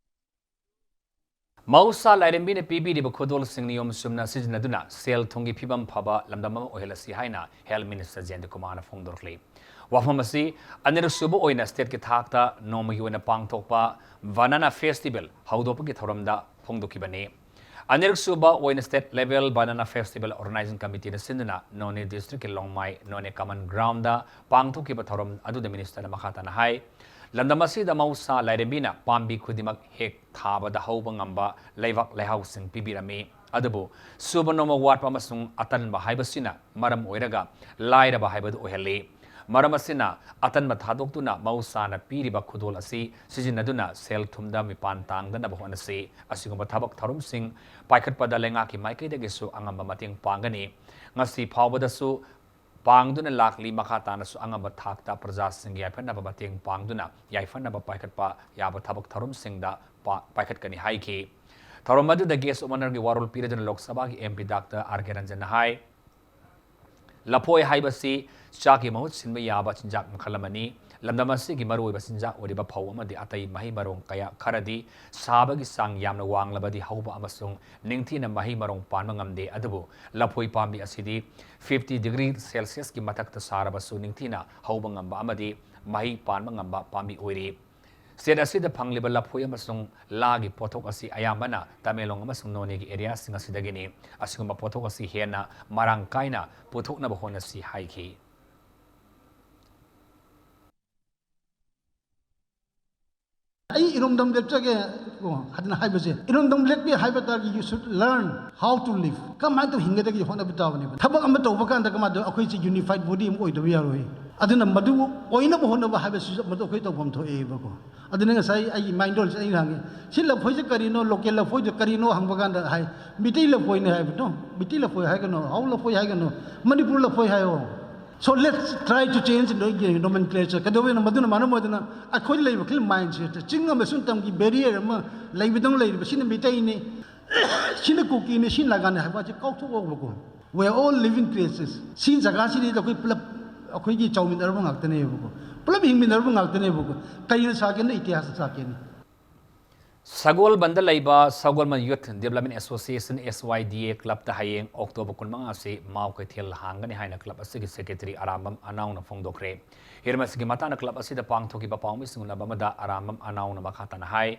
ꯃꯍꯧꯁꯥ ꯂꯥꯏꯔꯦꯝꯕꯤꯅ ꯄꯤꯕꯤꯔꯤꯕ ꯈꯨꯗꯣꯜꯁꯤꯡ ꯅꯤꯌꯣꯝ ꯆꯨꯝꯅ ꯁꯤꯖꯤꯟꯅꯗꯨꯅ ꯁꯦꯜ ꯊꯨꯝꯒꯤ ꯐꯤꯕꯝ ꯐꯕ ꯂꯝꯗꯝ ꯑꯃ ꯑꯣꯏꯍꯜꯂꯁꯤ ꯍꯥꯏꯅ Health Minister ꯖꯌꯟꯇ ꯀꯨꯃꯥꯔꯅ ꯐꯣꯡꯗꯣꯔꯛꯂꯤ꯫ ꯋꯥꯐꯝ ꯑꯁꯤ ꯑꯅꯤꯔꯛ ꯁꯨꯕ ꯑꯣꯏꯅ state ꯀꯤ ꯊꯥꯛꯇ ꯅꯣꯡꯃꯒꯤ ꯑꯣꯏꯅ ꯄꯥꯡꯊꯣꯛꯄ Banana Festival ꯍꯧꯗꯣꯛꯄꯒꯤ ꯊꯧꯔꯝꯗ ꯐꯣꯡꯗꯣꯛꯈꯤꯕꯅꯤ꯫ ꯑꯅꯤꯔꯛ ꯁꯨꯕ ꯑꯣꯏꯅ state level Banana Festival Organizing Committee ꯅ ꯁꯤꯟꯗꯨꯅ ꯅꯣꯅꯦ district ꯀꯤ ꯂꯣꯡꯃꯥꯏ ꯅꯣꯅꯦ common ground ꯗ ꯄꯥꯡꯊꯣꯛꯈꯤꯕ ꯊꯧꯔꯝ ꯑꯗꯨꯗ minister ꯅ ꯃꯈꯥ ꯇꯥꯅ ꯍꯥꯏ, ꯂꯝꯗꯝ ꯑꯁꯤꯗ ꯃꯍꯧꯁꯥ ꯂꯥꯏꯔꯦꯝꯕꯤꯅ ꯄꯥꯝꯕꯤ ꯈꯨꯗꯤꯡꯃꯛ ꯍꯦꯛ ꯊꯥꯕꯗ ꯍꯧꯕ ꯉꯝꯕ ꯂꯩꯕꯥꯛ ꯂꯩꯍꯥꯎꯁꯤꯡ ꯄꯤꯕꯤꯔꯝꯃꯤ꯫ ꯑꯗꯨꯕꯨ ꯁꯨꯕ ꯅꯣꯝꯕ ꯋꯥꯠꯄ ꯑꯃꯁꯨꯡ ꯑꯇꯟꯕ ꯍꯥꯏꯕꯁꯤꯅ ꯃꯔꯝ ꯑꯣꯏꯔꯒ ꯂꯥꯏꯔꯕ ꯍꯥꯏꯕꯗꯨ ꯑꯣꯏꯍꯜꯂꯤ꯫ ꯃꯔꯝ ꯑꯁꯤꯅ ꯑꯇꯟꯕ ꯊꯥꯗꯣꯛꯇꯨꯅ ꯃꯍꯧꯁꯥꯅ ꯄꯤꯔꯤꯕ ꯈꯨꯗꯣꯜ ꯑꯁꯤ ꯁꯤꯖꯤꯟꯅꯗꯨꯅ ꯁꯦꯜ ꯊꯨꯝꯗ ꯃꯤꯄꯥꯟ ꯇꯥꯡꯗꯅꯕ ꯍꯣꯠꯅꯁꯤ꯫ ꯑꯁꯤꯒꯨꯝꯕ ꯊꯕꯛ ꯊꯧꯔꯝꯁꯤꯡ ꯄꯥꯏꯈꯠꯄꯗ ꯂꯩꯉꯥꯛꯀꯤ ꯃꯥꯏꯀꯩꯗꯒꯤꯁꯨ ꯑꯉꯝꯕ ꯃꯇꯦꯡ ꯄꯥꯡꯒꯅꯤ꯫ ꯉꯁꯤ ꯐꯥꯎꯕꯗꯁꯨ ꯄꯥꯡꯗꯨꯅ ꯂꯥꯛꯂꯤ꯫ ꯃꯈꯥ ꯇꯥꯅꯁꯨ ꯑꯉꯝꯕ ꯊꯥꯛꯇ ꯄ꯭ꯔꯖꯥꯁꯤꯡꯒꯤ ꯌꯥꯏꯐꯅꯕ ꯃꯇꯦꯡ ꯄꯥꯡꯗꯨꯅ ꯌꯥꯏꯐꯅꯕ ꯄꯥꯏꯈꯠꯄ ꯌꯥꯕ ꯊꯕꯛ ꯊꯧꯔꯝꯁꯤꯡꯗ ꯄꯥ-, ꯄꯥꯏꯈꯠꯀꯅꯤ ꯍꯥꯏꯈꯤ꯫ ꯊꯧꯔꯝ ꯑꯗꯨꯗ guest of honour ꯒꯤ ꯋꯥꯔꯣꯜ ꯄꯤꯔꯗꯨꯅ ꯂꯣꯛ ꯁꯚꯥꯒꯤ MP Doctor R K Ranjan ꯅ ꯍꯥꯏ, ꯂꯐꯣꯏ ꯍꯥꯏꯕꯁꯤ ꯆꯥꯛꯀꯤ ꯃꯍꯨꯠ ꯁꯤꯟꯕ ꯌꯥꯕ ꯆꯤꯟꯖꯥꯛ ꯃꯈꯜ ꯑꯃꯅꯤ꯫ ꯂꯝꯗꯝ ꯑꯁꯤꯒꯤ ꯃꯔꯨꯑꯣꯏꯕ ꯆꯤꯟꯖꯥꯛ ꯑꯣꯏꯔꯤꯕ ꯐꯧ ꯑꯃꯗꯤ ꯑꯇꯩ ꯃꯍꯩ ꯃꯔꯣꯡ ꯀꯌꯥ ꯈꯔꯗꯤ ꯁꯥꯕꯒꯤ ꯆꯥꯡ ꯌꯥꯝꯅ ꯋꯥꯡꯂꯕꯗꯤ ꯍꯧꯕ ꯑꯃꯁꯨꯡ ꯅꯤꯡꯊꯤꯅ ꯃꯍꯩ ꯃꯔꯣꯡ ꯄꯥꯟꯕ ꯉꯝꯗꯦ꯫ ꯑꯗꯨꯕꯨ ꯂꯐꯣꯏ ꯄꯥꯝꯕꯤ ꯑꯁꯤꯗꯤ fifty degree Celsiusꯀꯤ ꯃꯊꯛꯇ ꯁꯥꯔꯕꯁꯨ ꯅꯤꯡꯊꯤꯅ ꯍꯧꯕ ꯉꯝꯕ ꯑꯃꯗꯤ ꯃꯍꯩ ꯄꯥꯟꯕ ꯉꯝꯕ ꯄꯥꯝꯕꯤ ꯑꯣꯏꯔꯤ꯫ State ꯑꯁꯤꯗ ꯐꯪꯂꯤꯕ ꯂꯐꯣꯏ ꯑꯃꯁꯨꯡ ꯂꯥꯒꯤ ꯄꯣꯠꯊꯣꯛ ꯑꯁꯤ ꯑꯌꯥꯝꯕꯅ ꯇꯃꯦꯡꯂꯣꯡ ꯑꯃꯁꯨꯡ ꯅꯣꯅꯦꯒꯤ areaꯁꯤꯡ ꯑꯁꯤꯗꯒꯤꯅꯤ꯫ ꯑꯁꯤꯒꯨꯝꯕ ꯄꯣꯠꯊꯣꯛ ꯑꯁꯤ ꯍꯦꯟꯅ ꯃꯔꯥꯡ ꯀꯥꯏꯅ ꯄꯨꯊꯣꯛꯅꯕ ꯍꯣꯠꯅꯁꯤ ꯍꯥꯏꯈꯤ꯫ ꯑꯩ ꯏꯔꯣꯝꯗꯝ ꯂꯦꯞꯆꯒꯦ ꯀꯣ ꯍꯥꯏꯗꯅ ꯍꯥꯏꯕꯁꯦ, ꯏꯔꯣꯝꯗꯝ ꯂꯦꯞꯀꯦ ꯍꯥꯏꯕ ꯇꯥꯔꯗꯤ you should learn how to live꯫ ꯀꯃꯥꯏꯅ ꯇꯧ ꯍꯤꯡꯒꯗꯒꯦ ꯍꯣꯠꯅꯕ ꯇꯥꯕꯅꯦꯕ꯫ ꯊꯕꯛ ꯑꯃ ꯇꯧꯕ ꯀꯥꯟꯗ ꯀꯃꯥꯏꯅ ꯇꯧ, ꯑꯩꯈꯣꯏꯁꯦ unified body ꯑꯃ ꯑꯣꯏꯗꯕ ꯌꯥꯔꯣꯏ꯫ ꯑꯗꯨꯅ ꯃꯗꯨ ꯑꯣꯏꯅꯕ ꯍꯣꯠꯅꯕ ꯍꯥꯏꯕꯁꯤꯁꯨ ꯃꯗꯨ ꯑꯩꯈꯣꯏ ꯇꯧꯐꯝ ꯊꯣꯛꯑꯦꯕꯀꯣ꯫ ꯑꯗꯨꯅ ꯉꯁꯥꯏ ꯑꯩꯒꯤ ꯃꯥꯏꯟꯗꯣꯜꯁꯦ ꯑꯩꯅ ꯍꯪꯉꯦ, "ꯁꯤ ꯂꯐꯣꯏꯁꯦ ꯀꯔꯤꯅꯣ, ꯂꯣꯀꯦꯜ ꯂꯐꯣꯏꯗꯣ ꯀꯔꯤꯅꯣ?" ꯍꯪꯕ ꯀꯥꯟꯗ ꯍꯥꯏ, "ꯃꯤꯇꯩ ꯂꯐꯣꯏꯅꯦ" ꯍꯥꯏꯕ꯫ "No, ꯃꯤꯇꯩ ꯂꯐꯣꯏ ꯍꯥꯏꯒꯅꯨ, ꯍꯥꯎ ꯂꯐꯣꯏ ꯍꯥꯏꯒꯅꯨ, ꯃꯅꯤꯄꯨꯔ ꯂꯐꯣꯏ ꯍꯥꯏꯌꯣ"꯫ So let's try to change the nomenclature꯫ ꯀꯩꯗꯧꯕꯩꯅꯣ? ꯃꯗꯨꯅ ꯃꯔꯝ ꯑꯣꯏꯗꯅ ꯑꯩꯈꯣꯏꯗ ꯂꯩꯕ ꯈꯤꯜ ꯃꯥꯏꯟꯁꯦꯠꯇ ꯆꯤꯡ ꯑꯃꯁꯨꯡ ꯇꯝꯒꯤ ꯕꯦꯔꯤꯌꯔ ꯑꯃ ꯂꯩꯕꯗꯧꯅ ꯂꯩꯔꯤꯕ꯫ ꯁꯤꯅ ꯃꯤꯇꯩꯅꯤ, ꯁꯤꯅ ꯀꯨꯀꯤꯅꯤ, ꯁꯤꯅ ꯅꯥꯒꯥꯅꯤ ꯍꯥꯏꯕ ꯑꯁꯤ ꯀꯥꯎꯊꯣꯛꯑꯣꯕꯀꯣ꯫ We are all living creatures꯫ ꯁꯤ ꯖꯒꯥꯁꯤꯗꯩꯗ ꯑꯩꯈꯣꯏ ꯄꯨꯂꯞ ꯑꯩꯈꯣꯏꯒꯤ ꯆꯥꯎꯃꯤꯟꯅꯔꯕ ꯉꯥꯛꯇꯅꯦꯕꯀꯣ, ꯄꯨꯂꯞ ꯍꯤꯡꯃꯤꯟꯅꯔꯕ ꯉꯥꯛꯇꯅꯦꯕꯀꯣ꯫ ꯀꯔꯤꯅ ꯁꯥꯒꯦꯅ ꯏꯇꯤꯍꯥꯁꯅ ꯁꯥꯒꯦꯅꯤ꯫ ꯁꯒꯣꯜꯕꯟꯗ ꯂꯩꯕ ꯁꯒꯣꯜꯕꯟ Youth Development Association, S Y D A clubꯇ ꯍꯌꯦꯡ October ꯀꯨꯟꯃꯉꯥ ꯑꯁꯤ ꯃꯥꯎ ꯀꯩꯊꯦꯜ ꯍꯥꯡꯒꯅꯤ ꯍꯥꯏꯅ club ꯑꯁꯤꯒꯤ secretary ꯑꯔꯥꯝꯕꯝ ꯑꯅꯥꯎꯅ ꯐꯣꯡꯗꯣꯛꯈ꯭ꯔꯦ꯫ ꯍꯤꯔꯝ ꯑꯁꯤꯒꯤ ꯃꯇꯥꯡꯗ club ꯑꯁꯤꯗ ꯄꯥꯡꯊꯣꯛꯈꯤꯕ ꯄꯥꯎꯃꯤꯁꯤꯡ ꯎꯅꯕ ꯑꯃꯗ ꯑꯔꯥꯝꯕꯝ ꯑꯅꯥꯎꯅ ꯃꯈꯥ ꯇꯥꯅ ꯍꯥꯏ,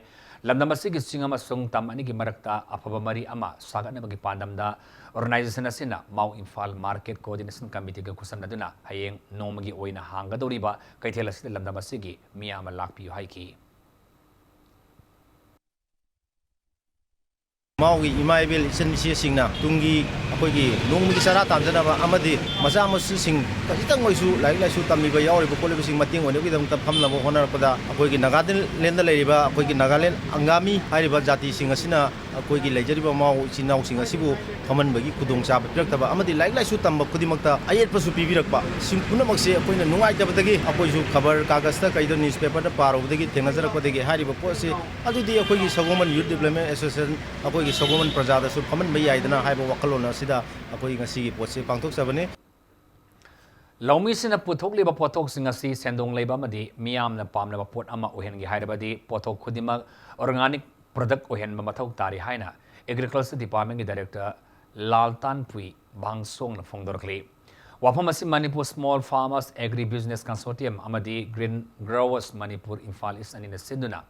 ꯂꯝꯗꯝ ꯑꯁꯤꯒꯤ ꯆꯤꯡ ꯑꯃꯁꯨꯡ ꯇꯝ ꯑꯅꯤꯒꯤ ꯃꯔꯛꯇ ꯑꯐꯕ ꯃꯔꯤ ꯑꯃ ꯁꯥꯒꯠꯅꯕꯒꯤ ꯄꯥꯟꯗꯝꯗ organization ꯑꯁꯤꯅ ꯃꯥꯎ ꯏꯝꯐꯥꯜ Market Coordination Committeeꯒ ꯈꯨꯠꯁꯝꯅꯗꯨꯅ ꯍꯌꯦꯡ ꯅꯣꯡꯃꯒꯤ ꯑꯣꯏꯅ ꯍꯥꯡꯒꯗꯧꯔꯤꯕ ꯀꯩꯊꯦꯜ ꯑꯁꯤꯗ ꯂꯝꯗꯝ ꯑꯁꯤꯒꯤ ꯃꯤꯌꯥꯝ ꯑꯃ ꯂꯥꯛꯄꯤꯌꯨ ꯍꯥꯏꯈꯤ꯫ ꯃꯥꯎꯒꯤ ꯏꯃꯥ ꯏꯕꯦꯜ ꯏꯆꯟ ꯏꯆꯦꯁꯤꯡꯅ ꯇꯨꯡꯒꯤ ꯑꯩꯈꯣꯏꯒꯤ ꯅꯣꯡꯃꯒꯤ ꯆꯔꯥ ꯇꯥꯟꯖꯅꯕ ꯑꯃꯗꯤ ꯃꯆꯥ ꯃꯁꯨꯁꯤꯡ ꯈꯖꯤꯛꯇꯪ ꯑꯣꯏꯁꯨ ꯂꯥꯏꯔꯤꯛ ꯂꯥꯏꯁꯨ ꯇꯝꯃꯤꯕ ꯌꯥꯎꯔꯤꯕ ꯈꯣꯠꯂꯤꯕꯁꯤꯡ ꯃꯇꯦꯡ ꯑꯣꯏꯅꯕꯒꯤꯗꯃꯛꯇ ꯐꯝꯅꯕ ꯍꯣꯠꯅꯔꯛꯄꯗ ꯑꯩꯈꯣꯏꯒꯤ ꯅꯥꯒꯥꯂꯦꯟꯗ ꯂꯩꯔꯤꯕ ꯑꯩꯈꯣꯏꯒꯤ ꯅꯥꯒꯥꯂꯦꯟ ꯑꯪꯒꯥꯃꯤ ꯍꯥꯏꯔꯤꯕ ꯖꯥꯇꯤꯁꯤꯡ ꯑꯁꯤꯅ ꯑꯩꯈꯣꯏꯒꯤ ꯂꯩꯖꯔꯤꯕ ꯃꯥꯎ ꯏꯆꯤꯟ ꯏꯅꯥꯎꯁꯤꯡ ꯑꯁꯤꯕꯨ ꯐꯝꯍꯟꯕꯒꯤ ꯈꯨꯗꯣꯡꯆꯥꯕ ꯄꯤꯔꯛꯇꯕ ꯑꯃꯗꯤ ꯂꯥꯏꯔꯤꯛ ꯂꯥꯏꯁꯨ ꯇꯝꯕ ꯈꯨꯗꯤꯡꯃꯛꯇ ꯑꯌꯦꯠꯄꯁꯨ ꯄꯤꯕꯤꯔꯛꯄ, ꯁꯤ ꯄꯨꯝꯅꯃꯛꯁꯦ ꯑꯩꯈꯣꯏꯅ ꯅꯨꯡꯉꯥꯏꯇꯕꯗꯒꯤ ꯑꯩꯈꯣꯏꯁꯨ ꯈꯕꯔ ꯀꯥꯒꯖꯇ ꯀꯩꯗ newspaperꯗ ꯄꯥꯔꯨꯕꯗꯒꯤ ꯊꯦꯡꯅꯖꯔꯛꯄꯗꯒꯤ ꯍꯥꯏꯔꯤꯕ ꯄꯣꯠꯁꯤ ꯑꯗꯨꯗꯤ ꯑꯩꯈꯣꯏꯒꯤ ꯁꯒꯣꯜꯕꯟ Youth Development Association, ꯑꯩꯈꯣꯏꯒꯤ ꯁꯒꯣꯜꯕꯟ ꯄ꯭ꯔꯖꯥꯗꯁꯨ ꯐꯝꯍꯟꯕ ꯌꯥꯏꯗꯅ ꯍꯥꯏꯕ ꯋꯥꯈꯜꯂꯣꯟ ꯑꯁꯤꯗ ꯑꯩꯈꯣꯏ ꯉꯁꯤꯒꯤ ꯄꯣꯠꯁꯤ ꯄꯥꯡꯊꯣꯛꯆꯕꯅꯤ꯫ ꯂꯧꯃꯤꯁꯤꯡꯅ ꯄꯨꯊꯣꯛꯂꯤꯕ ꯄꯣꯠꯊꯣꯛꯁꯤꯡ ꯑꯁꯤ ꯁꯦꯟꯗꯣꯡ ꯂꯩꯕ ꯑꯃꯗꯤ ꯃꯤꯌꯥꯝꯅ ꯄꯥꯝꯅꯕ ꯄꯣꯠ ꯑꯃ ꯑꯣꯏꯍꯟꯒꯦ ꯍꯥꯏꯔꯕꯗꯤ ꯄꯣꯠꯊꯣꯛ ꯈꯨꯗꯤꯡꯃꯛ organic product ꯑꯣꯏꯍꯟꯕ ꯃꯊꯧ ꯇꯥꯔꯤ ꯍꯥꯏꯅ Agriculture Department ꯀꯤ Director ꯂꯥꯜꯇꯥꯟꯄꯨꯏ ꯚꯥꯡꯁꯣꯡꯅ ꯐꯣꯡꯗꯣꯔꯛꯂꯤ꯫ ꯋꯥꯐꯝ ꯑꯁꯤ Manipur Small Farmers Agri Business Consortium ꯑꯃꯗꯤ Green Growers ꯃꯅꯤꯄꯨꯔ ꯏꯝꯐꯥꯜ ꯏꯁ ꯑꯅꯤꯅ ꯁꯤꯟꯗꯨꯅ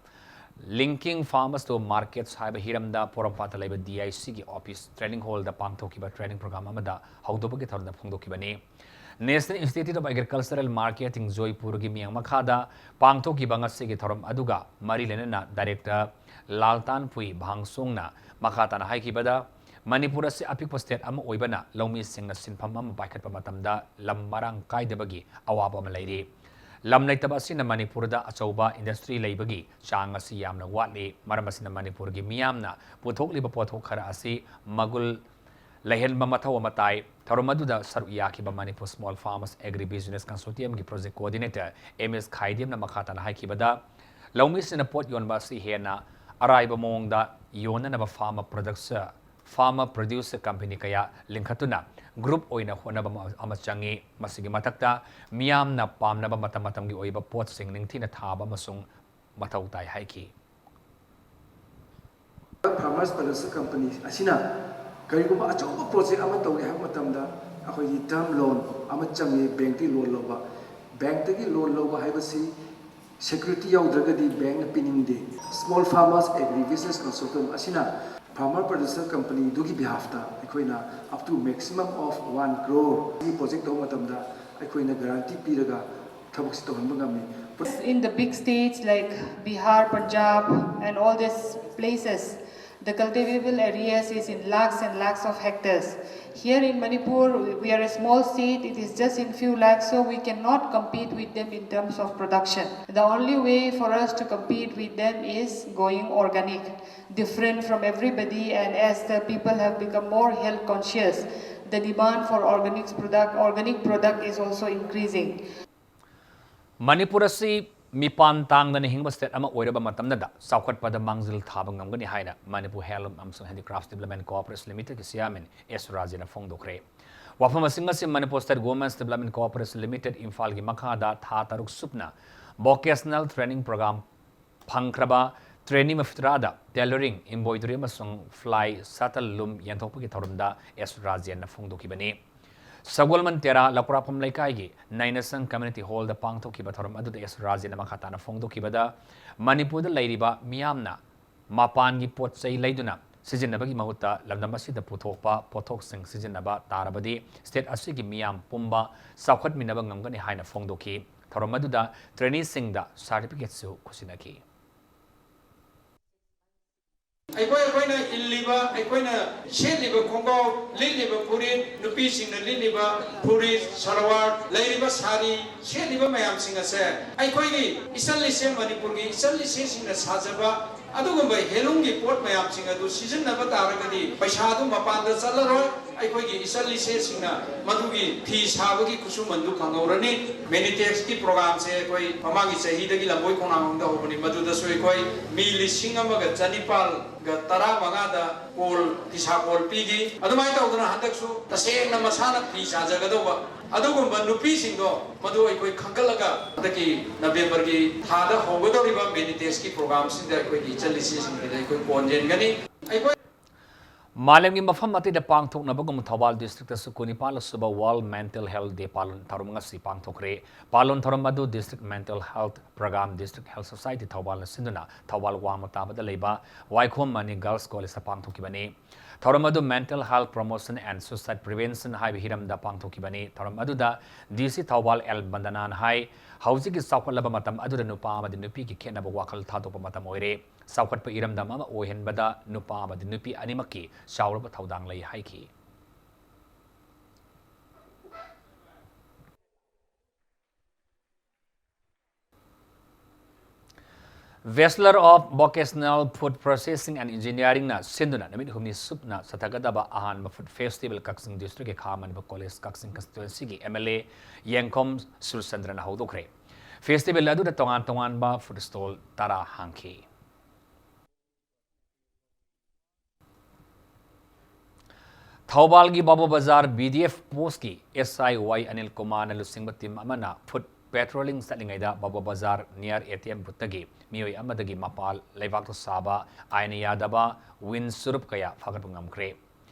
Linking Farmers to Markets ꯍꯥꯏꯕ ꯍꯤꯔꯝꯗ ꯄꯣꯔꯣꯝꯄꯥꯠꯇ ꯂꯩꯕ D I C ꯒꯤ office training hall ꯗ ꯄꯥꯡꯊꯣꯛꯈꯤꯕ training program ꯑꯃꯗ ꯍꯧꯗꯣꯛꯄꯒꯤ ꯊꯧꯔꯝꯗ ꯐꯣꯡꯗꯣꯛꯈꯤꯕꯅꯤ꯫ National Institute of Agricultural Marketing ꯖꯣꯏꯄꯨꯔꯒꯤ ꯃꯤꯌꯥꯝ ꯃꯈꯥꯗ ꯄꯥꯡꯊꯣꯛꯈꯤꯕ ꯉꯁꯤꯒꯤ ꯊꯧꯔꯝ ꯑꯗꯨꯒ ꯃꯔꯤ ꯂꯩꯅꯅ Director ꯂꯥꯜꯇꯥꯟꯄꯨꯏ ꯚꯥꯡꯁꯣꯡꯅ ꯃꯈꯥ ꯇꯥꯅ ꯍꯥꯏꯈꯤꯕꯗ, ꯃꯅꯤꯄꯨꯔ ꯑꯁꯤ ꯑꯄꯤꯛꯄ state ꯑꯃ ꯑꯣꯏꯕꯅ ꯂꯧꯃꯤꯁꯤꯡꯅ ꯁꯤꯟꯐꯝ ꯑꯃ ꯄꯥꯏꯈꯠꯄ ꯃꯇꯝꯗ ꯂꯝ ꯃꯔꯥꯡ ꯀꯥꯏꯗꯕꯒꯤ ꯑꯋꯥꯕ ꯑꯃ ꯂꯩꯔꯤ꯫ ꯂꯝ ꯂꯩꯇꯕ ꯑꯁꯤꯅ ꯃꯅꯤꯄꯨꯔꯗ ꯑꯆꯧꯕ industry ꯂꯩꯕꯒꯤ ꯆꯥꯡ ꯑꯁꯤ ꯌꯥꯝꯅ ꯋꯥꯠꯂꯤ꯫ ꯃꯔꯝ ꯑꯁꯤꯅ ꯃꯅꯤꯄꯨꯔꯒꯤ ꯃꯤꯌꯥꯝꯅ ꯄꯨꯊꯣꯛꯂꯤꯕ ꯄꯣꯠꯊꯣꯛ ꯈꯔ ꯑꯁꯤ ꯃꯒꯨꯟ ꯂꯩꯍꯟꯕ ꯃꯊꯧ ꯑꯃ ꯇꯥꯏ꯫ ꯊꯧꯔꯝ ꯑꯗꯨꯗ ꯁꯔꯨꯛ ꯌꯥꯈꯤꯕ Manipur Small Farmers Agri Business Consortium ꯒꯤ Project Coordinator M S ꯈꯥꯏꯗꯦꯝꯅ ꯃꯈꯥ ꯇꯥꯅ ꯍꯥꯏꯈꯤꯕꯗ, ꯂꯧꯃꯤꯁꯤꯡꯅ ꯄꯣꯠ ꯌꯣꯟꯕ ꯑꯁꯤ ꯍꯦꯟꯅ ꯑꯔꯥꯏꯕ ꯃꯑꯣꯡꯗ ꯌꯣꯟꯅꯅꯕ farmer producer, farmer producer company ꯀꯌꯥ ꯂꯤꯡꯈꯠꯇꯨꯅ group ꯑꯣꯏꯅ ꯍꯣꯠꯅꯕ ꯑꯃ, ꯑꯃ ꯆꯪꯏ꯫ ꯃꯁꯤꯒꯤ ꯃꯊꯛꯇ ꯃꯤꯌꯥꯝꯅ ꯄꯥꯝꯅꯕ ꯃꯇꯝ ꯃꯇꯝꯒꯤ ꯑꯣꯏꯕ ꯄꯣꯠꯁꯤꯡ ꯅꯤꯡꯊꯤꯅ ꯊꯥꯕ ꯑꯃꯁꯨꯡ ꯃꯊꯧ ꯇꯥꯏ ꯍꯥꯏꯈꯤ꯫ Farmers Producer Company ꯑꯁꯤꯅ ꯀꯔꯤꯒꯨꯝꯕ ꯑꯆꯧꯕ project ꯑꯃ ꯇꯧꯒꯦ ꯍꯥꯏꯕ ꯃꯇꯝꯗ ꯑꯩꯈꯣꯏꯒꯤ term loan ꯑꯃ ꯆꯪꯉꯤ, bank ꯇꯒꯤ loan ꯂꯧꯕ꯫ Bank ꯇꯒꯤ loan ꯂꯧꯕ ꯍꯥꯏꯕꯁꯤ security ꯌꯥꯎꯗ꯭ꯔꯒꯗꯤ bank ꯅ ꯄꯤꯅꯤꯡꯗꯦ꯫ Small Farmers Agri Business Consortium ꯑꯁꯤꯅ farmer producer company ꯗꯨꯒꯤ behalf ꯇ ꯑꯩꯈꯣꯏꯅ up to maximum of one crore ꯒꯤ project ꯇꯧꯕ ꯃꯇꯝꯗ ꯑꯩꯈꯣꯏꯅ guarantee ꯄꯤꯔꯒ ꯊꯕꯛꯁꯤ ꯇꯧꯍꯟꯕ ꯉꯝꯃꯤ꯫ In the big states like Bihar, Punjab, and all these places, the cultivable areas is in lakhs and lakhs of hectares. Here in Manipur, we are a small state, it is just in few lakhs, so we cannot compete with them in terms of production. The only way for us to compete with them is going organic, different from everybody, and as the people have become more health conscious, the demand for organic product, organic product is also increasing. Manipur ꯑꯁꯤ ꯃꯤꯄꯥꯟ ꯇꯥꯡꯗꯅ ꯍꯤꯡꯕ state ꯑꯃ ꯑꯣꯏꯔꯕ ꯃꯇꯝꯗꯗ ꯆꯥꯎꯈꯠꯄꯗ ꯃꯥꯡꯖꯤꯜ ꯊꯥꯕ ꯉꯝꯒꯅꯤ ꯍꯥꯏꯅ Manipur Handloom ꯑꯃꯁꯨꯡ Handicrafts Development Corporation Limited ꯀꯤ chairman S ꯔꯥꯖꯦꯟꯅ ꯐꯣꯡꯗꯣꯛꯈ꯭ꯔꯦ꯫ ꯋꯥꯐꯝ ꯑꯁꯤꯡ ꯑꯁꯤ Manipur state women's development cooperation limited ꯏꯝꯐꯥꯜꯒꯤ ꯃꯈꯥꯗ ꯊꯥ ꯇꯔꯨꯛ ꯁꯨꯞꯅ ꯚꯣꯀꯦꯁꯅꯦꯜ ꯇ꯭ꯔꯦꯅꯤꯡ ꯄ꯭ꯔꯣꯒ꯭ꯔꯥꯝ ꯐꯪꯈ꯭ꯔꯕ ꯇ꯭ꯔꯦꯅꯤ ꯃꯐꯤꯇ꯭ꯔꯥꯗ ꯇꯦꯂꯔꯤꯡ, ꯏꯝꯕꯣꯏꯗꯔꯤ ꯑꯃꯁꯨꯡ ꯐ꯭ꯂꯥꯏ ꯁꯇꯜ ꯂꯨꯝ ꯌꯦꯟꯊꯣꯛꯄꯒꯤ ꯊꯧꯔꯝꯗ ꯑꯦꯁ ꯔꯥꯖꯦꯟꯅ ꯐꯣꯡꯗꯣꯛꯈꯤꯕꯅꯤ꯫ ꯁꯒꯣꯜꯕꯟ ꯇꯦꯔꯥ ꯂꯧꯀ꯭ꯔꯥꯛꯐꯝ ꯂꯩꯀꯥꯏꯒꯤ ꯅꯩꯅꯁꯪ ꯀꯝꯃ꯭ꯌꯨꯅꯤꯇꯤ ꯍꯣꯜꯗ ꯄꯥꯡꯊꯣꯛꯈꯤꯕ ꯊꯧꯔꯝ ꯑꯗꯨꯗ ꯑꯦꯁ ꯔꯥꯖꯦꯟꯅ ꯃꯈꯥ ꯇꯥꯅ ꯐꯣꯡꯗꯣꯛꯈꯤꯕꯗ, ꯃꯅꯤꯄꯨꯔꯗ ꯂꯩꯔꯤꯕ ꯃꯤꯌꯥꯝꯅ ꯃꯄꯥꯟꯒꯤ ꯄꯣꯠ ꯆꯩ ꯂꯩꯗꯨꯅ ꯁꯤꯖꯤꯟꯅꯕꯒꯤ ꯃꯍꯨꯠꯇ ꯂꯝꯗꯝ ꯑꯁꯤꯗ ꯄꯨꯊꯣꯛꯄ ꯄꯣꯠꯊꯣꯛꯁꯤꯡ ꯁꯤꯖꯤꯟꯅꯕ ꯇꯥꯔꯕꯗꯤ ꯁ꯭ꯇꯦꯠ ꯑꯁꯤꯒꯤ ꯃꯤꯌꯥꯝ ꯄꯨꯝꯕ ꯆꯥꯎꯈꯠꯃꯤꯟꯅꯕ ꯉꯝꯒꯅꯤ ꯍꯥꯏꯅ ꯐꯣꯡꯗꯣꯛꯈꯤ꯫ ꯊꯧꯔꯝ ꯑꯗꯨꯗ ꯇ꯭ꯔꯦꯅꯤꯁꯤꯡꯗ ꯁꯥꯔꯇꯤꯐꯤꯀꯦꯠꯁꯨ ꯈꯨꯠꯁꯤꯟꯅꯈꯤ꯫ ꯑꯩꯈꯣꯏ ꯑꯩꯈꯣꯏꯅ ꯏꯜꯂꯤꯕ, ꯑꯩꯈꯣꯏꯅ ꯁꯦꯠꯂꯤꯕ ꯈꯣꯡꯒ꯭ꯔꯥꯎ, ꯂꯤꯠꯂꯤꯕ ꯐꯨꯔꯤꯠ, ꯅꯨꯄꯤꯁꯤꯡꯅ ꯂꯤꯠꯂꯤꯕ ꯐꯨꯔꯤꯠ, ꯁꯜꯋꯥꯔ, ꯂꯩꯔꯤꯕ ꯁꯥꯔꯤ, ꯁꯦꯠꯂꯤꯕ ꯃꯌꯥꯝꯁꯤꯡ ꯑꯁꯦ ꯑꯩꯈꯣꯏꯒꯤ ꯏꯆꯜ ꯏꯆꯦ, ꯃꯅꯤꯄꯨꯔꯒꯤ ꯏꯆꯜ ꯏꯆꯦꯁꯤꯡꯅ ꯁꯥꯖꯕ ꯑꯗꯨꯒꯨꯝꯕ ꯍꯦꯟꯂꯨꯝꯒꯤ ꯄꯣꯠ ꯃꯌꯥꯝꯁꯤꯡ ꯑꯗꯨ ꯁꯤꯖꯤꯟꯅꯕ ꯇꯥꯔꯒꯗꯤ ꯄꯩꯁꯥꯗꯨ ꯃꯄꯥꯟꯗ ꯆꯠꯂꯔꯣꯏ꯫ ꯑꯩꯈꯣꯏꯒꯤ ꯏꯆꯜ ꯏꯆꯦꯁꯤꯡꯅ ꯃꯗꯨꯒꯤ ꯐꯤ ꯁꯥꯕꯒꯤ ꯈꯨꯠꯁꯨꯃꯟꯗꯨ ꯐꯪꯍꯧꯔꯅꯤ꯫ ꯃꯦꯅꯤꯇꯦꯛꯁꯀꯤ ꯄ꯭ꯔꯣꯒ꯭ꯔꯥꯝꯁꯦ ꯑꯩꯈꯣꯏ ꯃꯃꯥꯡꯒꯤ ꯆꯍꯤꯗꯒꯤ ꯂꯝꯕꯣꯏ ꯈꯣꯡꯅꯥꯡꯈꯣꯡꯗ ꯍꯧꯕꯅꯤ꯫ ꯃꯗꯨꯗꯁꯨ ꯑꯩꯈꯣꯏ ꯃꯤ ꯂꯤꯁꯤꯡ ꯑꯃꯒ ꯆꯅꯤꯄꯥꯜꯒ ꯇꯔꯥꯃꯉꯥꯗ ꯀꯣꯜ, ꯐꯤꯁꯥ ꯀꯣꯜ ꯄꯤꯈꯤ꯫ ꯑꯗꯨꯃꯥꯏꯅ ꯇꯧꯗꯅ ꯍꯟꯗꯛꯁꯨ ꯇꯁꯦꯡꯅ ꯃꯁꯥꯅ ꯐꯤ ꯁꯥꯖꯒꯗꯧꯕ ꯑꯗꯨꯒꯨꯝꯕ ꯅꯨꯄꯤꯁꯤꯡꯗꯣ ꯃꯗꯨ ꯑꯩꯈꯣꯏ ꯈꯟꯒꯠꯂꯒ ꯍꯟꯗꯛꯀꯤ ꯅꯕꯦꯝꯕꯔꯒꯤ ꯊꯥꯗ ꯍꯧꯒꯗꯧꯔꯤꯕ ꯃꯦꯅꯤꯇꯦꯛꯁꯀꯤ ꯄ꯭ꯔꯣꯒ꯭ꯔꯥꯝꯁꯤꯡꯗ ꯑꯩꯈꯣꯏꯒꯤ ꯏꯆꯜ ꯏꯆꯦꯁꯤꯡꯁꯤꯗ ꯑꯩꯈꯣꯏ ꯀꯣꯟ ꯌꯦꯟꯒꯅꯤ꯫ ꯑꯩꯈꯣꯏ ꯃꯥꯂꯦꯝꯒꯤ ꯃꯐꯝ ꯑꯇꯩꯗ ꯄꯥꯡꯊꯣꯛꯅꯕꯒꯨꯝ ꯊꯧꯕꯥꯜ ꯗꯤꯁꯇ꯭ꯔꯤꯛꯇꯁꯨ ꯀꯨꯟꯅꯤꯄꯥꯜ ꯁꯨꯕ ꯋꯥꯔꯜꯗ ꯃꯦꯟꯇꯦꯜ ꯍꯦꯜꯊ ꯗꯦ ꯄꯥꯂꯟ ꯊꯧꯔꯝ ꯉꯁꯤ ꯄꯥꯡꯊꯣꯛꯈ꯭ꯔꯦ꯫ ꯄꯥꯂꯟ ꯊꯧꯔꯝ ꯑꯗꯨ district mental health programme, district health society ꯊꯧꯕꯥꯜꯅ ꯁꯤꯟꯗꯨꯅ ꯊꯧꯕꯥꯜ ꯋꯥꯡꯃ ꯇꯥꯕꯗ ꯂꯩꯕ ꯋꯥꯏꯈꯣꯝ ꯃꯅꯤ ꯒꯔꯜꯁ ꯀꯣꯂꯦꯖꯇ ꯄꯥꯡꯊꯣꯛꯈꯤꯕꯅꯤ꯫ ꯊꯧꯔꯝ ꯑꯗꯨ Mental Health Promotion and Suicide Prevention ꯍꯥꯏꯕ ꯍꯤꯔꯝꯗ ꯄꯥꯡꯊꯣꯛꯈꯤꯕꯅꯤ꯫ ꯊꯧꯔꯝ ꯑꯗꯨꯗ ꯗꯤ ꯁꯤ ꯊꯧꯕꯥꯜ ꯑꯦꯜ ꯕꯟꯗꯅꯥꯅ ꯍꯥꯏ, ꯍꯧꯖꯤꯛꯀꯤ ꯆꯥꯎꯈꯠꯂꯕ ꯃꯇꯝ ꯑꯗꯨꯗ ꯅꯨꯄꯥ ꯑꯃꯗꯤ ꯅꯨꯄꯤꯒꯤ ꯈꯦꯠꯅꯕ ꯋꯥꯈꯜ ꯊꯥꯗꯣꯛꯄ ꯃꯇꯝ ꯑꯣꯏꯔꯦ꯫ ꯆꯥꯎꯈꯠꯄ ꯏꯔꯝꯗꯝ ꯑꯃ ꯑꯣꯏꯍꯟꯕꯗ ꯅꯨꯄꯥ ꯑꯃꯗꯤ ꯅꯨꯄꯤ ꯑꯅꯤꯃꯛꯀꯤ ꯆꯥꯎꯔꯕ ꯊꯧꯗꯥꯡ ꯂꯩ ꯍꯥꯏꯈꯤ꯫ Bachelor of Vocational Food Processing and Engineeringꯅ ꯁꯤꯟꯗꯨꯅ ꯅꯨꯃꯤꯠ ꯍꯨꯝꯅꯤ ꯁꯨꯞꯅ ꯆꯠꯊꯒꯗꯕ ꯑꯍꯥꯟꯕ ꯐꯨꯗ ꯐꯦꯁꯇꯤꯚꯦꯜ ꯀꯛꯆꯤꯡ ꯗꯤꯁꯇ꯭ꯔꯤꯛꯀꯤ ꯈꯥ ꯃꯅꯤꯄꯨꯔ ꯀꯣꯂꯦꯖ ꯀꯛꯆꯤꯡ ꯀꯟꯁꯇꯤꯇ꯭ꯋꯦꯟꯁꯤꯒꯤ ꯑꯦꯝ ꯑꯦꯜ ꯑꯦ ꯌꯦꯡꯈꯣꯝ ꯁꯨꯔꯆꯟꯗ꯭ꯔꯅ ꯍꯧꯗꯣꯛꯈ꯭ꯔꯦ꯫ ꯐꯦꯁꯇꯤꯚꯦꯜ ꯑꯗꯨꯗ ꯇꯣꯉꯥꯟ ꯇꯣꯉꯥꯟꯕ ꯐꯨꯗ ꯁ꯭ꯇꯣꯜ ꯇꯔꯥ ꯍꯥꯡꯈꯤ꯫ ꯊꯧꯕꯥꯜꯒꯤ ꯕꯥꯕꯨ ꯕꯖꯥꯔ B D F postꯀꯤ S I Y Anil ꯀꯨꯃꯥꯔꯅ ꯂꯨꯆꯤꯡꯕ team ꯑꯃꯅ foot patrolling ꯆꯠꯂꯤꯉꯩꯗ ꯕꯥꯕꯨ ꯕꯖꯥꯔ near A T M boothꯇꯒꯤ ꯃꯤꯑꯣꯏ ꯑꯃꯗꯒꯤ ꯃꯄꯥꯜ ꯂꯩꯕꯥꯛꯇ ꯁꯥꯕ ꯑꯥꯏꯟꯅ ꯌꯥꯗꯕ ꯋꯤꯟ ꯆꯨꯔꯨꯞ ꯀꯌꯥ ꯐꯥꯒꯠꯄ ꯉꯝꯈ꯭ꯔꯦ꯫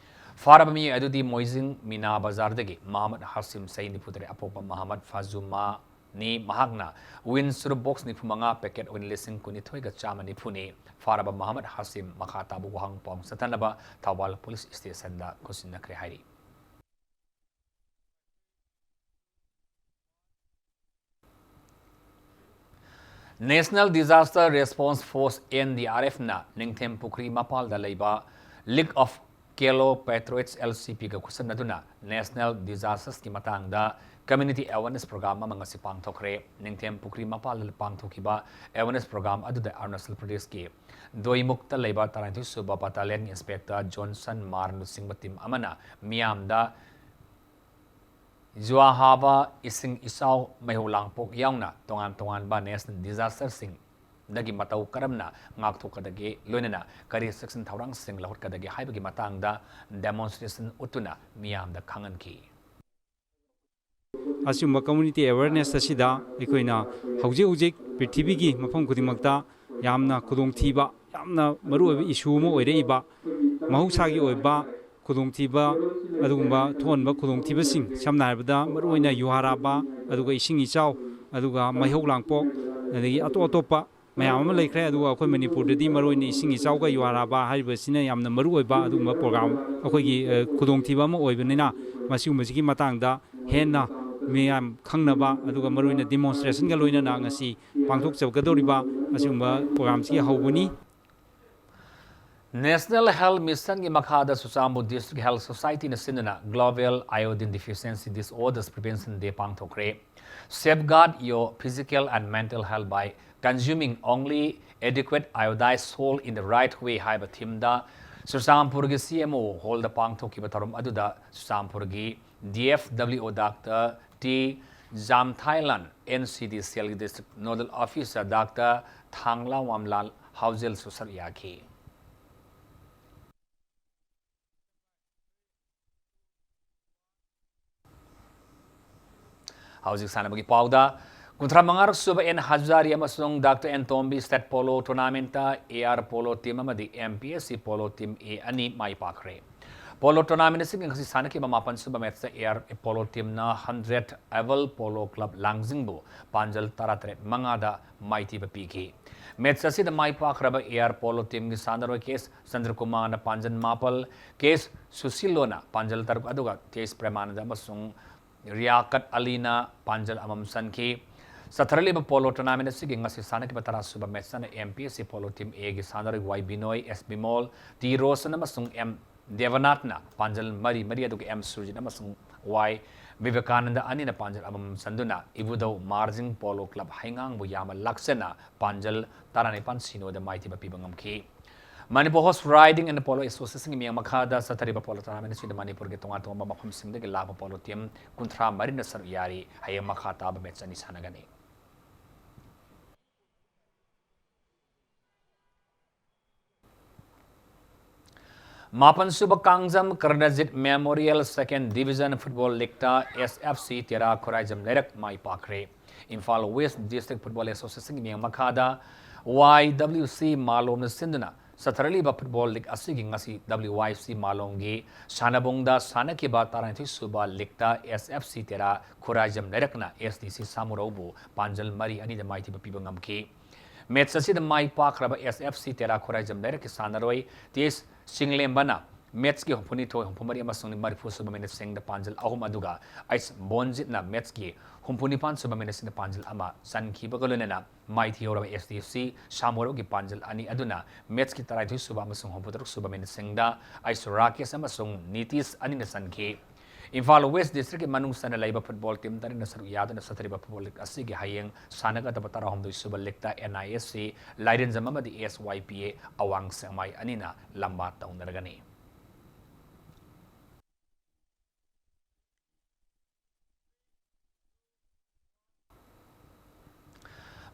ꯐꯥꯔꯕ ꯃꯤꯑꯣꯏ ꯑꯗꯨꯗꯤ ꯃꯣꯏꯖꯤꯡ ꯃꯤꯅꯥ ꯕꯖꯥꯔꯗꯒꯤ ꯃꯍꯃꯗ ꯍꯥꯁꯤꯝ, ꯆꯍꯤ ꯅꯤꯐꯨ ꯇꯔꯦꯠ, ꯑꯄꯣꯛꯄ ꯃꯍꯃꯗ ꯐꯥꯖꯨꯃꯥꯅꯤ꯫ ꯃꯍꯥꯛꯅ ꯋꯤꯟ ꯆꯨꯔꯨꯞ box ꯅꯤꯐꯨ ꯃꯉꯥ packet ꯑꯣꯏꯅ ꯂꯤꯁꯤꯡ ꯀꯨꯟꯅꯤꯊꯣꯏꯒ ꯆꯥꯝꯃ ꯅꯤꯐꯨꯅꯤ꯫ ꯐꯥꯔꯕ ꯃꯍꯃꯗ ꯍꯥꯁꯤꯝ ꯃꯈꯥ ꯇꯥꯕ ꯋꯥꯍꯪ ꯄꯥꯎ ꯆꯠꯊꯅꯕ ꯊꯧꯕꯥꯜ police stationꯗ ꯈꯨꯠꯁꯤꯟꯅꯈ꯭ꯔꯦ ꯍꯥꯏꯔꯤ꯫ National Disaster Response Force, N D R Fꯅ ꯅꯤꯡꯊꯦꯝ ꯄꯨꯈ꯭ꯔꯤ ꯃꯄꯥꯜꯗ ꯂꯩꯕ League of Kalo Patriots, L C Pꯒ ꯈꯨꯠꯁꯝꯅꯗꯨꯅ National Disastersꯀꯤ ꯃꯇꯥꯡꯗ community awareness program ꯑꯃ ꯉꯁꯤ ꯄꯥꯡꯊꯣꯛꯈ꯭ꯔꯦ꯫ ꯅꯤꯡꯊꯦꯝ ꯄꯨꯈ꯭ꯔꯤ ꯃꯄꯥꯜꯗ ꯄꯥꯡꯊꯣꯛꯈꯤꯕ awareness program ꯑꯗꯨꯗ ꯑꯔꯨꯅꯥꯆꯜ ꯄ꯭ꯔꯗꯦꯁꯀꯤ ꯗꯣꯏꯃꯨꯛꯇ ꯂꯩꯕ ꯇꯔꯥꯅꯤꯊꯣꯏ ꯁꯨꯕ battalionꯒꯤ inspector ꯖꯣꯟꯁꯟ ꯃꯥꯔ ꯂꯨꯆꯤꯡꯕ team ꯑꯃꯅ ꯃꯤꯌꯥꯝꯗ ꯖꯨꯋꯥꯍꯥꯕ, ꯏꯁꯤꯡ ꯏꯆꯥꯎ, ꯃꯩꯍꯧ ꯂꯥꯡꯄꯣꯛ ꯌꯥꯎꯅ ꯇꯣꯉꯥꯟ ꯇꯣꯉꯥꯟꯕ national disasterꯁꯤꯡꯗꯒꯤ ꯃꯇꯧ ꯀꯔꯝꯅ ꯉꯥꯛꯊꯣꯛꯀꯗꯒꯦ, ꯂꯣꯏꯅꯅ ꯀꯔꯤ ꯆꯦꯛꯁꯤꯟ ꯊꯧꯔꯥꯡꯁꯤꯡ ꯂꯧꯈꯠꯀꯗꯒꯦ ꯍꯥꯏꯕꯒꯤ ꯃꯇꯥꯡꯗ demonstration ꯎꯠꯇꯨꯅ ꯃꯤꯌꯥꯝꯗ ꯈꯪꯍꯟꯈꯤ꯫ ꯑꯁꯤꯒꯨꯝꯕ community awareness ꯑꯁꯤꯗ ꯑꯩꯈꯣꯏꯅ ꯍꯧꯖꯤꯛ ꯍꯧꯖꯤꯛ ꯄ꯭ꯔꯤꯊꯤꯕꯤꯒꯤ ꯃꯐꯝ ꯈꯨꯗꯤꯡꯃꯛꯇ ꯌꯥꯝꯅ ꯈꯨꯗꯣꯡꯊꯤꯕ, ꯌꯥꯝꯅ ꯃꯔꯨꯑꯣꯏꯕ issue ꯑꯃ ꯑꯣꯏꯔꯛꯏꯕ, ꯃꯍꯧꯁꯥꯒꯤ ꯑꯣꯏꯕ ꯈꯨꯗꯣꯡꯊꯤꯕ, ꯑꯗꯨꯒꯨꯝꯕ ꯊꯣꯛꯍꯟꯕ ꯈꯨꯗꯣꯡꯊꯤꯕꯁꯤꯡ, ꯁꯝꯅ ꯍꯥꯏꯔꯕꯗ ꯃꯔꯨꯑꯣꯏꯅ ꯌꯨꯍꯥꯔ ꯍꯥꯕ, ꯑꯗꯨꯒ ꯏꯁꯤꯡ ꯏꯆꯥꯎ, ꯑꯗꯨꯒ ꯃꯩꯍꯧ ꯂꯥꯡꯄꯣꯛ, ꯑꯗꯒꯤ ꯑꯇꯣꯞ ꯑꯇꯣꯞꯄ ꯃꯌꯥꯝ ꯑꯃ ꯂꯩꯈ꯭ꯔꯦ꯫ ꯑꯗꯨꯒ ꯑꯩꯈꯣꯏ ꯃꯅꯤꯄꯨꯔꯗꯗꯤ ꯃꯔꯨꯑꯣꯏꯅ ꯏꯁꯤꯡ ꯏꯆꯥꯎꯒ ꯌꯨꯍꯥꯔ ꯍꯥꯕ ꯍꯥꯏꯔꯤꯕꯁꯤꯅ ꯌꯥꯝꯅ ꯃꯔꯨꯑꯣꯏꯕ ꯑꯗꯨꯒꯨꯝꯕ program, ꯑꯩꯈꯣꯏꯒꯤ, ꯑ, ꯈꯨꯗꯣꯡꯊꯤꯕ ꯑꯃ ꯑꯣꯏꯕꯅꯤꯅ, ꯃꯁꯤꯒꯨꯝꯕꯁꯤꯒꯤ ꯃꯇꯥꯡꯗ ꯍꯦꯟꯅ ꯃꯤꯌꯥꯝ ꯈꯪꯅꯕ, ꯑꯗꯨꯒ ꯃꯔꯨꯑꯣꯏꯅ demonstrationꯒ ꯂꯣꯏꯅꯅ ꯉꯁꯤ ꯄꯥꯡꯊꯣꯛꯆꯒꯗꯧꯔꯤꯕ ꯑꯁꯤꯒꯨꯝꯕ programꯁꯤꯒꯤ ꯍꯧꯕꯅꯤ꯫ National Health Missionꯒꯤ ꯃꯈꯥꯗ ꯆꯨꯔꯆꯥꯟꯄꯨꯔ District Health Societyꯅ ꯁꯤꯟꯗꯨꯅ Global Iodine Deficiency Disorders Prevention Day ꯄꯥꯡꯊꯣꯛꯈ꯭ꯔꯦ꯫ Safeguard your physical and mental health by consuming only adequate iodized salt in the right way ꯍꯥꯏꯕ themeꯗ ꯆꯨꯔꯆꯥꯟꯄꯨꯔꯒꯤ C M O hallꯗ ꯄꯥꯡꯊꯣꯛꯈꯤꯕ ꯊꯧꯔꯝ ꯑꯗꯨꯗ ꯆꯨꯔꯆꯥꯟꯄꯨꯔꯒꯤ D F W O Doctor T ꯖꯥꯝꯊꯥꯏꯂꯥꯟ, N C D cellꯒꯤ District Nodal Officer Doctor ꯊꯥꯡꯂꯥꯋꯥꯝꯂꯥꯜ ꯍꯥꯎꯖꯦꯜꯁꯨ ꯁꯔꯨꯛ ꯌꯥꯈꯤ꯫ ꯍꯧꯖꯤꯛ ꯁꯥꯟꯅꯕꯒꯤ ꯄꯥꯎꯗ, ꯀꯨꯟꯊ꯭ꯔꯥ ꯃꯉꯥꯔꯛ ꯁꯨꯕ ꯑꯦꯟ ꯍꯖꯥꯔꯤ ꯑꯃꯁꯨꯡ doctor N Tombi state polo ꯇꯣꯔꯅꯥꯃꯦꯟꯠꯇ ꯑꯦ ꯑꯥꯔ ꯄꯣꯂꯣ ꯇꯤꯝ ꯑꯃꯗꯤ M P S C polo team ꯑꯦ ꯑꯅꯤ ꯃꯥꯏ ꯄꯥꯛꯈ꯭ꯔꯦ꯫ ꯄꯣꯂꯣ ꯇꯣꯔꯅꯥꯃꯦꯟꯠ ꯑꯁꯤꯒꯤ ꯉꯁꯤ ꯁꯥꯟꯅꯈꯤꯕ ꯃꯥꯄꯟ ꯁꯨꯕ ꯃꯦꯠꯁꯇ ꯑꯦ ꯑꯥꯔ ꯄꯣꯂꯣ ꯇꯤꯝꯅ ꯍꯟꯗ꯭ꯔꯦꯠ ꯑꯦꯕꯜ ꯄꯣꯂꯣ ꯀ꯭ꯂꯕ ꯂꯥꯡꯖꯤꯡꯕꯨ ꯄꯥꯟꯖꯜ ꯇꯔꯥꯇꯔꯦꯠ ꯃꯉꯥꯗ ꯃꯥꯏꯊꯤꯕ ꯄꯤꯈꯤ꯫ ꯃꯦꯠꯁ ꯑꯁꯤꯗ ꯃꯥꯏ ꯄꯥꯛꯈ꯭ꯔꯕ ꯑꯦ ꯑꯥꯔ ꯄꯣꯂꯣ ꯇꯤꯝꯒꯤ ꯁꯥꯟꯅꯔꯣꯏ ꯀꯦ ꯑꯦꯁ ꯆꯟꯗ꯭ꯔꯀꯨꯃꯥꯔꯅ ꯄꯥꯟꯖꯜ ꯃꯥꯄꯜ, ꯀꯦ ꯑꯦꯁ ꯁꯨꯁꯤꯂꯣꯅ ꯄꯥꯟꯖꯜ ꯇꯔꯨꯛ, ꯑꯗꯨꯒ ꯇꯦꯖ ꯄ꯭ꯔꯦꯃꯥꯅꯟꯗ ꯑꯃꯁꯨꯡ ꯔꯤꯌꯥꯀꯠ ꯑꯂꯤꯅ ꯄꯥꯟꯖꯜ ꯑꯃꯃꯝ ꯆꯟꯈꯤ꯫ ꯆꯠꯊꯔꯛꯂꯤꯕ ꯄꯣꯂꯣ ꯇꯣꯔꯅꯥꯃꯦꯟꯠ ꯑꯁꯤꯒꯤ ꯉꯁꯤ ꯁꯥꯟꯅꯈꯤꯕ ꯇꯔꯥ ꯁꯨꯕ ꯃꯦꯠꯁ ꯑꯁꯤꯅ M P S C polo team ꯑꯦꯒꯤ ꯁꯥꯟꯅꯔꯣꯏ ꯋꯥꯏ ꯕꯤꯅꯣꯏ, ꯑꯦꯁ ꯕꯤꯃꯣꯜ, ꯇꯤ ꯔꯣꯁꯟ ꯑꯃꯁꯨꯡ ꯑꯦꯝ ꯗꯦꯕꯅꯥꯊꯅ ꯄꯥꯟꯖꯜ ꯃꯔꯤ ꯃꯔꯤ, ꯑꯗꯨꯒ ꯑꯦꯝ ꯁꯨꯔꯖꯤꯠ ꯑꯃꯁꯨꯡ ꯋꯥꯏ ꯕꯤꯕꯦꯀꯥꯅꯟꯗ ꯑꯅꯤꯅ ꯄꯥꯟꯖꯜ ꯑꯃꯃꯝ ꯆꯟꯗꯨꯅ ꯏꯕꯨꯙꯧ ꯃꯥꯔꯖꯤꯡ ꯄꯣꯂꯣ ꯀ꯭ꯂꯕ ꯍꯩꯉꯥꯡꯕꯨ ꯌꯥꯝꯅ ꯂꯥꯛꯆꯅ ꯄꯥꯟꯖꯜ ꯇꯔꯥꯅꯤꯄꯥꯟ ꯁꯤꯅꯣꯗ ꯃꯥꯏꯊꯤꯕ ꯄꯤꯕ ꯉꯝꯈꯤ꯫ Manipur horse riding and polo ꯑꯦꯁꯣꯁꯤꯌꯦꯁꯟꯒꯤ ꯃꯤꯠꯌꯦꯡ ꯃꯈꯥꯗ ꯆꯠꯊꯔꯤꯕ ꯄꯣꯂꯣ ꯇꯣꯔꯅꯥꯃꯦꯟꯠ ꯑꯁꯤꯗ ꯃꯅꯤꯄꯨꯔꯒꯤ ꯇꯣꯉꯥꯟ ꯇꯣꯉꯥꯟꯕ ꯃꯐꯝꯁꯤꯡꯗꯒꯤ ꯂꯥꯛꯄ ꯄꯣꯂꯣ ꯇꯤꯝ ꯀꯨꯟꯊ꯭ꯔꯥ ꯃꯔꯤꯅ ꯁꯔꯨꯛ ꯌꯥꯔꯤ꯫ ꯍꯌꯦꯡ ꯃꯈꯥ ꯇꯥꯕ ꯃꯦꯠꯁ ꯑꯅꯤ ꯁꯥꯟꯅꯒꯅꯤ꯫ ꯃꯥꯄꯟ ꯁꯨꯕ ꯀꯥꯡꯖꯝ ꯀꯔꯅꯖꯤꯠ ꯃꯦꯃꯣꯔꯤꯌꯦꯜ ꯁꯦꯀꯦꯟ ꯗꯤꯚꯤꯖꯟ ꯐꯨꯠꯕꯣꯜ ꯂꯤꯛꯇ ꯑꯦꯁ ꯑꯦꯐ ꯁꯤ ꯇꯦꯔꯥ ꯈꯨꯔꯥꯏꯖꯝ ꯂꯩꯔꯛ ꯃꯥꯏ ꯄꯥꯛꯈ꯭ꯔꯦ꯫ ꯏꯝꯐꯥꯜ ꯋꯦꯁ ꯗꯤꯁꯇ꯭ꯔꯤꯛ ꯐꯨꯠꯕꯣꯜ ꯑꯦꯁꯣꯁꯤꯌꯦꯁꯟꯒꯤ ꯃꯤꯠꯌꯦꯡ ꯃꯈꯥꯗ ꯋꯥꯏ ꯗꯕ꯭ꯂꯤꯎ ꯁꯤ ꯃꯥꯂꯣꯝꯅ ꯁꯤꯟꯗꯨꯅ ꯆꯠꯊꯔꯛꯂꯤꯕ ꯐꯨꯠꯕꯣꯜ ꯂꯤꯛ ꯑꯁꯤꯒꯤ ꯉꯁꯤ ꯗꯕ꯭ꯂꯤꯎ ꯋꯥꯏ ꯁꯤ ꯃꯥꯂꯣꯝꯒꯤ ꯁꯥꯟꯅꯕꯨꯡꯗ ꯁꯥꯟꯅꯈꯤꯕ ꯇꯔꯥꯅꯤꯊꯣꯏ ꯁꯨꯕ ꯂꯤꯛꯇ ꯑꯦꯁ ꯑꯦꯐ ꯁꯤ ꯇꯦꯔꯥ ꯈꯨꯔꯥꯏꯖꯝ ꯂꯩꯔꯛꯅ ꯑꯦꯁ ꯗꯤ ꯁꯤ ꯁꯥꯃꯨꯔꯧꯕꯨ ꯄꯥꯟꯖꯜ ꯃꯔꯤ ꯑꯅꯤꯗ ꯃꯥꯏꯊꯤꯕ ꯄꯤꯕ ꯉꯝꯈꯤ꯫ ꯃꯦꯠꯁ ꯑꯁꯤꯗ ꯃꯥꯏ ꯄꯥꯛꯈ꯭ꯔꯕ ꯑꯦꯁ ꯑꯦꯐ ꯁꯤ ꯇꯦꯔꯥ ꯈꯨꯔꯥꯏꯖꯝ ꯂꯩꯔꯛꯀꯤ ꯁꯥꯟꯅꯔꯣꯏ ꯇꯤ ꯑꯦꯁ ꯆꯤꯡꯂꯦꯝꯕꯅ ꯃꯦꯠꯁꯀꯤ ꯍꯨꯝꯐꯨꯅꯤꯊꯣꯏ, ꯍꯨꯝꯐꯨꯃꯔꯤ ꯑꯃꯁꯨꯡ ꯃꯔꯤꯐꯨ ꯁꯨꯕ ꯃꯤꯅꯤꯠꯁꯤꯡꯗ ꯄꯥꯟꯖꯜ ꯑꯍꯨꯝ, ꯑꯗꯨꯒ ꯑꯩꯁ ꯕꯣꯟꯖꯤꯠꯅ ꯃꯦꯠꯁꯀꯤ ꯍꯨꯝꯐꯨꯅꯤꯄꯥꯟ ꯁꯨꯕ ꯃꯤꯅꯤꯠꯁꯤꯡꯗ ꯄꯥꯟꯖꯜ ꯑꯃ ꯆꯟꯈꯤꯕꯒ ꯂꯣꯏꯅꯅ ꯃꯥꯏꯊꯤꯍꯧꯔꯕ ꯑꯦꯁ ꯗꯤ ꯁꯤ ꯁꯥꯃꯨꯔꯧꯒꯤ ꯄꯥꯟꯖꯜ ꯑꯅꯤ ꯑꯗꯨꯅ ꯃꯦꯠꯁꯀꯤ ꯇꯔꯥꯅꯤꯊꯣꯏ ꯁꯨꯕ ꯑꯃꯁꯨꯡ ꯍꯨꯝꯐꯨꯇꯔꯨꯛ ꯁꯨꯕ ꯃꯤꯅꯤꯠꯁꯤꯡꯗ ꯑꯩꯁ ꯔꯥꯀꯦꯁ ꯑꯃꯁꯨꯡ ꯅꯤꯇꯤꯁ ꯑꯅꯤꯅ ꯆꯟꯈꯤ꯫ ꯏꯝꯐꯥꯜ ꯋꯦꯁ ꯗꯤꯁꯇ꯭ꯔꯤꯛꯀꯤ ꯃꯅꯨꯡ ꯆꯟꯅ ꯂꯩꯕ ꯐꯨꯠꯕꯣꯜ ꯇꯤꯝ ꯇꯔꯦꯠꯅ ꯁꯔꯨꯛ ꯌꯥꯗꯨꯅ ꯆꯠꯊꯔꯤꯕ ꯐꯨꯠꯕꯣꯜ ꯂꯤꯛ ꯑꯁꯤꯒꯤ ꯍꯌꯦꯡ ꯁꯥꯟꯅꯒꯗꯕ ꯇꯔꯥꯍꯨꯝꯗꯣꯏ ꯁꯨꯕ ꯂꯤꯛꯇ ꯑꯦꯟ ꯑꯥꯏ ꯑꯦꯁ ꯁꯤ ꯂꯥꯏꯔꯦꯟꯖꯝ ꯑꯃꯗꯤ ꯑꯦꯁ ꯋꯥꯏ ꯄꯤ ꯑꯦ ꯑꯋꯥꯡ ꯁꯦꯛꯃꯥꯏ ꯑꯅꯤꯅ ꯂꯝꯕꯥ ꯇꯧꯅꯔꯒꯅꯤ꯫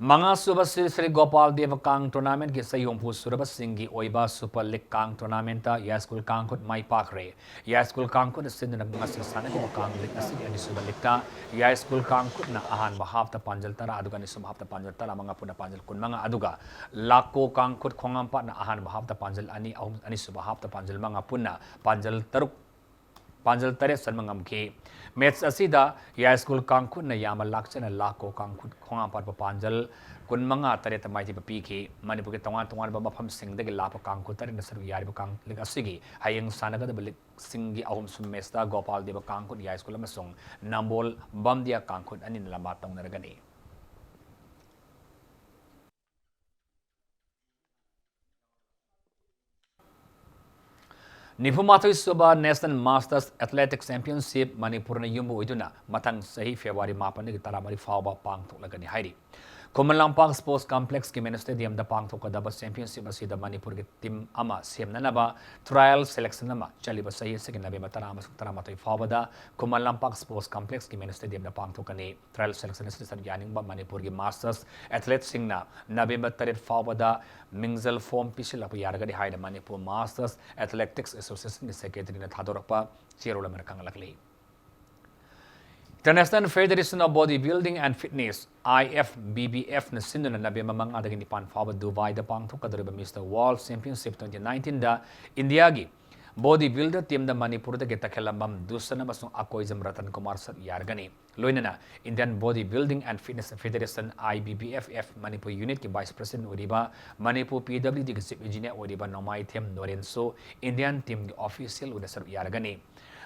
ꯃꯉꯥꯁꯨꯕ ꯁ꯭ꯔꯤ ꯁ꯭ꯔꯤ ꯒꯣꯄꯥꯜ ꯗꯦꯕ ꯀꯥꯡ ꯇꯣꯔꯅꯥꯃꯦꯟꯠꯀꯤ ꯆꯍꯤ ꯍꯨꯝꯐꯨ ꯁꯨꯔꯕꯁꯤꯡꯒꯤ ꯑꯣꯏꯕ ꯁꯨꯄꯔ ꯂꯤꯒ ꯀꯥꯡ ꯇꯣꯔꯅꯥꯃꯦꯟꯠꯇ ꯌꯥꯏꯁ꯭ꯀꯨꯜ ꯀꯥꯡꯈꯨꯠ ꯃꯥꯏ ꯄꯥꯛꯈ꯭ꯔꯦ꯫ ꯌꯥꯏꯁ꯭ꯀꯨꯜ ꯀꯥꯡꯈꯨꯠꯅ ꯁꯤꯟꯗꯨꯅ ꯉꯁꯤ ꯁꯥꯟꯅꯈꯤꯕ ꯀꯥꯡ ꯂꯤꯒ ꯑꯁꯤꯒꯤ ꯑꯅꯤꯁꯨꯕ ꯂꯤꯒꯇ ꯌꯥꯏꯁ꯭ꯀꯨꯜ ꯀꯥꯡꯈꯨꯠꯅ ꯑꯍꯥꯟꯕ ꯍꯥꯐꯇ ꯄꯥꯟꯖꯜ ꯇꯔꯥ, ꯑꯗꯨꯒ ꯑꯅꯤꯁꯨꯕ ꯍꯥꯐꯇ ꯄꯥꯟꯖꯜ ꯇꯔꯥꯃꯉꯥ, ꯄꯨꯟꯅ ꯄꯥꯟꯖꯜ ꯀꯨꯟꯃꯉꯥ, ꯑꯗꯨꯒ ꯂꯥꯛꯀꯣ ꯀꯥꯡꯈꯨꯠ ꯈꯣꯡꯉꯥꯝꯄꯥꯠꯅ ꯑꯍꯥꯟꯕ ꯍꯥꯐꯇ ꯄꯥꯟꯖꯜ ꯑꯅꯤ, ꯑꯍꯨꯝ, ꯑꯅꯤꯁꯨꯕ ꯍꯥꯐꯇ ꯄꯥꯟꯖꯜ ꯃꯉꯥ, ꯄꯨꯟꯅ ꯄꯥꯟꯖꯜ ꯇꯔꯨꯛ, ꯄꯥꯟꯖꯜ ꯇꯔꯦꯠ ꯆꯟꯕ ꯉꯝꯈꯤ꯫ ꯃꯦꯆ ꯑꯁꯤꯗ ꯌꯥꯏꯁ꯭ꯀꯨꯜ ꯀꯥꯡꯈꯨꯠꯅ ꯌꯥꯝꯅ ꯂꯥꯛꯆꯅ ꯂꯥꯛꯀꯣ ꯀꯥꯡꯈꯨꯠ ꯈꯣꯡꯉꯥꯝꯄꯥꯠꯄꯨ ꯄꯥꯟꯖꯜ ꯀꯨꯟꯃꯉꯥ ꯇꯔꯦꯠꯇ ꯃꯥꯏꯊꯤꯕ ꯄꯤꯈꯤ꯫ ꯃꯅꯤꯄꯨꯔꯒꯤ ꯇꯣꯉꯥꯟ ꯇꯣꯉꯥꯟꯕ ꯃꯐꯝꯁꯤꯡꯗꯒꯤ ꯂꯥꯛꯄ ꯀꯥꯡꯈꯨꯠ ꯇꯔꯦꯠꯅ ꯁꯔꯨꯛ ꯌꯥꯔꯤꯕ ꯀꯥꯡ ꯂꯤꯒ ꯑꯁꯤꯒꯤ ꯍꯌꯦꯡ ꯁꯥꯟꯅꯒꯗꯕ ꯂꯤꯒꯁꯤꯡꯒꯤ ꯑꯍꯨꯝꯁꯨꯕ ꯃꯦꯆꯇ ꯒꯣꯄꯥꯜ ꯗꯦꯕ ꯀꯥꯡꯈꯨꯠ ꯌꯥꯏꯁ꯭ꯀꯨꯜ ꯑꯃꯁꯨꯡ ꯅꯝꯕꯣꯜ ꯕꯝꯗꯤꯌꯥ ꯀꯥꯡꯈꯨꯠ ꯑꯅꯤꯅ ꯂꯝꯕꯥ ꯇꯧꯅꯔꯒꯅꯤ꯫ ꯅꯤꯐꯨꯃꯥꯊꯣꯏ ꯁꯨꯕ National Masters Athletics Championship ꯃꯅꯤꯄꯨꯔꯅ ꯌꯨꯝꯕꯨ ꯑꯣꯏꯗꯨꯅ ꯃꯊꯪ ꯆꯍꯤ ꯐꯦꯕ꯭ꯔꯨꯋꯥꯔꯤ ꯃꯥꯄꯟꯗꯒꯤ ꯇꯔꯥꯃꯔꯤ ꯐꯥꯎꯕ ꯄꯥꯡꯊꯣꯛꯂꯒꯅꯤ ꯍꯥꯏꯔꯤ꯫ ꯈꯨꯃꯟ ꯂꯝꯄꯥꯛ ꯁ꯭ꯄꯣꯔꯠꯁ ꯀꯝꯄ꯭ꯂꯦꯛꯁꯀꯤ ꯃꯤꯅꯤ ꯁ꯭ꯇꯦꯗꯤꯌꯝꯗ ꯄꯥꯡꯊꯣꯛꯀꯗꯕ ꯆꯦꯝꯄꯤꯌꯟꯁꯤꯞ ꯑꯁꯤꯗ ꯃꯅꯤꯄꯨꯔꯒꯤ ꯇꯤꯝ ꯑꯃ ꯁꯦꯝꯅꯅꯕ ꯇ꯭ꯔꯥꯌꯦꯜ ꯁꯦꯂꯦꯛꯁꯟ ꯑꯃ ꯆꯠꯂꯤꯕ ꯆꯍꯤ ꯑꯁꯤꯒꯤ ꯅꯕꯦꯝꯕꯔ ꯇꯔꯥ ꯑꯃꯁꯨꯡ ꯇꯔꯥꯃꯥꯊꯣꯏ ꯐꯥꯎꯕꯗ ꯈꯨꯃꯟ ꯂꯝꯄꯥꯛ ꯁ꯭ꯄꯣꯔꯠꯁ ꯀꯝꯄ꯭ꯂꯦꯛꯁꯀꯤ ꯃꯤꯅꯤ ꯁ꯭ꯇꯦꯗꯤꯌꯝꯗ ꯄꯥꯡꯊꯣꯛꯀꯅꯤ꯫ ꯇ꯭ꯔꯥꯌꯦꯜ ꯁꯦꯂꯦꯛꯁꯟ ꯑꯁꯤꯗ ꯁꯔꯨꯛ ꯌꯥꯅꯤꯡꯕ ꯃꯅꯤꯄꯨꯔꯒꯤ ꯃꯥꯁꯇꯔꯁ ꯑꯦꯊꯂꯦꯠꯁꯤꯡꯅ ꯅꯕꯦꯝꯕꯔ ꯇꯔꯦꯠ ꯐꯥꯎꯕꯗ ꯃꯤꯡꯖꯦꯜ ꯐꯣꯔꯝ ꯄꯤꯁꯤꯜꯂꯛꯄ ꯌꯥꯔꯒꯗꯤ ꯍꯥꯏꯅ ꯃꯅꯤꯄꯨꯔ ꯃꯥꯁꯇꯔꯁ ꯑꯦꯊꯂꯦꯇꯤꯛꯁ ꯑꯦꯁꯣꯁꯤꯌꯦꯁꯟꯒꯤ ꯁꯦꯀ꯭ꯔꯦꯇꯔꯤꯅ ꯊꯥꯗꯣꯔꯛꯄ ꯆꯦꯔꯣꯜ ꯑꯃꯅ ꯈꯪꯍꯜꯂꯛꯂꯤ꯫ International Federation of Body Building and Fitness, I F B B F ꯅ ꯁꯤꯟꯗꯨꯅ ꯅꯕꯦꯝꯕꯔ ꯃꯉꯥꯗꯒꯤ ꯅꯤꯄꯥꯟ ꯐꯥꯎꯕ ꯗꯨꯕꯥꯏꯗ ꯄꯥꯡꯊꯣꯛꯀꯗꯧꯔꯤꯕ ꯃꯤꯁꯇꯔ ꯋꯥꯔꯜꯗ ꯆꯦꯝꯄꯤꯌꯟꯁꯤꯞ ꯇ꯭ꯋꯦꯟꯇꯤ ꯅꯥꯏꯟꯇꯤꯟꯗ ꯏꯟꯗꯤꯌꯥꯒꯤ ꯕꯣꯗꯤ ꯕꯤꯜꯗꯔ ꯇꯤꯝꯗ ꯃꯅꯤꯄꯨꯔꯗꯒꯤ ꯇꯈꯦꯜꯂꯝꯕꯝ ꯗꯨꯁꯟ ꯑꯃꯁꯨꯡ ꯑꯀꯣꯏꯖꯝ ꯔꯇꯟ ꯀꯨꯃꯥꯔ ꯁꯔꯨꯛ ꯌꯥꯔꯒꯅꯤ꯫ ꯂꯣꯏꯅꯅ Indian Body Building and Fitness Federation, I B B F F, Manipur ꯌꯨꯅꯤꯠꯀꯤ ꯚꯥꯏꯁ ꯄ꯭ꯔꯁꯤꯗꯦꯟꯠ ꯑꯣꯏꯔꯤꯕ, ꯃꯅꯤꯄꯨꯔ P W Dꯒꯤ ꯆꯤꯐ ꯏꯟꯖꯤꯅꯤꯌꯔ ꯑꯣꯏꯔꯤꯕ ꯅꯣꯡꯃꯥꯏꯊꯦꯝ ꯅꯣꯔꯦꯟꯁꯨ ꯏꯟꯗꯤꯌꯥꯟ ꯇꯤꯝꯒꯤ ꯑꯣꯐꯤꯁꯤꯌꯦꯜ ꯑꯣꯏꯅ ꯁꯔꯨꯛ ꯌꯥꯔꯒꯅꯤ꯫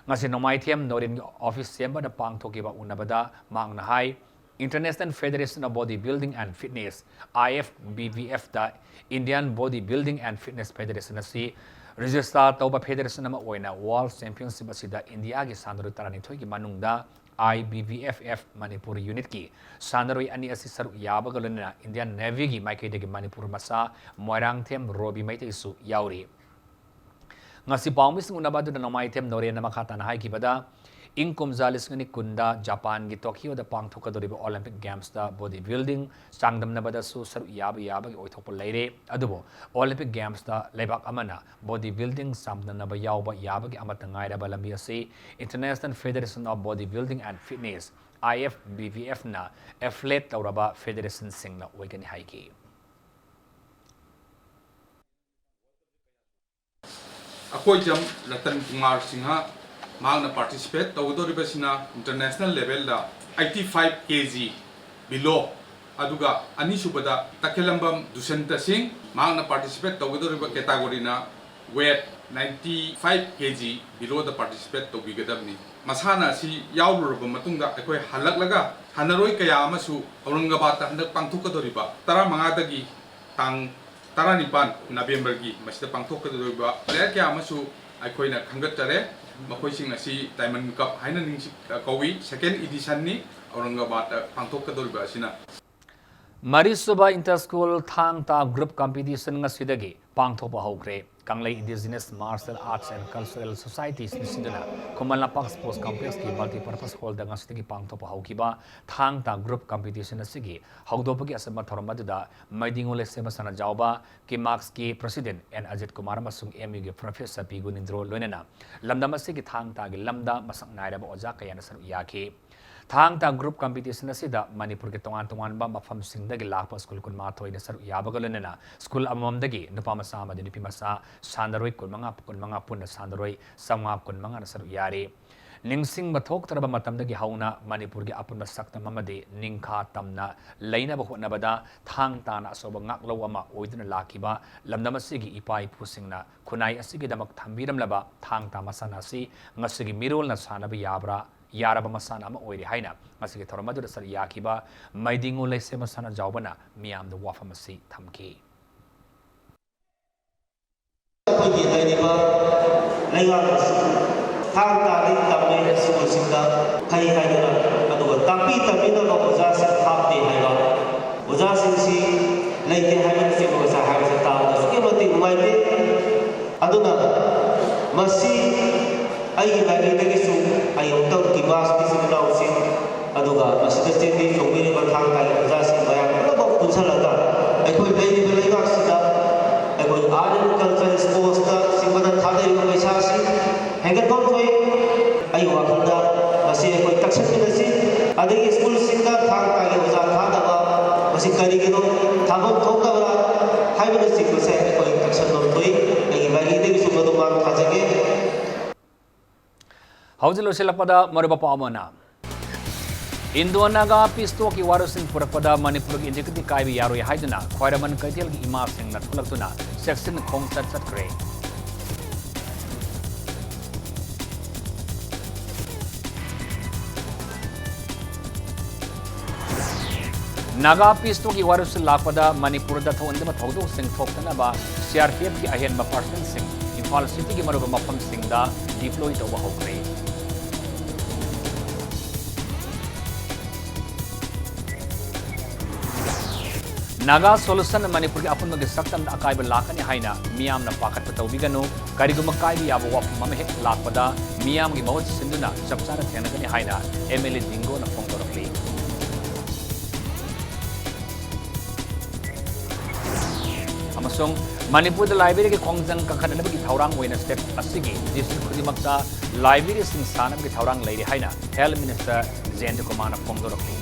ꯉꯁꯤ ꯅꯣꯡꯃꯥꯏꯊꯦꯝ ꯅꯣꯔꯦꯟꯒꯤ ꯑꯣꯐꯤꯁ ꯆꯦꯝꯕꯔꯗ ꯄꯥꯡꯊꯣꯛꯈꯤꯕ ꯎꯅꯕꯗ ꯃꯍꯥꯛꯅ ꯍꯥꯏ, International Federation of Body Building and Fitness, I F B B F ꯇ Indian Body Building and Fitness Federation ꯑꯁꯤ ꯔꯦꯖꯤꯁꯇꯥꯔ ꯇꯧꯕ ꯐꯦꯗꯦꯔꯦꯁꯟ ꯑꯃ ꯑꯣꯏꯅ ꯋꯥꯔꯜꯗ ꯆꯦꯝꯄꯤꯌꯟꯁꯤꯞ ꯑꯁꯤꯗ ꯏꯟꯗꯤꯌꯥꯒꯤ ꯁꯥꯟꯅꯔꯣꯏ ꯇꯔꯥꯅꯤꯊꯣꯏꯒꯤ ꯃꯅꯨꯡꯗ I B B F F Manipur ꯌꯨꯅꯤꯠꯀꯤ ꯁꯥꯟꯅꯔꯣꯏ ꯑꯅꯤ ꯑꯁꯤ ꯁꯔꯨꯛ ꯌꯥꯕꯒ ꯂꯣꯏꯅꯅ ꯏꯟꯗꯤꯌꯥꯟ ꯅꯦꯚꯤꯒꯤ ꯃꯥꯏꯀꯩꯗꯒꯤ ꯃꯅꯤꯄꯨꯔ ꯃꯆꯥ ꯃꯣꯏꯔꯥꯡꯊꯦꯝ ꯔꯣꯕꯤ ꯃꯩꯇꯩꯁꯨ ꯌꯥꯎꯔꯤ꯫ ꯉꯁꯤ ꯄꯥꯎꯃꯤꯁꯤꯡ ꯎꯅꯕ ꯑꯗꯨꯗ ꯅꯣꯡꯃꯥꯏꯊꯦꯝ ꯅꯣꯔꯦꯟꯅ ꯃꯈꯥ ꯇꯥꯅ ꯍꯥꯏꯈꯤꯕꯗ, ꯏꯪ ꯀꯨꯝꯖꯥ ꯂꯤꯁꯤꯡ ꯑꯅꯤ ꯀꯨꯟꯗ ꯖꯄꯥꯟꯒꯤ ꯇꯣꯀꯤꯌꯣꯗ ꯄꯥꯡꯊꯣꯛꯀꯗꯧꯔꯤꯕ ꯑꯣꯂꯤꯝꯄꯤꯛ ꯒꯦꯝꯁꯇ ꯕꯣꯗꯤ ꯕꯤꯜꯗꯤꯡ ꯆꯥꯡꯗꯝꯅꯕꯗꯁꯨ ꯁꯔꯨꯛ ꯌꯥꯕ ꯌꯥꯕꯒꯤ ꯑꯣꯏꯊꯣꯛꯄ ꯂꯩꯔꯦ꯫ ꯑꯗꯨꯕꯨ ꯑꯣꯂꯤꯝꯄꯤꯛ ꯒꯦꯝꯁꯇ ꯂꯩꯕꯥꯛ ꯑꯃꯅ ꯕꯣꯗꯤ ꯕꯤꯜꯗꯤꯡ ꯆꯥꯡꯗꯝꯅꯕ ꯌꯥꯎꯕ ꯌꯥꯕꯒꯤ ꯑꯃꯠꯇ ꯉꯥꯏꯔꯕ ꯂꯝꯕꯤ ꯑꯁꯤ International Federation of Body Building and Fitness, I F B B F, ꯅ ꯑꯦꯐꯤꯂꯦꯠ ꯇꯧꯔꯕ ꯐꯦꯗꯦꯔꯦꯁꯟꯁꯤꯡꯅ ꯑꯣꯏꯒꯅꯤ ꯍꯥꯏꯈꯤ꯫ ꯑꯀꯣꯏꯖꯝ ꯔꯇꯟ ꯀꯨꯃꯥꯔ ꯁꯤꯡꯍ, ꯃꯍꯥꯛꯅ ꯄꯥꯔꯇꯤꯁꯤꯄꯦꯠ ꯇꯧꯒꯗꯧꯔꯤꯕꯁꯤꯅ ꯏꯟꯇꯔꯅꯦꯁꯅꯦꯜ ꯂꯦꯚꯦꯜꯗ eighty five K G below, ꯑꯗꯨꯒ ꯑꯅꯤꯁꯨꯕꯗ ꯇꯈꯦꯂꯝꯕꯝ ꯗꯨꯁꯟꯇ ꯁꯤꯡ, ꯃꯍꯥꯛꯅ ꯄꯥꯔꯇꯤꯁꯤꯄꯦꯠ ꯇꯧꯒꯗꯧꯔꯤꯕ ꯀꯦꯇꯥꯒꯣꯔꯤꯅ weight ninety five K G belowꯗ ꯄꯥꯔꯇꯤꯁꯤꯄꯦꯠ ꯇꯧꯕꯤꯒꯗꯕꯅꯤ꯫ ꯃꯁꯥꯟꯅ ꯑꯁꯤ ꯌꯥꯎꯔꯨꯔꯕ ꯃꯇꯨꯡꯗ ꯑꯩꯈꯣꯏ ꯍꯜꯂꯛꯂꯒ ꯁꯥꯟꯅꯔꯣꯏ ꯀꯌꯥ ꯑꯃꯁꯨ ꯑꯧꯔꯪꯒꯕꯥꯗꯇ ꯍꯟꯗꯛ ꯄꯥꯡꯊꯣꯛꯀꯗꯧꯔꯤꯕ ꯇꯔꯥꯃꯉꯥꯗꯒꯤ ꯇꯥꯡ ꯇꯔꯥꯅꯤꯄꯥꯟ ꯅꯕꯦꯝꯕꯔꯒꯤ ꯃꯁꯤꯗ ꯄꯥꯡꯊꯣꯛꯀꯗꯧꯔꯤꯕ player ꯀꯌꯥ ꯑꯃꯁꯨ ꯑꯩꯈꯣꯏꯅ ꯈꯟꯒꯠꯆꯔꯦ꯫ ꯃꯈꯣꯏꯁꯤꯡ ꯑꯁꯤ Diamond Cup ꯍꯥꯏꯅ ꯅꯤꯡꯁꯤ-, ꯀꯧꯏ꯫ Second editionꯅꯤ ꯑꯧꯔꯪꯒꯕꯥꯗꯇ ꯄꯥꯡꯊꯣꯛꯀꯗꯧꯔꯤꯕ ꯑꯁꯤꯅ꯫ ꯃꯔꯤꯁꯨꯕ Inter School ꯊꯥꯡ ꯇꯥ group competition ꯉꯁꯤꯗꯒꯤ ꯄꯥꯡꯊꯣꯛꯄ ꯍꯧꯈ꯭ꯔꯦ꯫ ꯀꯪꯂꯩ Indigenous Martial Arts and Cultural Societies ꯅ ꯁꯤꯟꯗꯨꯅ ꯈꯨꯃꯟ ꯂꯝꯄꯥꯛ Sports Complexꯀꯤ Multipurpose Hallꯗ ꯉꯁꯤꯗꯒꯤ ꯄꯥꯡꯊꯣꯛꯄ ꯍꯧꯈꯤꯕ ꯊꯥꯡ ꯇꯥ group competition ꯑꯁꯤꯒꯤ ꯍꯧꯗꯣꯛꯄꯒꯤ ꯑꯆꯝꯕ ꯊꯧꯔꯝ ꯑꯗꯨꯗ ꯃꯩꯗꯤꯉꯨ ꯂꯩꯁꯦꯝꯕ ꯁꯅꯥꯖꯥꯎꯕ, ꯀꯤꯃꯥꯛꯁꯀꯤ president ꯑꯦꯟ ꯑꯖꯤꯠ ꯀꯨꯃꯥꯔ ꯑꯃꯁꯨꯡ M U ꯒꯤ professor ꯄꯤ ꯒꯨꯅꯤꯟꯗ꯭ꯔꯣ ꯂꯣꯏꯅꯅ ꯂꯝꯗꯝ ꯑꯁꯤꯒꯤ ꯊꯥꯡ ꯇꯥꯒꯤ ꯂꯝꯗ ꯃꯁꯛ ꯅꯥꯏꯔꯕ ꯑꯣꯖꯥ ꯀꯌꯥꯅ ꯁꯔꯨꯛ ꯌꯥꯈꯤ꯫ ꯊꯥꯡ ꯇꯥ group competition ꯑꯁꯤꯗ ꯃꯅꯤꯄꯨꯔꯒꯤ ꯇꯣꯉꯥꯟ ꯇꯣꯉꯥꯟꯕ ꯃꯐꯝꯁꯤꯡꯗꯒꯤ ꯂꯥꯛꯄ school ꯀꯨꯟꯃꯥꯊꯣꯏꯅ ꯁꯔꯨꯛ ꯌꯥꯕꯒ ꯂꯣꯏꯅꯅ school ꯑꯃꯃꯝꯗꯒꯤ ꯅꯨꯄꯥ ꯃꯆꯥ ꯑꯃꯗꯤ ꯅꯨꯄꯤ ꯃꯆꯥ ꯁꯥꯟꯅꯔꯣꯏ ꯀꯨꯟꯃꯉꯥ, ꯀꯨꯟꯃꯉꯥ ꯄꯨꯟꯅ ꯁꯥꯟꯅꯔꯣꯏ ꯆꯥꯝꯃꯉꯥ ꯀꯨꯟꯃꯉꯥꯅ ꯁꯔꯨꯛ ꯌꯥꯔꯤ꯫ ꯅꯤꯡꯁꯤꯡꯕ ꯊꯣꯛꯇ꯭ꯔꯕ ꯃꯇꯝꯗꯒꯤ ꯍꯧꯅ ꯃꯅꯤꯄꯨꯔꯒꯤ ꯑꯄꯨꯟꯕ ꯁꯛꯇꯝ ꯑꯃꯗꯤ ꯅꯤꯡꯈꯥ ꯇꯝꯅ ꯂꯩꯅꯕ ꯍꯣꯠꯅꯕꯗ ꯊꯥꯡ ꯇꯥꯅ ꯑꯆꯧꯕ ꯉꯥꯛꯂꯧ ꯑꯃ ꯑꯣꯏꯗꯨꯅ ꯂꯥꯛꯈꯤꯕ ꯂꯝꯗꯝ ꯑꯁꯤꯒꯤ ꯏꯄꯥ ꯏꯄꯨꯁꯤꯡꯅ ꯈꯨꯟꯅꯥꯏ ꯑꯁꯤꯒꯤꯗꯃꯛ ꯊꯝꯕꯤꯔꯝꯂꯕ ꯊꯥꯡ ꯇꯥ ꯃꯁꯥꯟꯅ ꯑꯁꯤ ꯉꯁꯤꯒꯤ ꯃꯤꯔꯣꯜꯅ ꯁꯥꯟꯅꯕ ꯌꯥꯕ꯭ꯔꯥ, ꯌꯥꯔꯕ ꯃꯁꯥꯟꯅ ꯑꯃ ꯑꯣꯏꯔꯦ ꯍꯥꯏꯅ ꯉꯁꯤꯒꯤ ꯊꯧꯔꯝ ꯑꯗꯨꯗ ꯁꯔꯨꯛ ꯌꯥꯈꯤꯕ ꯃꯩꯗꯤꯉꯨ ꯂꯩꯁꯦꯝꯕ ꯁꯅꯥꯖꯥꯎꯕꯅ ꯃꯤꯌꯥꯝꯗ ꯋꯥꯐꯝ ꯑꯁꯤ ꯊꯝꯈꯤ꯫ ꯑꯩꯈꯣꯏꯒꯤ ꯂꯩꯔꯤꯕ ꯂꯩꯉꯥꯛ ꯑꯁꯤ ꯊꯥꯡ ꯇꯥꯗꯤ ꯇꯝꯃꯦ ꯁ꯭ꯀꯨꯜꯁꯤꯡꯗ ꯐꯩ ꯍꯥꯏꯗꯨꯅ, ꯑꯗꯨꯒ ꯇꯥꯛꯄꯤ ꯇꯝꯕꯤꯅꯕ ꯑꯣꯖꯥꯁꯤꯡ ꯍꯥꯞꯇꯦ ꯍꯥꯏꯕ, ꯑꯣꯖꯥꯁꯤꯡꯁꯤ ꯂꯩꯇꯦ ꯍꯥꯏꯕꯅꯆꯤꯡꯕ ꯉꯁꯥꯏ ꯍꯥꯏꯕꯁꯤ ꯇꯥꯕꯗ ꯑꯁꯨꯛꯀꯤ ꯃꯇꯤꯛ ꯅꯨꯡꯉꯥꯏꯇꯦ꯫ ꯑꯗꯨꯅ ꯃꯁꯤ ꯑꯩꯒꯤ ꯃꯥꯏꯀꯩꯗꯒꯤꯁꯨ ꯑꯩ ꯑꯃꯨꯛ ꯆꯣꯡꯕꯤꯔꯤꯕ ꯊꯥꯡ ꯇꯥꯒꯤ ꯑꯣꯖꯥꯁꯤꯡ ꯃꯌꯥꯝ ꯄꯨꯝꯅꯃꯛ ꯄꯨꯟꯁꯤꯜꯂꯒ ꯑꯩꯈꯣꯏ ꯂꯩꯔꯤꯕ ꯂꯩꯉꯥꯛꯁꯤꯗ ꯑꯩꯈꯣꯏ art and culture, sportsꯇ ꯆꯤꯡꯕꯗ ꯊꯥꯗꯔꯤꯕ ꯄꯩꯁꯥꯁꯤ ꯍꯦꯟꯒꯠꯐꯝ ꯊꯣꯛꯏ꯫ ꯑꯩꯒꯤ ꯋꯥꯈꯜꯗ ꯃꯁꯤ ꯑꯩꯈꯣꯏ ꯇꯛꯁꯟꯃꯤꯟꯅꯁꯤ꯫ ꯑꯗꯒꯤ ꯁ꯭ꯀꯨꯜꯁꯤꯡꯗ ꯊꯥꯡ ꯇꯥꯒꯤ ꯑꯣꯖꯥ ꯊꯥꯗꯕ ꯃꯁꯤ ꯀꯔꯤꯒꯤꯅꯣ, ꯊꯥꯐꯝ ꯊꯣꯛꯇꯕ꯭ꯔꯥ ꯍꯥꯏꯕꯅꯆꯤꯡꯕꯁꯦ ꯑꯩꯈꯣꯏ ꯇꯛꯁꯟꯐꯝ ꯊꯣꯛꯏ꯫ ꯑꯩꯒꯤ ꯃꯥꯏꯀꯩꯗꯒꯤꯁꯨ ꯃꯗꯨ ꯃꯥꯡ ꯊꯥꯖꯒꯦ꯫ ꯍꯧꯖꯤꯛ ꯂꯣꯏꯁꯤꯜꯂꯛꯄꯗ ꯃꯔꯨꯞ ꯑꯄꯥꯎ ꯑꯃꯅ, ꯏꯟꯗꯣ ꯅꯥꯒꯥ peace talkꯀꯤ ꯋꯥꯔꯣꯜꯁꯤꯡ ꯄꯨꯔꯛꯄꯗ ꯃꯅꯤꯄꯨꯔꯒꯤ integrity ꯀꯥꯏꯕ ꯌꯥꯔꯣꯏ ꯍꯥꯏꯗꯨꯅ ꯈ꯭ꯋꯥꯏꯔꯝꯕꯟ ꯀꯩꯊꯦꯜꯒꯤ ꯏꯃꯥꯁꯤꯡꯅ ꯊꯣꯛꯂꯛꯇꯨꯅ ꯆꯦꯛꯁꯤꯟ ꯈꯣꯡꯆꯠ ꯆꯠꯈ꯭ꯔꯦ꯫ ꯅꯥꯒꯥ peace talkꯀꯤ ꯋꯥꯔꯣꯜꯁꯤꯡ ꯂꯥꯛꯄꯗ ꯃꯅꯤꯄꯨꯔꯗ ꯊꯣꯛꯍꯟꯗꯕ ꯊꯧꯗꯣꯛꯁꯤꯡ ꯊꯣꯛꯇꯅꯕ CRPFꯀꯤ ꯑꯍꯦꯟꯕ personnelꯁꯤꯡ ꯏꯝꯐꯥꯜ cityꯒꯤ ꯃꯔꯨꯑꯣꯏꯕ ꯃꯐꯝꯁꯤꯡꯗ deploy ꯇꯧꯕ ꯍꯧꯈ꯭ꯔꯦ꯫ ꯅꯥꯒꯥ solution ꯃꯅꯤꯄꯨꯔꯒꯤ ꯑꯄꯨꯟꯕꯒꯤ ꯁꯛꯇꯝꯗ ꯑꯀꯥꯏꯕ ꯂꯥꯛꯀꯅꯤ ꯍꯥꯏꯅ ꯃꯤꯌꯥꯝꯅ ꯄꯥꯈꯠꯄ ꯇꯧꯕꯤꯒꯅꯨ꯫ ꯀꯔꯤꯒꯨꯝꯕ ꯀꯥꯏꯕ ꯌꯥꯕ ꯋꯥꯐꯝ ꯑꯃ ꯍꯦꯛ ꯂꯥꯛꯄꯗ ꯃꯤꯌꯥꯝꯒꯤ ꯃꯍꯨꯠ ꯁꯤꯟꯗꯨꯅ ꯆꯞ ꯆꯥꯅ ꯊꯦꯡꯅꯒꯅꯤ ꯍꯥꯏꯅ MLA ꯗꯤꯡꯒꯣꯅ ꯐꯣꯡꯗꯣꯔꯛꯂꯤ꯫ ꯑꯃꯁꯨꯡ ꯃꯅꯤꯄꯨꯔꯗ libraryꯒꯤ ꯈꯣꯡꯖꯪ ꯀꯟꯈꯠꯅꯅꯕꯒꯤ ꯊꯧꯔꯥꯡ ꯑꯣꯏꯅ state ꯑꯁꯤꯒꯤ district ꯈꯨꯗꯤꯡꯃꯛꯇ libraryꯁꯤꯡ ꯁꯥꯅꯕꯒꯤ ꯊꯧꯔꯥꯡ ꯂꯩꯔꯤ ꯍꯥꯏꯅ health minister ꯖꯌꯟꯇ ꯀꯨꯃꯥꯔꯅ ꯐꯣꯡꯗꯣꯔꯛꯂꯤ꯫